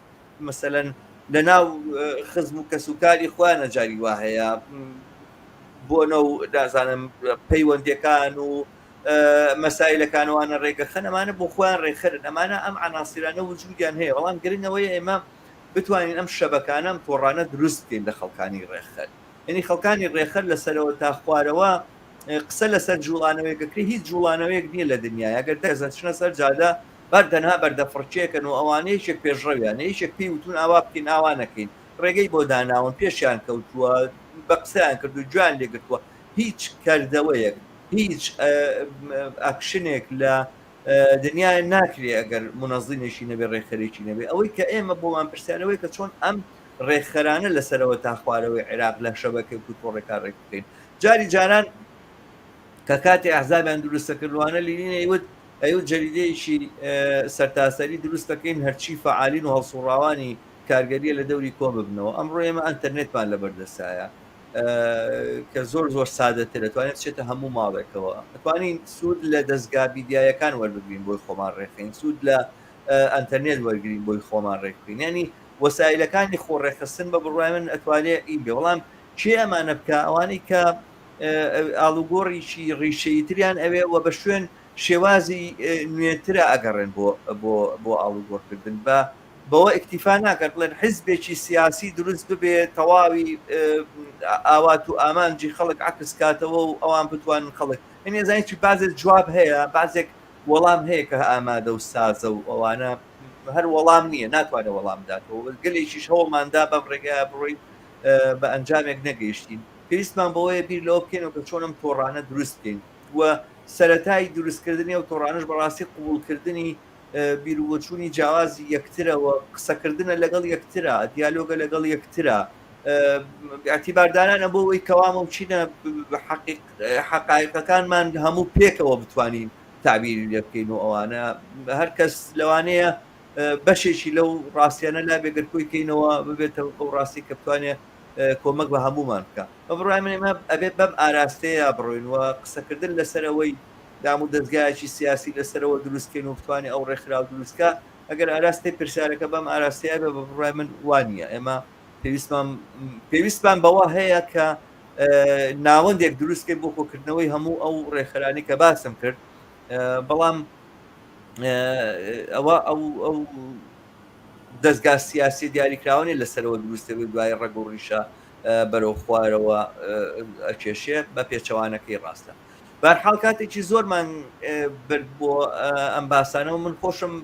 مەسەلەن لە ناو خزم و کەسوکاری خۆیانە جاری وا هەیە بۆنە و نازانم پەیوەندیەکان و مەسایلەکانوانە ڕێگەخەن ئەمانە بۆ خۆیان ڕێکخەرن ئەمانە ئەم عناسیرانە وجودیان هەیە بەڵام گرنگەوەی ئێمە بتوانین ئەم شەبەکانە ئەم تۆڕانە دروست بکەین لە خەڵکانی ڕێکخەر یعنی خەڵکانی ڕێکخەر لە سەرەوە تا خوارەوە قسە لەسەر جوڵانەوەیەک کرد هیچ جوڵانەوەیەک نییە لە دنیای ئەگەر دەزەچنە سەر جادە بەر تەنها بەردەفڕکێکن و ئەوانە یەکێک پێشڕەویانە یەکێک پێی وتون ئاوا بکەین ئاوا نەکەین ڕێگەی بۆ داناون پێشیان کەوتووە بە قسەیان کردو گوێیان لێگرتووە هیچ کردەوەیەک هیچ ئەکشنێک لە دنیای ناکرێ ئەگەر منەزینێکی نەبێ ڕێکخەرێکی نەبێ ئەوەی کە ئێمە بۆمان پرسیارەوەی کە چۆن ئەم ڕێکخەرانە لەسەرەوە تا خوارەوەی عێراق لە شەبەکەی و تۆڕێکا ڕێک بکەین جاری جاران کە کاتی ئەحزابیان دروستەکردوانە لینین ئەیوت ئەیوت جەریدەیەکی سەرتاسەری دروست دەکەین هەرچی فەعالین و هەڵسوڕاوانی کارگەریە لە دەوری کۆ ببنەوە ئەمڕۆ ئێمە ئەنتەرنێتمان لەبەردەستایە کە زۆر زۆر سادەتر ئەتوانێت بچێتە هەموو ماڵێکەوە ئەتوانین سوود لە دەستگا میدیایەکان وەربگرین بۆی خۆمان ڕێکخین سوود لە ئەنتەرنێت وەرگین بۆی خۆمان ڕێکبخین ینی. وەسایلەکانی خۆ ڕێکخستن بە بڕوای من ئەتوانێ ئی بێ بەڵام کێ ئەمانە بکا ئەوانەی کە ئاڵوگۆڕیکی ڕیشەییتریان ئەوێ و بە شوێن شێوازی نوێترە ئەگەڕێن بۆ بۆ بۆ ئاڵوگۆڕکردن بە بەوە ئیکتیفا ناکەن بڵێن حزبێکی سیاسی دروست ببێ تەواوی ئاوات و ئامانجی خەڵک عکس کاتەوە و ئەوان بتوانن خەڵک یعنی زانانی چی بازێک جواب هەیە بازێک وەڵام هەیە کە ئامادە و سازە و ئەوانە هەر وەڵام نییە ناتوانێت وەڵام داتەوە گەلێکیش هەوڵماندا بەم ڕێگای بڕۆین بە ئەنجامێک نەگەیشتین پێویستمان بەوەیە بیر لەوە بکەینەوە کە چۆن ئەم تۆڕانە دروست بکەین و سەرەتای دروستکردنی ئەو تۆڕانەش بەڕاستی قبوڵکردنی بیروبۆچوونی جیاوازی یەکترە و قسەکردنە لەگەڵ یەکترە، دیالۆگە لەگەڵ یەکترە، ئیعتیباردانانە بۆ ئەوەی کەوا مومکینە حەقایقەکانمان هەموو پێکەوە بتوانین تەعبیری لێ بکەین و ئەوانە هەر کەس لەوانەیە بەشێکی لەو ڕاستیانە لا بێ گەر کۆی کەینەوە ببێتە ئەو ڕاستی کە بتوانێت کۆمەک بە هەموومان بکە بە بڕوای من ئێمە ئەبێت بەم ئاراستەیە بڕۆین و قسەکردن لەسەر ئەوەی دام و دەزگایەکی سیاسی لەسەرەوە دروست کەین و بتوانێت ئەو ڕێکخراو دروست کا ئەگەر ئاراستەی پرسیارەکە بەم ئاراستەیە بێ بە بڕوای من وانییە ئێمە پێویستمان پێویستمان بەوە هەیە کە ناوەندێک دروست کەین بۆ کۆکردنەوەی هەموو ئەو ڕێکخەرانی کە باسم کرد بەڵام ئەوە ئەو ئەو دەزگا سیاسی دیاریکراوە نیە لەسەرەوە دروست دەبێت دوای ڕەگ و ڕیشە بەرەو خوارەوە ئەکێشێ بە پێچەوانەکەی ڕاستە بارحاڵ کاتێکی زۆرمان برد بۆ ئەم باسانەوە من خۆشم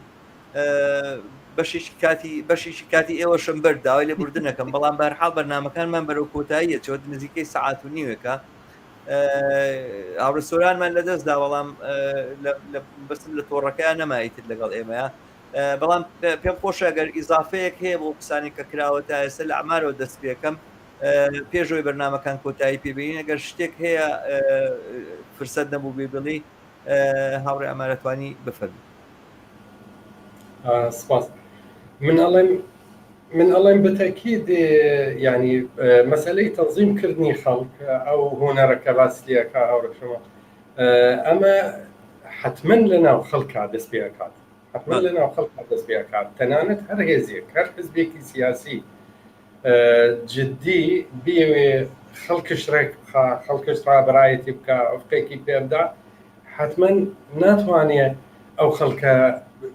بەشێکی کاتی بەشێکی کاتی ئێوەشم برد داوای لێبوردنەکەم بەڵام بارحاڵ بەرنمەکانمان بەرەو کۆتاییە چۆت نزیکەی سەعات و نیوێکە هاوڕێ سۆرانمان لەدەست دا بەڵام بەسم لە تۆڕەکەیان نەمایتر لەگەڵ ئێمەیە بەڵام پێم خۆشە گەر ئیزافەیەک هەیە بۆ قسانی کە کراوە تا ئێستا لە ئەمارەوە دەست پێکەم پێشەوەی بەرنمەکان کۆتایی پێبینین ئەگەر شتێک هەیە فرسەت نەبوو بێ بڵی هاوڕێ ئەمارەتوانی بفەرموو. سپاس من ئەڵێم من ئەڵێم بەتەکید ینی مەسلەی تەنظیم کردنی خەڵک ئەو هۆنەرە کە باس لەکە هاوڕێشەوە ئەمە حتمما لە ناو خەڵکا دەست پێ ئەکات حتمما لە ناو خەڵکا دەست پێ ئەکات تەنانەت هەر هێزێک هەر حزبێکی سیاسی جدی بیەوێ خەڵکش ڕێک بخا خەڵکش ڕابەرایەتی بکا ئوفقێکی پێ بدا حتمما ناتوانێ ئەو خەڵکە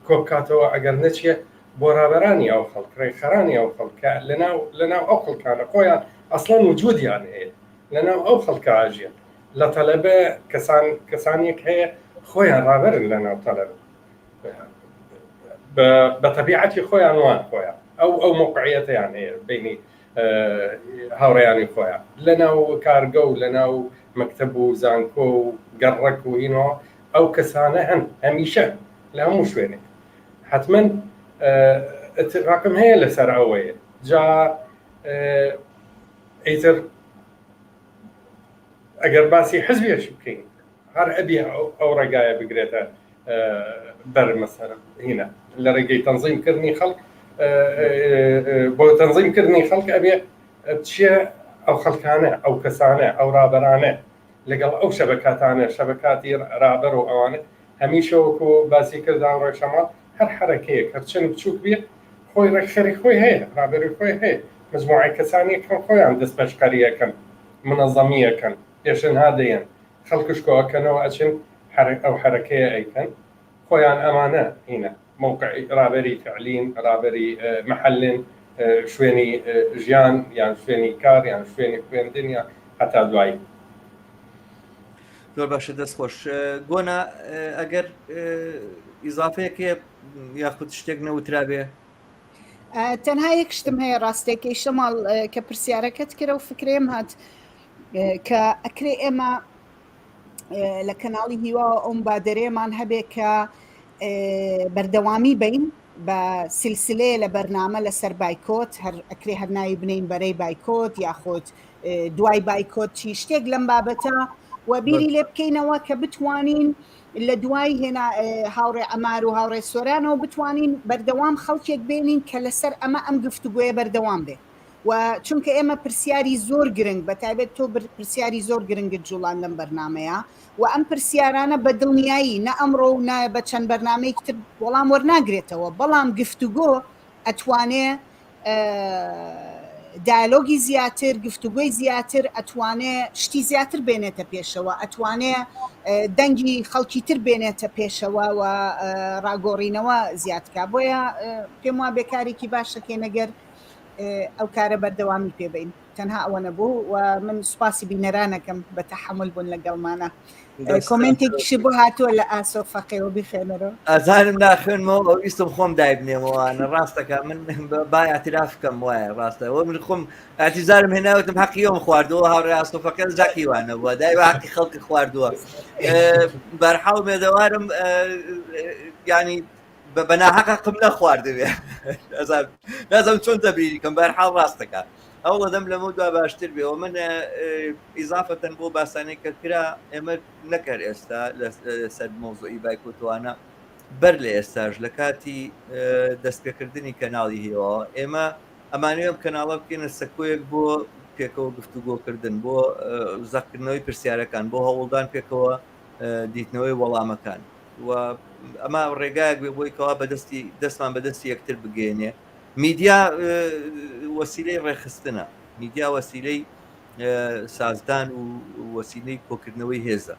کۆبکاتەوە ئەگەر نەچێ بۆ ڕابەرانی ئەو خەڵک ڕێکخەرانی ئەو خەڵکە لەناو لەناو ئەو خەڵکانە خۆیان ئەسڵەن وجودیان هەیە لەناو ئەو خەڵکە ئاژیان لە تەلەبە کەسان کەسانێک هەیە خۆیان ڕابەرن لەناو تەلەبە بە تەبیعەتی خۆیان وان خۆیان ئەو ئەو موقعیەتیان هەیە بینی هاوڕێیانی خۆیان لە ناو کارگە و لە ناو مەکتەب و زانکۆ و گەڕەک و هینۆ ئەو کەسانە هەن هەمیشە لە هەموو شوێنێک حتمما اتفاقم هەیە لەسەر ئەوەیە جا ئیتر ئەگەر باسی حزبێش بکەین هەر ئەبی ئەو ڕێگایە بگرێتە بەر مەسەر هینە لە ڕێگەی تەنزیم کردنی خەڵک بۆ تەنزیم کردنی خەڵک ئەبێ چیە ئەو خەڵکانە ئەو کەسانە ئەو ڕابەرانە لەگەڵ ئەو شەبەکاتانە شەبەکاتی ڕابەر و ئەوانە هەمیشە وەکو باسی کردان ڕێشەماڵ هەر حرەکەیەک هەرچەند بچووک بێ خۆی ڕێکخەری خۆی هەیە ڕابەری خۆی هەیە مجموعەی کەسانێک هەن خۆیان دەست پەشقەریەکەن منەزەمیەکەن پێشنها دەیەن خەڵکش کۆئەکەنەوە ئەچن ئەو حەرەکەیە ئەیکەن خۆیان ئەمانە هینە مەوقعی ڕابەری فعلین ڕابەری محلن شوێنی ژیان یان شوێنی کار یان شوێنی خوێندن یان هەتا دوایی. زۆر باشە دەست خۆش گۆنا ئەگەر ئیزافەیەک هەیە یاخود شتێک نەوترابێ تەنها یەک شتم هەیە ڕاستێکەی شەماڵ کە پرسیارەکەت کرە و فکرێم هات کە ئەکرێ ئێمە لە کەناڵی هیواوە ئەو مبادەرەیەمان هەبێ کە بەردەوامی بین بە سلسلەیە لە بەرنامە لەسەر بایکۆت هەر ئەکرێ هەر ناوی بنین بەرەی بایکۆت یاخود دوای بایکۆت چی شتێک لەم بابەتە و بیری لێ بکەینەوە کە بتوانین لە دوای هێنا هاوڕێ ئەمار و هاوڕێ سۆرانەوە بتوانین بەردەوام خەڵکێک بێنین کە لەسەر ئەمە ئەم گفتوگۆیە بەردەوام بێ و چونکە ئێمە پرسیاری زۆر گرنگ بە تایبەت تۆ پرسیاری زۆر گرنگت جوڵان لەم بەرنمەیە و ئەم پرسیارانە بە دڵنیایی نە ئەمڕۆ و نایە بە چەند بەرنمەیەکی تر وەڵام وەرناگرێتەوە بەڵام گفتوگۆ ئەتوانێ. دایالۆگی زیاتر، گفتوگۆی زیاتر ئەتوانێ شتی زیاتر بێنێتە پێشەوە، ئەتوانێ دەنگی خەڵکی تر بێنێتە پێشەوە و ڕاگۆڕینەوە زیاد کا. بۆیە پێم وابێ کارێکی باش دەکەین ئەگەر ئەو کارە بەردەوامی پێ بەین. تەنها ئەوە نەبوو و من سوپاسی بینەرانەکەم بە تەحەمول بوون لەگەڵمانە. کۆمێنتێکیشی بۆ هاتووە لە ئاسۆ فەقێوە بیخوێنەرەوە. ئەزانم ناخوێنمەوە ئەو ویستم خۆم دایبنێمەوانە ڕاستەکە من با اعتراف بکەم وایە ڕاستە ئەوە من خۆم اعتزارم هێناوتم حەقی ئەوم خواردووە هاوڕێ ئاسۆ فەقێ زاکی وانە بووە دای بە حەقی خەڵکی خواردووە بەرحاڵ مێدەوارم ینی بە ناحەق حەقم نەخواردبێ نازم چۆن تەبریری کەم بەرحاڵ ڕاستەکە هەوڵەدەم لەمە دوا باشتر بێ و من ئیزافەتەن بۆ باسانێک کە کرا ئێمە نەکەر ئێستا لەسەر مۆزۆی بایکۆتوانە بەر لە ئێستاش لە کاتی دەستپێکردنی کەناڵی هیوا ئێمە ئەمانەوێ ئەم کەناڵە بکەینە سەکۆیەک بۆ پێکەوە گفتوگۆکردن بۆ زەقکردنەوەی پرسیارەکان بۆ هەوڵدان پێکەوە دیتنەوەی وەڵامەکان و ئەمە ڕێگایەک بێ بۆی کەوا بەدەستی دەستمان بەدەستی یەکتر بگەێنێ میدیا وەسیلەی ڕێکخستنە میدیا وەسیلەی سازدان و وەسیلەی کۆکردنەوەی هێزە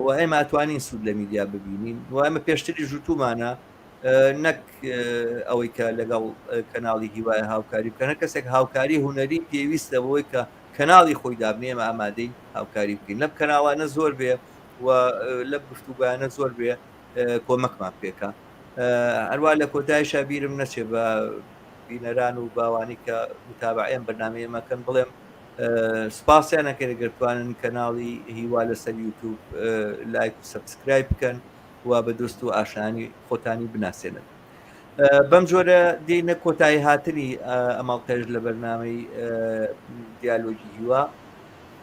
و ئێمە ئەتوانین سوود لە میدیا ببینین و ئەمە پێشتری ژوتومانە نەک ئەوەی کە لەگەڵ کەناڵی هیوای هاوکاری بکەن کەسێک هاوکاری هوەری پێویستە بۆی کە کەناڵی خۆی دابنێ ئێمە ئامادەین هاوکاری بکەین لەم کەناڵانە زۆر بێ و لەم گفتوگۆیانە زۆر بێ کۆمەکمان پێکا هەروە لە کۆتایشا بیرم نەچێ بە بینەران و باوانی کە متابعەیان بەرنامەی ئێمەکەن بڵێم سپاسیان ئەکەین گەر توانن کەناڵی هیوا لەسەر یوتوب لایک و subscribe بکەن و بە دۆست و ئاشنانی خۆتانی بناسێنن. بەم جۆرە دێینە کۆتایی هاتنی ئەمەڵقەیش لە بەرنامەی دیالۆگی هیوا.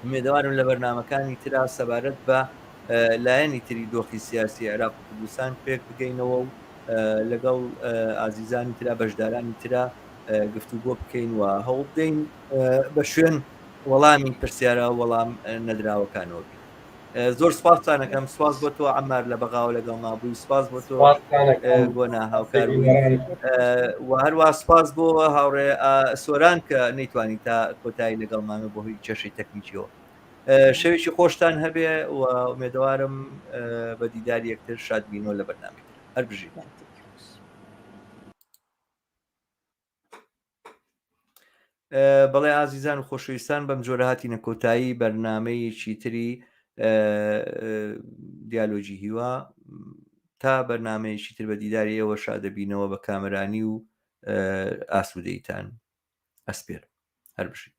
ئومێدەوارم لە بەرنامەکانی ترا سەبارەت بە لایەنی تری دۆخی سیاسی عێراق و کوردستان پێک بگەینەوە و لەگەڵ ئازیزانی ترا بەشدارانی ترا گفتوگۆ بکەین و هەوڵ بدەین بە شوێن وەڵامی پرسیارە وەڵام نەدراوەکانەوە بین. زۆر سپاستان ئەکەم سپاس بۆ تۆ عەمار لە بەغاوە لەگەڵما بووی سپاس بۆ تۆ گۆنا هاوکار و هەروە سپاس بۆ هاوڕێ سۆران کە نەیتوانی تا کۆتایی لەگەڵمانە بۆ هۆی کێشەی تەکنیکیەوە شەوێکی خۆشتان هەبێ و ئومێدەوارم بە دیداری یەکتر شادبینەوە لە بەرنامەی هەر بژین. بەڵێ ئازیزان و خۆشەویستان بەم جۆرە هاتینە کۆتایی بەرنمەیەکی تری دیالۆجی هیوا تا بەرنمەیەکی تر بە دیداری ئێوە شادەبینەوە بە کامەرانی و ئاسوودەیتان ئەسپێر هەر بژین.